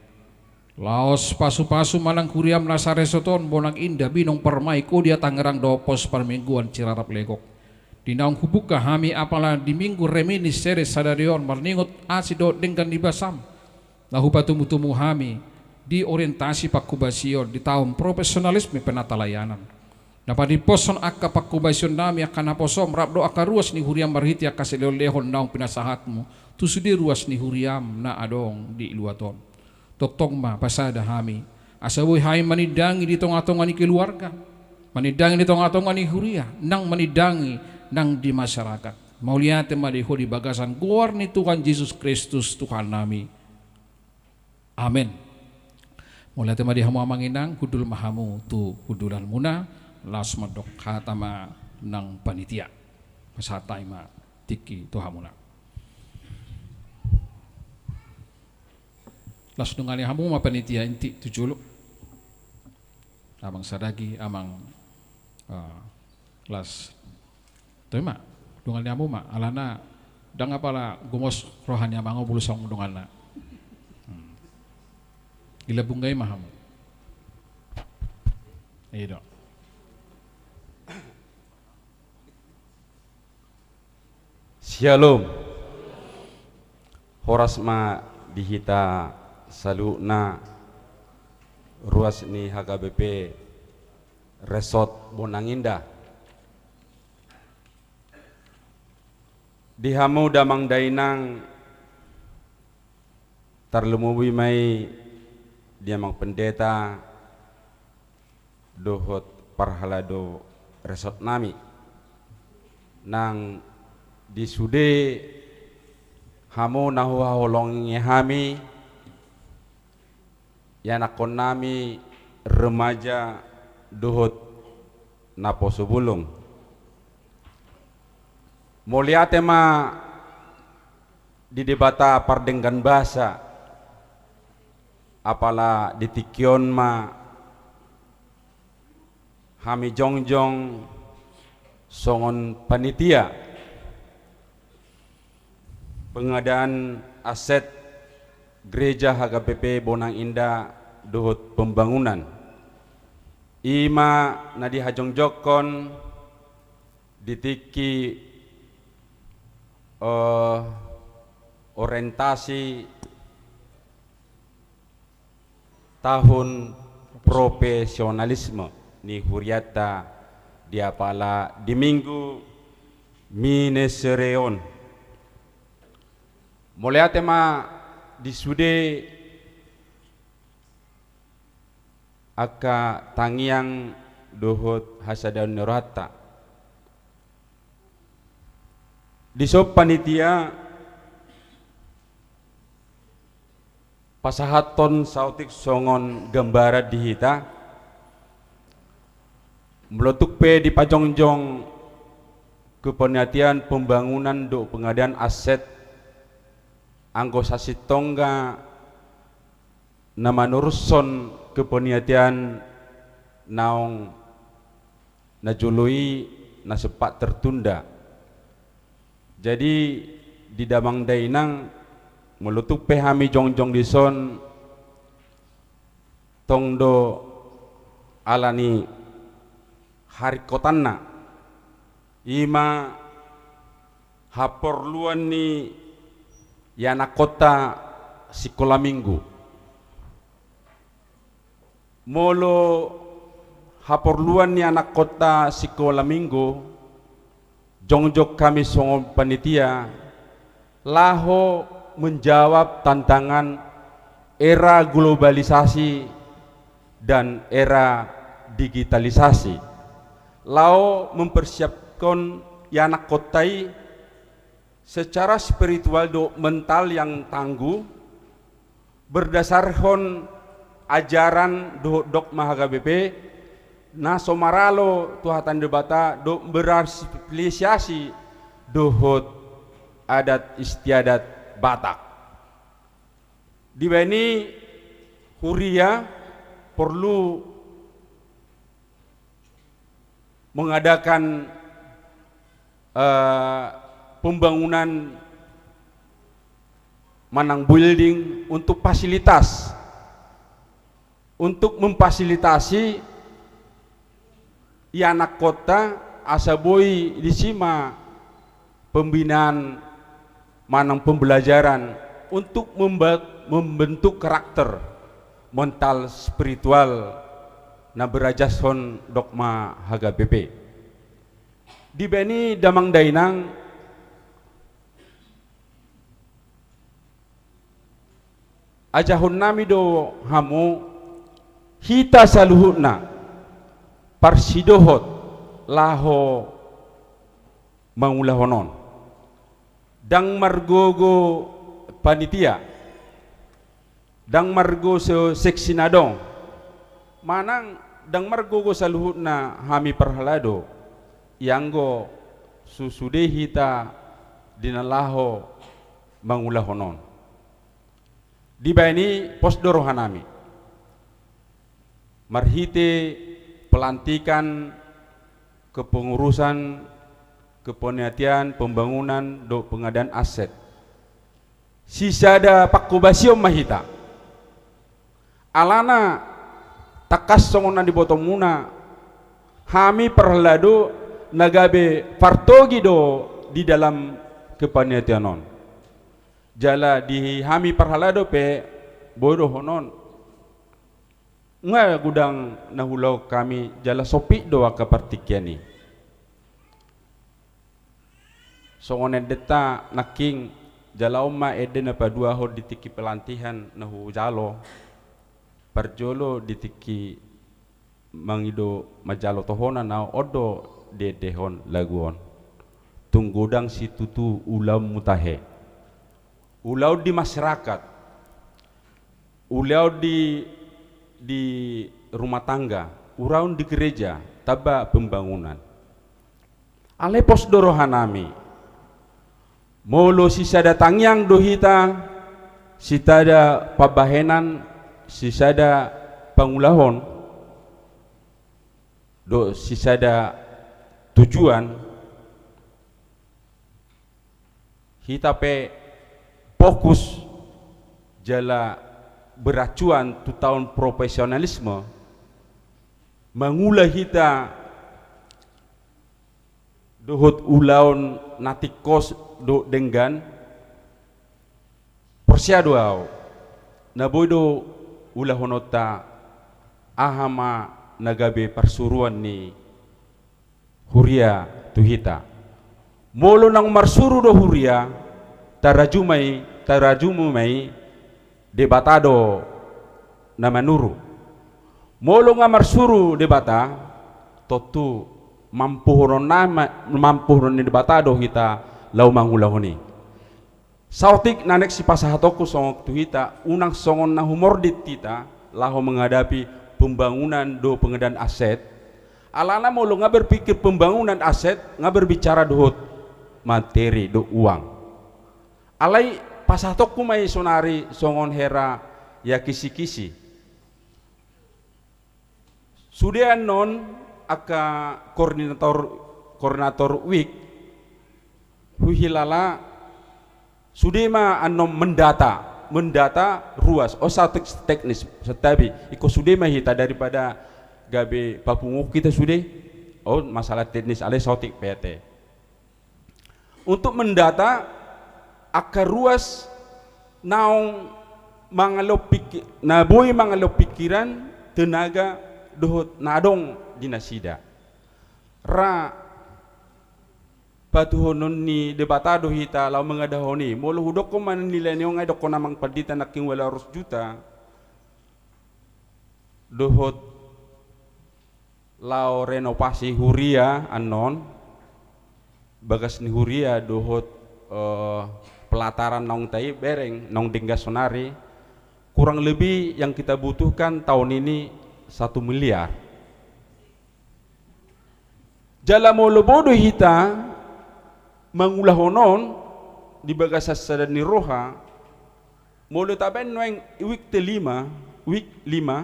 Laos pasupasu ma nang huriam na saresot on, Bonang Indah, Binong Permai, Kodia Tangerang dohot pos parmingguan Cirarap Legok. Di naung hubuka hami apala di Minggu Reminiscere sadari on marningot asi dohot denggan ni basam, na hupatumu-tumu hami di orientasi panghobasion di taon profesionalisme penatalayanan. Na padimposhon angka panghobasion nami angka naposom rap dohot angka ruas ni huriam marhite angka silehon-lehon naung pinasahatmu tu sude ruas ni huriam na adong di luat on. Tongtong ma pasada hami, asa boi hami manindangi di tonga-tonga ni keluarga, manindangi di tonga-tonga ni huria, nang manindangi nang di masyarakat. Mauliate ma di Ho di bagasan goar ni Tuhan Jesus Kristus Tuhan nami. Amen. Mauliate ma di hamu amang inang, hundul ma hamu tu hundulanmuna, laos mandok hata ma nang panitia. Pasahat hami ma tingki tu hamuna. Laos dongani hamu ma panitia inti tu jolo. Amang Sadagi, amang, eh, laos. Toe ma, dongani hamu ma, alana ndang apala gomos roha ni amang on molo songon donganna. Hmm. Gila bunggai ma hamu. I do. Syalom. Horas ma di hita saluhutna ruas ni H K B P Resort Bonang Indah. Di hamu damang dainang, tarlumobi ma i di amang pendeta dohot parhalado resort nami. Nang di sude hamu na huhaholongi hami, ianakhon nami, remaja dohot naposo bulung. Mauliate ma di Debata pardenggan basa, apala di tingki on ma hami jongjong songon panitia pengadaan aset Gereja H K B P Bonang Indah dohot pembangunan. I ma na dihajongjongkon di tingki, eh, orientasi tahun profesionalisme ni hurianta di apala di Minggu Reminiscere on. Mauliate ma di sude angka tangiang dohot hasadaon ni rohanta. Dison panitia pasahathon saotik songon gambaran di hita, molo tung pe dipajongjong kepanitiaan pembangunan dohot pengadaan aset, anggo sasintongna na manorushon kepanitiaan naung na jolo i na sempat tertunda. Jadi, di damang dainang, molo tung pe hami jongjong dison, tong do ala ni haringkotanna, i ma haporluan ni ianakkonta sikola minggu. Molo haporluan ni anakkonta sikola minggu, jongjong hami songon panitia, laho menjawab tantangan era globalisasi dan era digitalisasi. Laho mempersiapkan ianakkonta i secara spiritual dohot mental yang tangguh, berdasarhon ajaran dohot dogma H K B P, na so maralo tu hata ni Debata dohot berafiliasi dohot adat istiadat Batak. Dibaen i, huria porlu mengadakan, eh, pembangunan manang building untuk fasilitas, untuk memfasilitasi ianakkonta asa boi disi ma pembinaan manang pembelajaran untuk memba-, membentuk karakter mental spiritual na berajashon dogma H K B P. Dibaen i, damang dainang, ajahon nami do hamu, hita saluhutna parsidohot laho mangulahon on. Ndang margogo panitia, ndang margogo seksi na adong, manang ndang margogo saluhutna hami parhalado, ianggo sude hita di na laho mangulahon on. Dibaen i, pos do roha nami marhite pelantikan kepengurusan, kepanitiaan, pembangunan dohot pengadaan aset. Sisada pangkobasion ma hita. Alana tangkas songon na dibotomuna, hami parhalado na gabe partogi do di dalam kepanitiaan on. Jala di hami parhalado pe boi do honon, nunga godang na hulaon hami, jala sopit do angka partingkian i. Songon endenta nangkin, jala on ma ende na paduahon di tingki pelantikan na hujalo, parjolo di tingki mangido manjalo tohonan ahu, on do diendehon lagu on. Tung godang situtu ulaonmu tahe. Ulaon di masyarakat, ulaon di, di rumah tangga, ulaon di gereja, tamba pembangunan. Alai pos do roha nami. Molo sisada tangiang do hita, sisada pambahenan, sisada pangulahon, dohot sisada tujuan, hita pe fokus jala beracuan tu taon profesionalisme, mangula hita dohot ulaon na tingkos dohot denggan, porsea do ahu, na boi do ulahononta aha ma na gabe parsuruan ni huria tu hita. Molo naung marsuru do huria, tarajumi ma i, tarajumi ma i, Debata do na manuru. Molo nga marsuru Debata, tontu mampuhonon nama, mampuhonon ni Debata do hita laho mangulahon i. Saotik na naeng sipasahatonku songon tu hita, unang songon na humordit hita laho menghadapi pembangunan dohot pengadaan aset. Alana molo nga berpikir pembangunan aset, nga berbicara dohot materi dohot uang. Alai pasahatonku ma i sonari songon hera ya kisi-kisi. Sude annon angka koordinator, koordinator wik, huhilala sude ma annon mendata, mendata ruas, o saotik teknis, santabi, ingkon sude ma hita daripada gabe papungu hita sude, o masalah teknis alai saotik P T. Untuk mendata angka ruas naung mangalo piki-, na boi mangalo pikiran, tenaga dohot na adong di nasida. Ra patuhonon ni Debata do hita laho mangadahon i. Molo hudokkon ma nilai ni on, ai dokkon amang pandita nangkin ualu ratus juta dohot laho renovasi huria annon, bagas ni huria dohot, eh, pelataran naung tabereng, naung denggan sonari, kurang lebih yang kita butuhkan tahun ini satu miliar. Jala molo boi do hita mangulahon on di bagasan sada ni roha, molo tabaen nuaeng wik te lima, wik lima,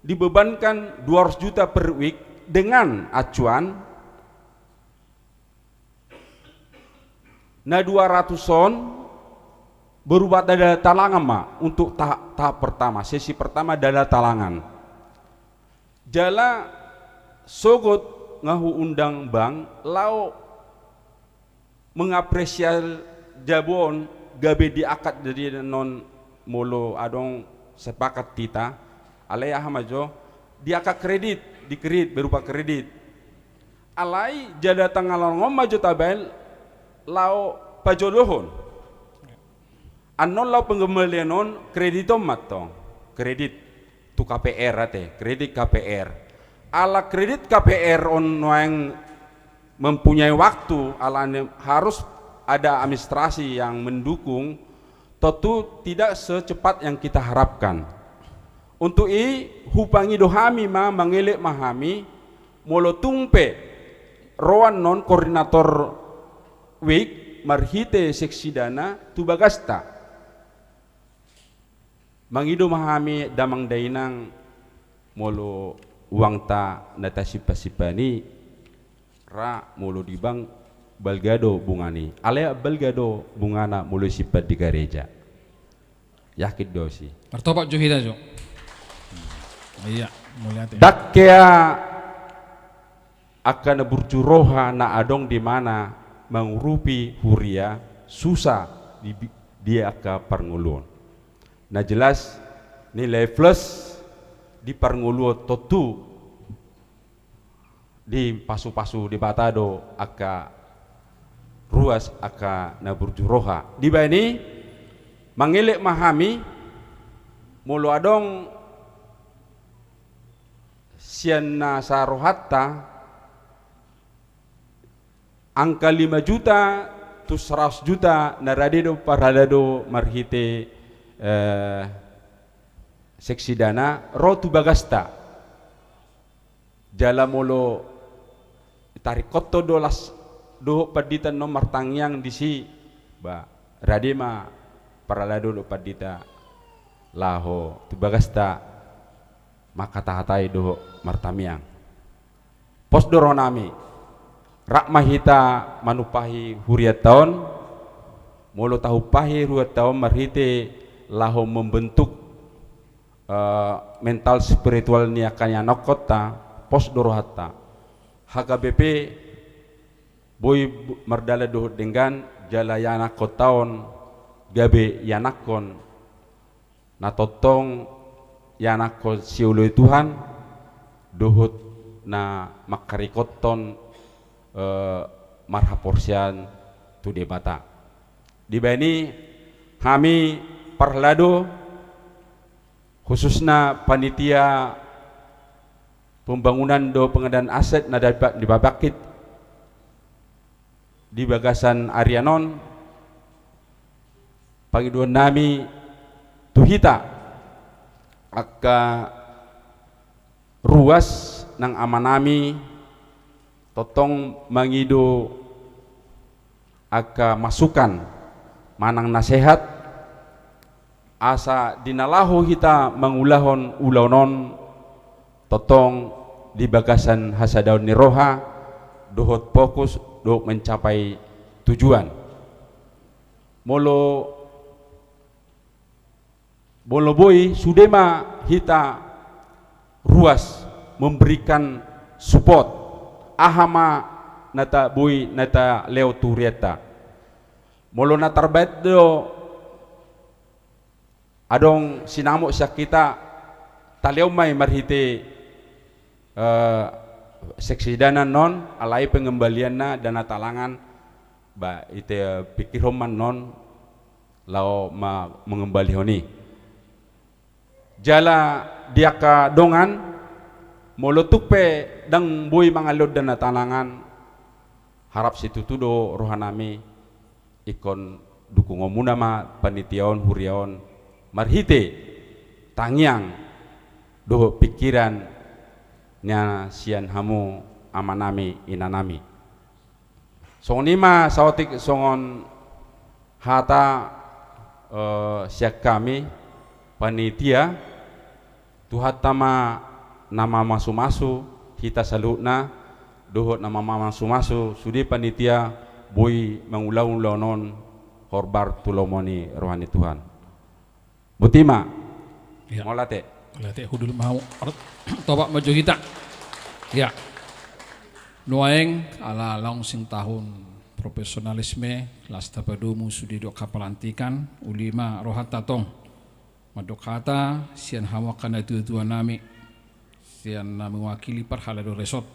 dibebankan dua ratus juta per wik dengan acuan na dua ratus on berupa dana talangan ma untuk ta-, tahap pertama, sesi pertama dana talangan. Jala sogot nga huundang bank laho mengapresiasi jabu on gabe diangkat jadi non molo adong sepakat hita, alai aha ma jo, diangkat kredit, dikredit, berupa kredit. Alai jala tanggal on ma jo tabaen laho pajolohon. Annon laho pengembalian on kredit on mantong, kredit tu K P R ate, kredit K P R. Ala kredit K P R on nuaeng mempunyai waktu, alani harus ada administrasi yang mendukung, tentu tidak secepat yang kita harapkan. Untuk i, hupangido hami ma, mangelek ma hami, molo tung pe ro annon koordinator wik marhite seksi dana tu bagasta. Mangido ma hami damang dainang, molo uangta na tasimpan-simpan i, ra molo di bank balga do bungana i. Alai balga do bungana molo disimpan di gareja. Yakin do si. Martopak jo hita jo. Iya, mauliate. Dang hea angka na burju roha na adong di mana mangurupi huria, susa di, di angka parngoluon. Na jelas nilai plus di parngoluon tontu dipasu-pasu Debata do angka ruas, angka na burju roha. Dibaen i, mangelek ma hami, molo adong sian na sarohanta, angka lima juta tu seratus juta na rade do parhalado marhite, eh, seksi dana ro tu bagasta. Jala molo taringkothon do las dohot pandita annon martangiang disi, ba, rade ma parhalado dohot pandita laho tu bagasta mangkata-hatai dohot martangiang. Pos do rohanami, rap ma hita manumpahi hurianta on. Molo tahumpahi hurianta on marhite laho membentuk, eh, mental spiritual ni angka ianakhonta, pos do rohanta. H K B P boi bu-, mardalan dohot denggan, jala ianakhonta on gabe ianakhon na tongtong ianakhon sioloi Tuhan, dohot na mangkaringkothon, eh, marhaporseaon tu Debata. Dibaen i, hami parhalado, khususna panitia pembangunan dohot pengadaan aset na dipa-, dipabangkit di bagasan arian on, pangidoannami tu hita, angka ruas nang amanami, tongtong mangido angka masukan manang nasehat, asa di na laho hita mangulahon ulaon on, Tongtong di bagasan hasadaon ni roha dohot fokus dohot mencapai tujuan. Molo Molo boi, sude ma hita ruas memberikan support. Aha ma na ta boi na talehon tu hurianta. Molo na tarbaen do adong sinamot sian hita, talehon ma i marhite, eh, seksi dana annon, alai pengembalianna dana talangan, ba, ite, eh, pikirhon ma annon, laho ma-, mangembalihon i. Jala di angka dongan, molo tung pe ndang boi mangalehon dana talangan, harap situtu do rohanami ingkon dukungonmuna ma panitia on, huria on, marhite tangiang dohot pikiran na sian hamu amanami, inanami. Songon i ma saotik songon hata, eh, sian hami panitia, Tuhanta ma na mamasumasu hita saluhutna, dohot na mamasumasu sude panitia boi mangulahon ulaon on, horbar tu lomo ni roha ni Tuhan. Boti ma. Ya. Mauliate. Mauliate, hundul ma hamu. Topak ma jo hita. Ya. Nuaeng ala laos sing tahun profesionalisme, las tapadomu sude dohot angka pelantikan, uli ma rohanta tong. Mandok hata sian hamu angka natuatuanami, sian na mewakili parhalado resort,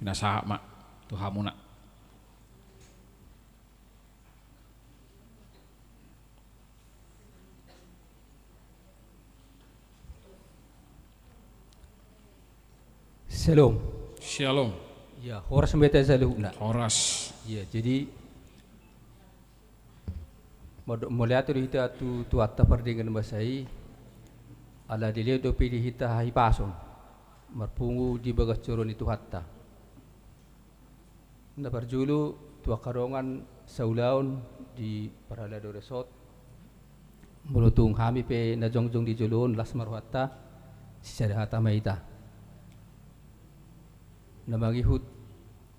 pinasahat ma tu hamuna. Syalom. Syalom. Ya, horas ma hita saluhutna. Horas. Ya, jadi, mauliate do hita tu Tuhanta pardenggan basa i, ala dilehon dope di hita hahipason marpungu di bagas joro ni Tuhanta. Na parjolo tu angka dongan saulaon di parhalado resort, molo tung hami pe na jongjong di jolo on, las ma rohanta, sisada hata ma hita. Na mangihut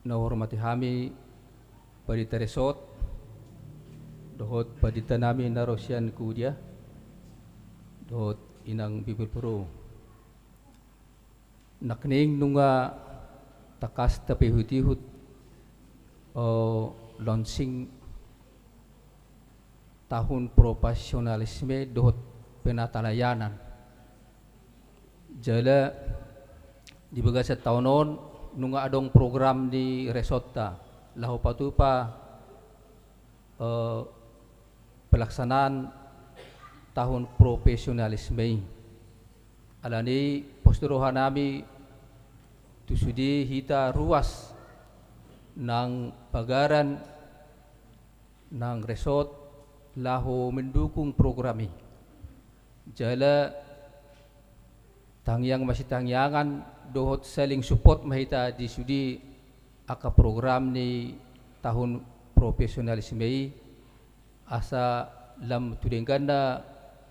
na huhormati hami pandita resort, dohot pandita nami na ro sian Kudia, dohot inang bibelvrouw. Nangkining nunga tangkas tapaihutihut, eh, launching tahun profesionalisme dohot penatalayanan. Jala di bagasan taon on nunga adong program ni resortta laho patupa, eh, pelaksanaan tahun profesionalisme i. Alani i pos do rohanami tu sude hita ruas nang pagaran nang resort laho mendukung program i. Jala tangiang masitangiangan dohot saling support ma hita di sude angka program ni tahun profesionalisme i, asa lam tu dengganna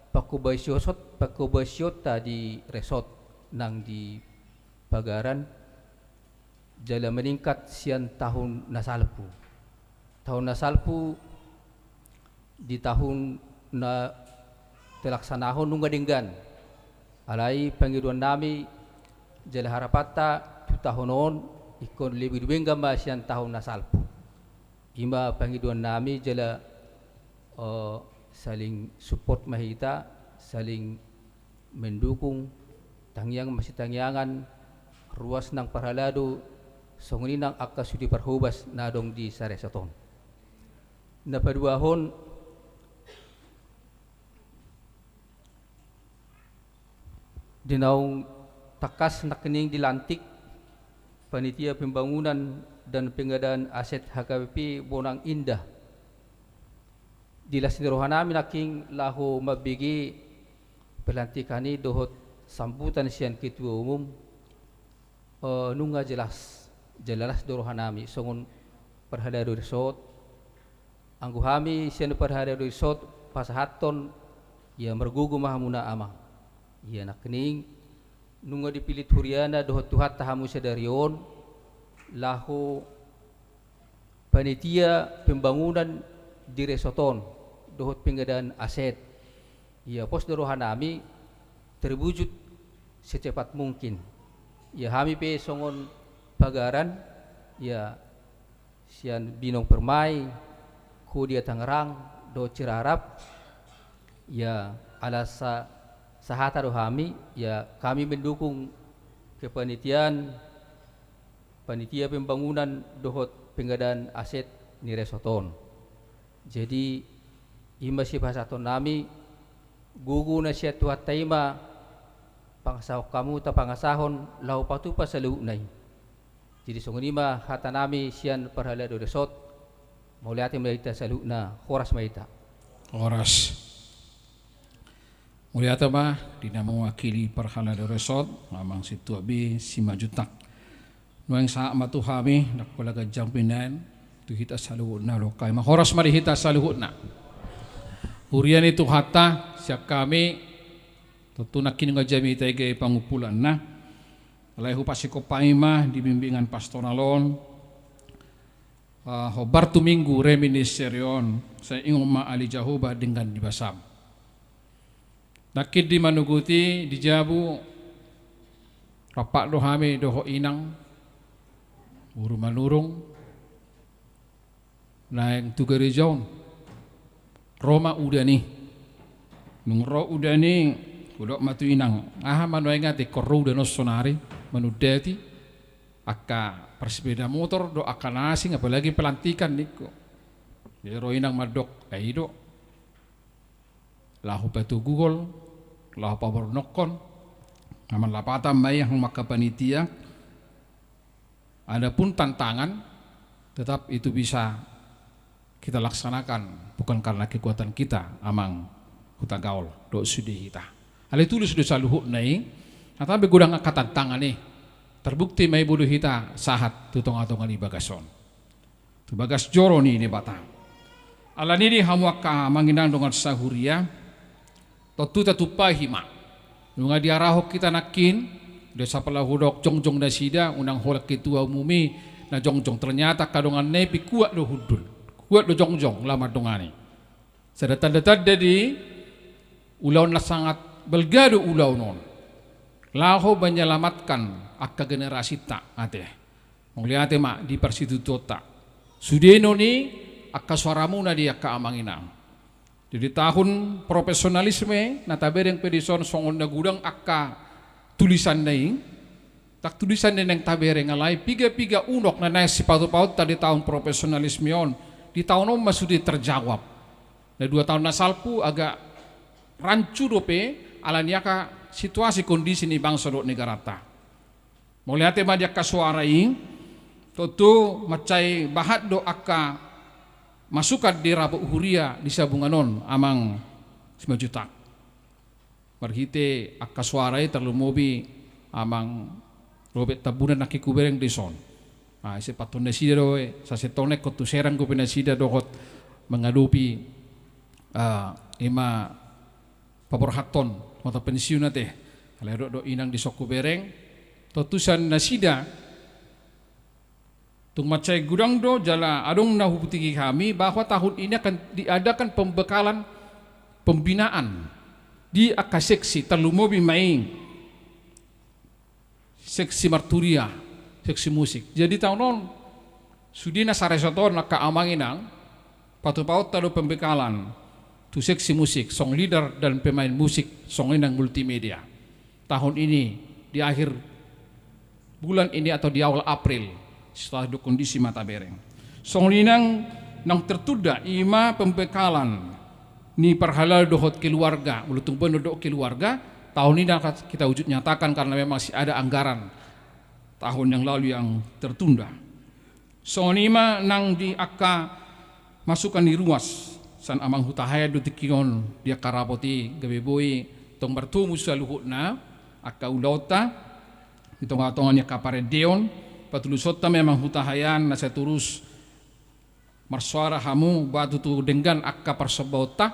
pangkobasion-, pangkobasionta di resort nang di pagaran, jala meningkat sian tahun na salpu. Tahun na salpu di tahun na talaksanahon nunga denggan. Alai pangidoannami jala harapanta tu tahun on ingkon lebih denggan ma sian tahun na salpu. I ma pangidoannami jala, eh, saling support ma hita, saling mendukung, tangiang masitangiangan, ruas nang parhalado, songon i nang angka sude parhobas na adong di saresort on. Na paduahon, di naung tangkas nangkining dilantik panitia pembangunan dan pengadaan aset H K B P Bonang Indah. Di las ni rohanami nangkin laho mambege pelantikan i dohot sambutan sian ketua umum, eh, nunga jelas, jelas do rohanami songon parhalado resort. Anggo hami sian parhalado resort pasahathon, ia margogo ma hamuna amang. Ia nangkining nunga dipillit huriana dohot Tuhanta hamu sadari on laho panitia pembangunan di resort on dohot pengadaan aset. Ia pos do rohanami terwujud secepat mungkin. Ia hami pe songon pagaran, ia sian Binong Permai, Kodia Tangerang dohot Cirarap, ia ala sa-, sahata do hami, ia kami mendukung kepanitiaan, panitia pembangunan dohot pengadaan aset ni resort on. Jadi, i ma sipasahatonnami, gogo na sian Tuhanta i ma pangasahon hamu tapangasahon laho patupa saluhutna i. Jadi, songon i ma hatanami sian Parhalado Resort. Mauliate ma di hita saluhutna, horas ma hita. Horas. Mauliate ma di na mewakili Parhalado Resort, Amang Sintua B Simanjuntak. Nuaeng sahat ma tu hami, ndang pola ganjang pinaen, tu hita saluhutna, dohot hami ma, horas ma di hita saluhutna. Huria ni Tuhanta, sian hami, tontu nangkin nunga jamita i gabe pangumpulanna. Alai hupasingkop hami ma di bimbingan pastoral on, ah, hombar tu Minggu reminiscere on, sai ingot ma ale Jahowa denggan ni basam. Nangkin di manogot i di jabu, rap do hami dohot inang, boru Manurung, naeng tu gareja on. Ro ma udan i. Dung ro udan i, hudok ma tu inang, aha ma nuaeng ate, ingkon ro udan on sonari, manundati angka parsepeda motor dohot angka na asing, apalagi pelantikan, ningku. Jadi ro inang mandok, ai do. Laho patoguhon, laho pabornongkon, na marlapatan ma i hamu angka panitia. Adapun tantangan, tetap itu bisa kita laksanakan, bukan karena kekuatan kita, Amang Hutagaol, dohot sude hita. Alai tulus do saluhutna i, na tabe godang angka tantangan i, terbukti ma i molo hita sahat tu tongatonga ni bagas on. Tu bagas joro ni Debata. Alani i di hamu angka amang inang dongan sahuria, tontu tatumpahi ma. Nunga diarahon hita nangkin, do sapala hudok jongjong nasida, unang holan ketua umum i na jongjong, ternyata angka donganna i pe kuat do hundul. Kuat do jongjong, laho mandongani. Sada tanda-tanda di ulaon na sangat balga do ulaon on. Laho menyelamatkan angka generasinta, ate. Mauliate ma di parsitutuonta. Sude non i angka suaramuna di angka amang inang. Jadi tahun profesionalisme na tabereng pe dison songon na godang angka tulisanna i. Ndang tulisan na naeng tabereng, alai piga-piga unok na naeng sipatupaonta di tahun profesionalisme on, di tahun on ma sude terjawab. Na dua tahun na salpu agak rancu dope, alani angka situasi kondisi ni bangso dohot negaranta. Mauliate ma di angka suara i, tontu mansai bahat do angka masukan di rabot huria di Sabungan on, Amang Simanjuntak. Marhite angka suara i tarlumobi Amang Robert Tambunan nangkin hubereng dison. Ah, ise paton nasida do, eh, sasintongna ingkon tu Serang dope nasida dohot mangadopi, ah, ima paborhathon masa pensiun, ate. Alai dok do inang dison hubereng, tontu sian nasida tung mansai godang do, jala adong na hubutiki hami bahwa tahun ini akan diadakan pembekalan pembinaan di angka seksi, tarlumobi ma i seksi marturia, seksi musik. Jadi tahun on sude na saresort on angka amang inang, patupaonta do pembekalan tu seksi musik, song leader dan pemain musik, songon i nang multimedia. Tahun ini di akhir bulan ini atau di awal April, setelah do kondisi ma tabereng. Songon i nang, naung tertunda ima pembekalan ni parhalal dohot keluarga, molo tung baen do dohot keluarga, tahun ini akan kita wujud nyatakan karena memang masih ada anggaran tahun yang lalu yang tertunda. Songon i ma nang di angka masukan ni ruas, sian amang hutahaean do tingki on di angka rapot i, gabe boi tong martumu saluhutna angka ulaonta di tongatonga ni angka parendeon. Patulusonta ma amang hutahaean na sai torus marsoara hamu, ba tutu denggan angka parsombaonta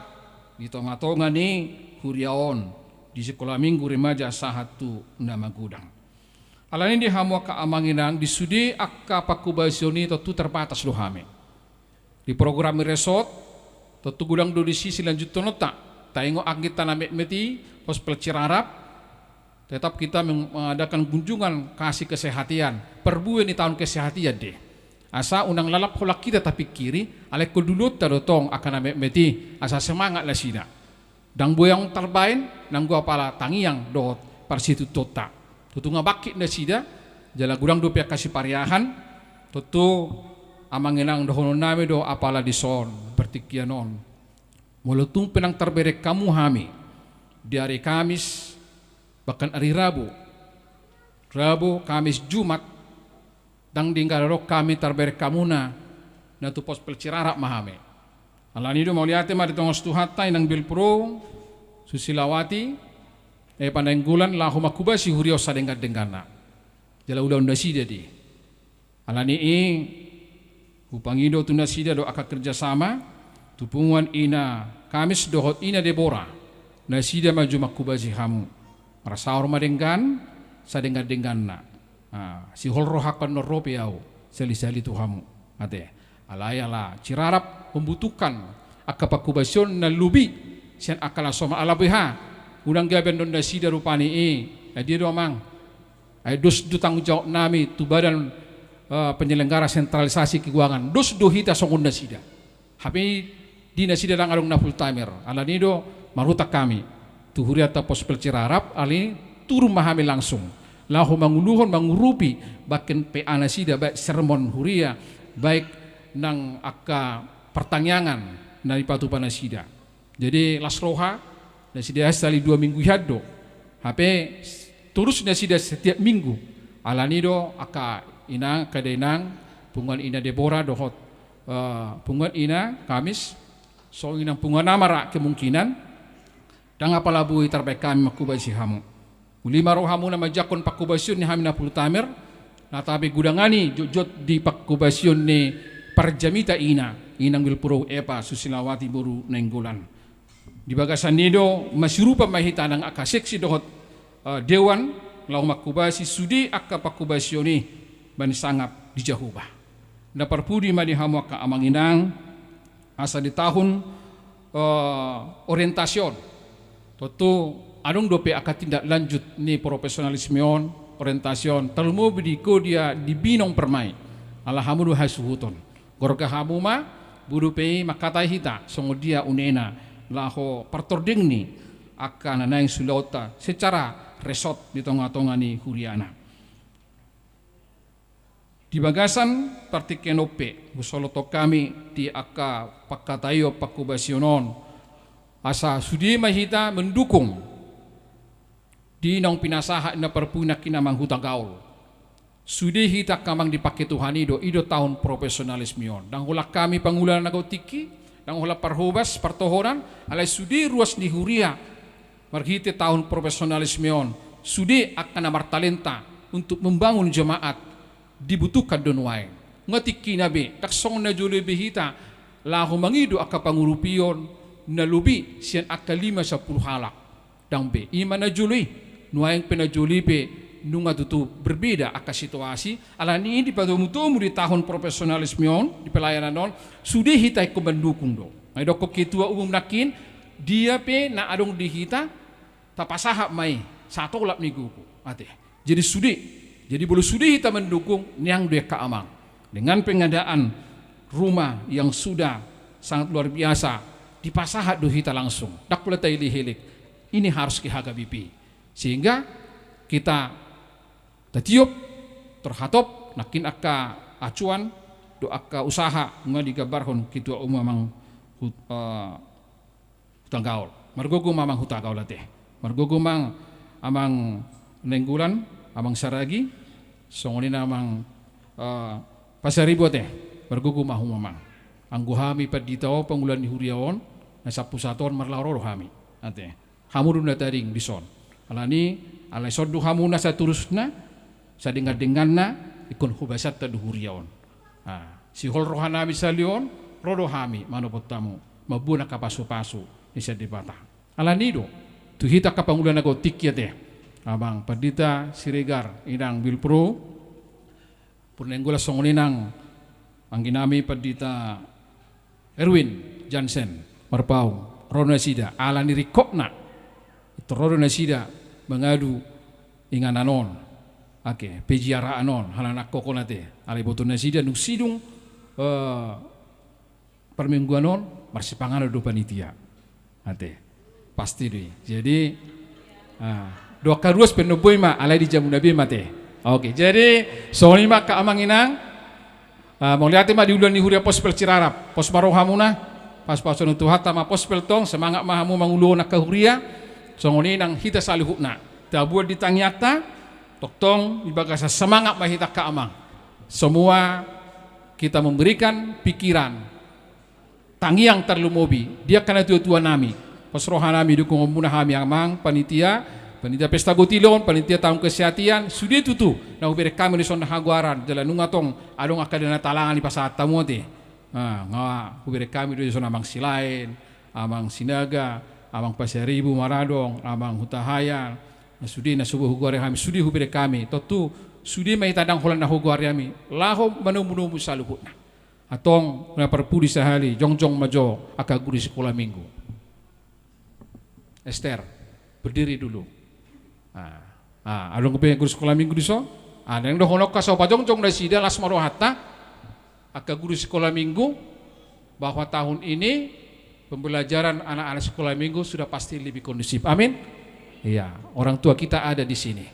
di tongatonga ni huria on. di sikola minggu remaja sahat tu na magodang. Alani i di hamu angka amang inang, di sude angka pangkobasion i tontu terbatas do hami. Di program i resort, tontu godang do disi silanjuthononta. Taingot angka na metmet i, Pospel Cirarap, tetap kita meng-, mengadakan kunjungan kasih kesehatian, parbue ni taon kesehatian do i. Asa unang lalap holan hita tapingkiri, alai ingkon luluonta do tong angka na metmet i, asa semangat nasida. Ndang boi ahu tarbaen, nanggo apala tangiang dohot parsitutuonta. Tontu nga bangkit nasida, jala godang dope angka sipariahan, tontu amang inang dohononnami do apala dison, partingkian on. Molo tung pe ndang tarbereng hamu hami, di ari Kamis, bahkan ari Rabu, Rabu, Kamis, Jumat, ndang denggan adong hami tarbereng hamuna, na tu Pospel Cirarap ma hami. Alani i do mauliate ma di tonga Tuhanta, Inang Belpro, Susilawati, Epa Nainggolan, laho manghobasi huria on sadenggan-dengganna. Jala ulaon nasida do i. Alani i, hupangido tu nasida do angka kerjasama, tu punguan Ina Kamis dohot Ina Debora, nasida ma jo manghobasi hamu. Marsaor ma denggan, sadenggan-dengganna. Ah, sihol rohangku annon ro pe ahu, sahali-sahali tu hamu. Ate. Alai ala Cirarap membutuhkan angka pangkobasion na lobi sian angka na somal, ala boha. Unang gabe annon nasida rupani i. Ai dia do amang. Ai dos do tanggung jawabnami tu badan, eh, penyelenggara sentralisasi keuangan. Dos do hita songon nasida. Hape di nasida ndang adong na full timer. Alani i do marhutang hami tu hurianta Pospel Cirarap, alani i turun ma hami langsung laho manguluhon, mangurupi, bahkan P A nasida, baik sermon huria, baik nang angka partangiangan na dipatupa nasida. Jadi las roha nasida sahali dua minggu hian do. Hape torus nasida setiap minggu. Alani i do angka inang, angka dainang, punguan Ina Debora dohot, eh, punguan Ina Kamis, songon i nang punguan Amara kemungkinan, ndang apala boi tarbaen hami manghobasi hamu. Uli ma rohamuna manjangkon pangkobasion ni hami na full timer, na tabe godang i jotjot di pangkobasion ni parjamita ina, Inang Belpro Epa Susilawati boru Nainggolan. Di bagasan i do masiurupan ma hita nang angka seksi dohot, eh, dewan, laho manghobasi sude angka pangkobasion i, bahen sangap di Jahowa. Na parpudi ma di hamu angka amang inang, asa di tahun, eh, orientasi on. Tontu adong dope angka tindak lanjut ni profesionalisme on, orientasi on, tarlumobi di Kodia di Binong Permai. Ala hamu do hasuhuton. Gorga hamu ma, boru pe i mangkatai hita, songon dia unena, laho partording ni angka na naeng siulaonta secara resort di tonga-tonga ni huriana. Di bagasan partingkian on pe, husolothon hami di angka pangkataion pangkobasion on, asa sude ma hita mendukung di naung pinasahat na parpudi nangkin amang Hutagaol. Sude hita angka amang dipangke Tuhan i do, i do tahun profesionalisme on. Ndang holan hami pangula na gok tingki, ndang holan parhobas, partohonan, alai sude ruas ni huria, marhite tahun profesionalisme on, sude angka na martalenta untuk membangun jemaat dibutuhkan do nuaeng. Nga tingkina be, ndang songon na jolo i be hita, laho mangido angka pangurupion na lobi sian angka lima sampulu halak. Ndang be, i ma na jolo i, nuaeng pe na jolo i pe, nunga tutu berbeda angka situasi, alani i dipatomu-tomu di tahun profesionalisme on, di pelayanan on, sude hita ingkon mandukung do. Nga didokkon ketua umum nangkin, dia pe na adong di hita, tapasahat ma i, satolap ni gogo, ate. Jadi sude, jadi molo sude hita mandukung, niang do i angka amang. Dengan pengadaan rumah yang sudah sangat luar biasa, dipasahat do hita langsung. Ndang pola taelek-elek. Ini harus dihagapi. Sehingga kita tatiop, terhatop, nangkin angka acuan, do angka usaha, nga digambarhon ketua umum amang Hut-, eh, Hutagaol. Margogo ma amang Hutagaol ate. Margogo ma amang Nainggolan, amang Saragi, songon i nang amang, eh, Pasaribu ate. Margogo ma hamu amang. Anggo hami pandita on, pangula ni huria on, na sampulu satu on marlaho ro do hami. Ate. Hamu do na tading dison. Alani, alai son do hamu na satorusna, sadenggan-dengganna, ingkon hobasanta do huria on. Ah, sihol rohanami sahali on, ro do hami manopot hamu, mamboan angka pasu-pasu ni sian Debata. Alani do, tu hita angka pangula na godang tingki ate. Amang Pandita Siregar, Inang Wilpro, Purnaenggolan songon i nang angginami Pandita Erwin Jansen, marpaung, ro do nasida, ala ni ringkotna, tor ro do nasida mangadu inganan on, ake, peziarahan on, halana angka on ate, ala iboto nasida dung sidung, eh, parmingguan on, marsipanganon do panitia. Ate. Pasti do i. Jadi, ah, do angka ruas pe na boi ma, alai dijamuna be ma ate. Oke, jadi, songon i ma angka amang inang. Ah, mauliate ma di ulaon ni huria Pospel Cirarap. Pos ma rohamuna, pasupasu ni Tuhanta ma Pospel tong, semangat ma hamu manguluhon angka huria. Songon i nang hita saluhutna. Taboan di tangiangta, tongtong di bagasan semangat ma hita angka amang. Semua kita memberikan pikiran, tangiang tarlumobi di angka natuatuanami. Pos rohanami, dukungonmuna hami amang panitia, panitia pesta gotilon, panitia tahun kesehatian, sude tutu na hubereng hami dison na hagoaran, jala nunga tong adong angka dana talangan dipasahat hamu ate. Ah, nga hubereng hami do dison amang Silaen, amang Sinaga, amang Pasaribu Maradong, amang Hutahaean, na sude na so boi hugoari hami, sude hubereng hami. Tontu sude ma hita ndang holan na hugoari hami laho manomunomu saluhutna. Antong na parpudi sahali, jongjong ma jo angka guru sikola minggu. Ester, berdiri dulu. Ah, ah, adong pe guru sikola minggu dison. Ah, naeng dohononku asa pajongjong nasida, las ma rohanta. Angka guru sikola minggu, bahwa tahun ini pembelajaran anak-anak sekolah minggu sudah pasti lebih kondusif. Amin. Iya, orang tua kita ada di sini.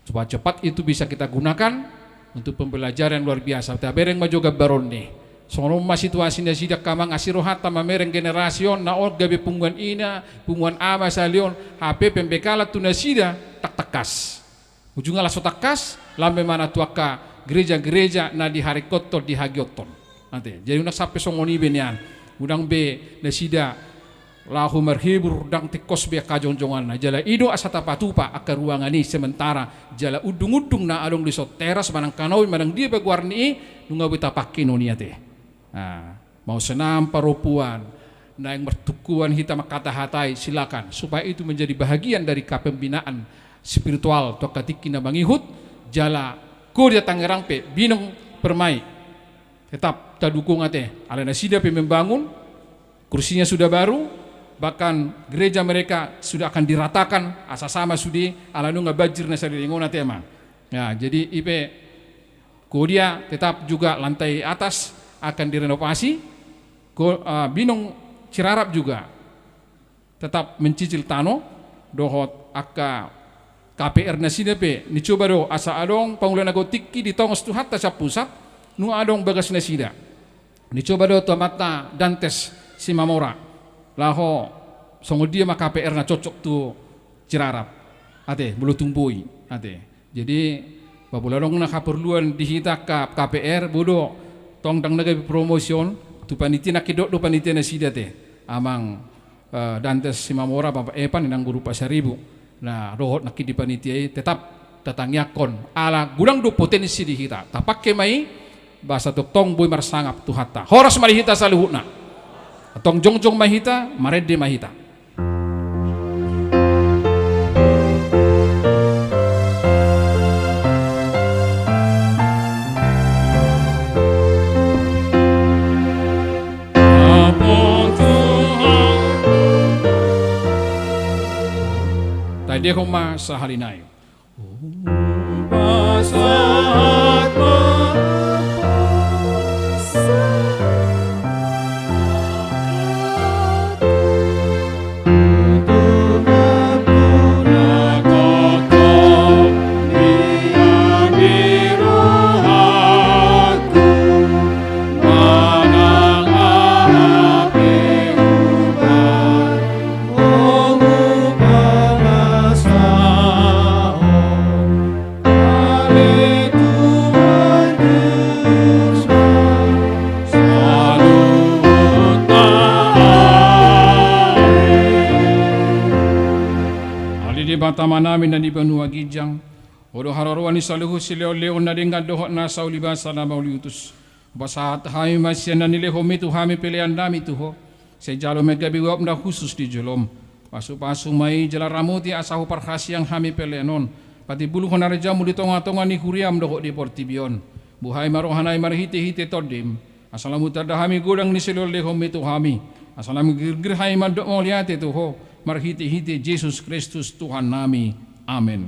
Cepat-cepat itu bisa kita gunakan untuk pembelajaran yang luar biasa. Tabereng ma jo gambaran ni. Songon on ma situasi nasida angka amang, asi rohanta mamereng generasi on, na on gabe punguan ina, punguan ama sahali on, hape pembekalan tu nasida ndang tangkas. Ujungna laos so tangkas, lam ma imana tu angka gereja-gereja na diharingkothon, dihagiothon. Ate, jadi unang sampe songon i be nian. Unang be nasida laho marhibur ndang tingkos be angka jongjonganna. Jala i do asa tapatupa angka ruangan i sementara. Jala undung-undung na adong dison, teras manang kanopi manang dia pe goarna i, nunga boi tapake on i ate. Nah, mau senam, parompuan, naeng martungkuan hita mangkatahatai, silakan. Supaya itu menjadi bahagian dari kepembinaan spiritual tu angka tingki na mangihut, jala Kodia Tangerang pe, Binong Permai. Tetap tadukung ate, alai nasida pe membangun, kursinya sudah baru, bahkan gereja mereka sudah akan diratakan, asa sama sude, ala nunga banjir na saleleng on ate amang. Ya, jadi i pe Kodia tetap juga lantai atas akan direnovasi. Ko-, eh, Binong Cirarap juga tetap mencicil tano dohot angka K P R nasida pe, nicoba do asa adong pangula na godang tingki ditongos Tuhanta sian pusat, nunga adong bagas nasida. Nicoba do tu amanta Dantes Simamora, laho songon dia ma K P R na cocok tu Cirarap. Ate, molo tung boi, ate. Jadi, apabila adong na haporluan di hita angka K P R, boi do, tong ndang na gabe promosi on, tu panitia nangkin didok do panitia nasida ate. Amang, eh, Dantes Simamora, Bapak Evan, Inang Guru Pasaribu. Nah, dohot nangkin di panitia i, tetap tatangiangkon. Ala godang do potensi di hita. Tapake ma i, asa tongtong boi marsangap Tuhanta. Horas ma di hita saluhutna. Antong jongjong ma hita, marende ma hita. Taendehon ma sahali nai. Ale Debata Amanami na di banua ginjang, Ho do haroroan ni saluhut silehonlehon na denggan dohot nasa ulibasa na mauliutus. Hupasahat hami ma sian na nilehonmi tu hami peleannami tu Ho. Sai jalo ma gabe uap na hushus di jolom. Pasupasu ma i jala ramoti asa huparhasiang hami pelean on, patimbulhon harajaonmu di tongatonga ni huriam dohot di portibi on. Buhai ma rohanami marhitehite Tondim, asa lam hutanda hami godang ni silehonlehonmi tu hami, asa lam girgir hami mandok mauliate tu Ho, marhitehite Jesus Kristus Tuhannami. Amen.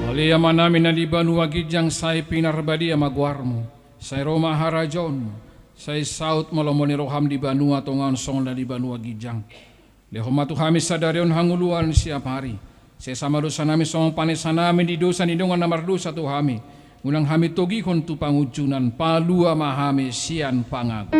Ale Amanami na di banua ginjang, sai pinarbadia ma goarmu, sai ro ma harajaonmu, sai saut ma lomo ni roham di banua tonga on songon na di banua ginjang. Lehon ma tu hami sadari on hangoluan siapari. Sesa ma dosanami songon panesanami di dosa ni dongan na mardosa tu hami. Unang hami togihon tu pangunjunan, palua ma hami sian pangago.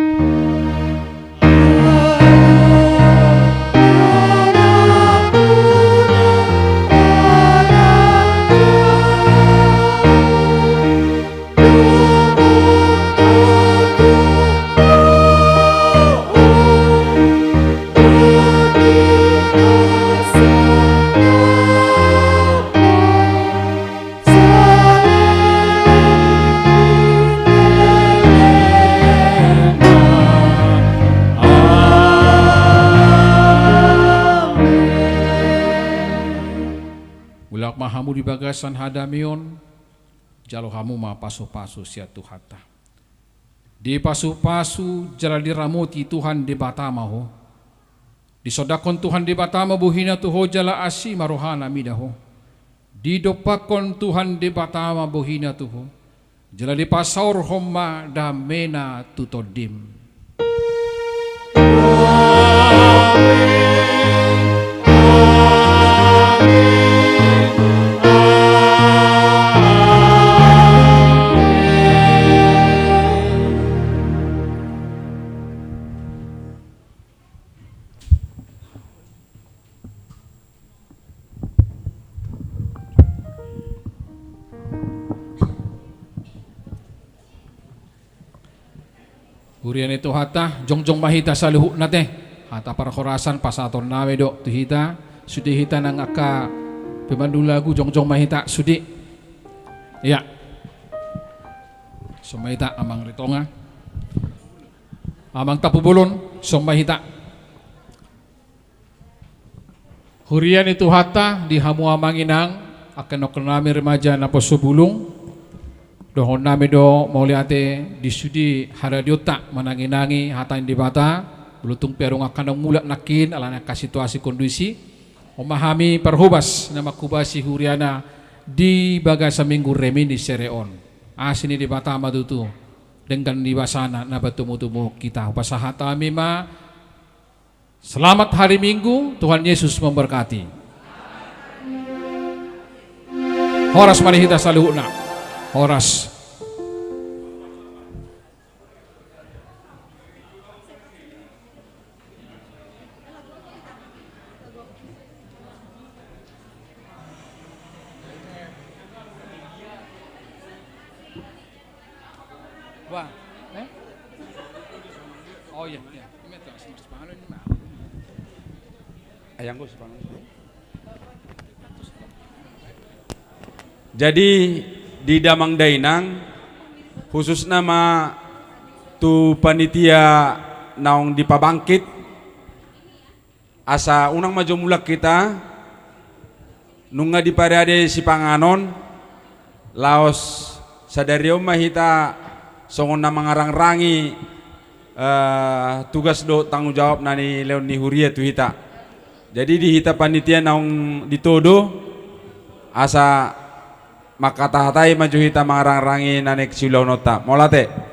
Mulak ma hamu di bagasan hadameon, jalo hamu ma pasupasu sian Tuhanta. Dipasupasu jala diramoti Tuhan Debata ma ho. Disondangkon Tuhan Debata ma bohina tu ho jala asi ma rohana mida ho. Didompakkon Tuhan Debata ma bohina tu ho, jala dipasaorhon ma damena tu tondim. Huria ni Tuhanta, jongjong ma hita saluhutna te. Hata parhorasan pasahatonnami do tu hita. Sude hita nang angka pemandu lagu, jongjong ma hita sude. Ia. Son ma hita, Amang Ritonga. Amang Tampubolon, son ma hita. Huria ni Tuhanta, di hamu amang inang, angka inakkonnami remaja naposobulung, dohononnami do mauliate di sude haradionta mananginangi hata ni Debata. Molo tung pe adong angka na mulak nangkin ala ni angka situasi kondisi, on ma hami parhobas na manghobasi huriana di bagasan Minggu Reminiscere on. Asi ni Debata ma tutu denggan ni basana na patumu-tumu hita. Hupasahat hami ma. Selamat hari Minggu, Tuhan Yesus memberkati. Horas ma di hita saluhutna. Horas. Wah, eh? Oh iya, iya. Ini tuh, si Mas Pangalu ini mah. Ayang gue si Pangalu. Jadi, di damang dainang, khususna ma tu panitia naung dipabangkit, asa unang ma jo mulak hita, nunga diparade sipanganon, laos sadari on ma hita songon na mangarangrangi, eh, tugas dohot tanggung jawab na nilehon ni huria tu hita. Jadi di hita panitia naung ditodo, asa mangkatahatai ma jo hita mangarangrangi na naeng siulahononta. Mauliate.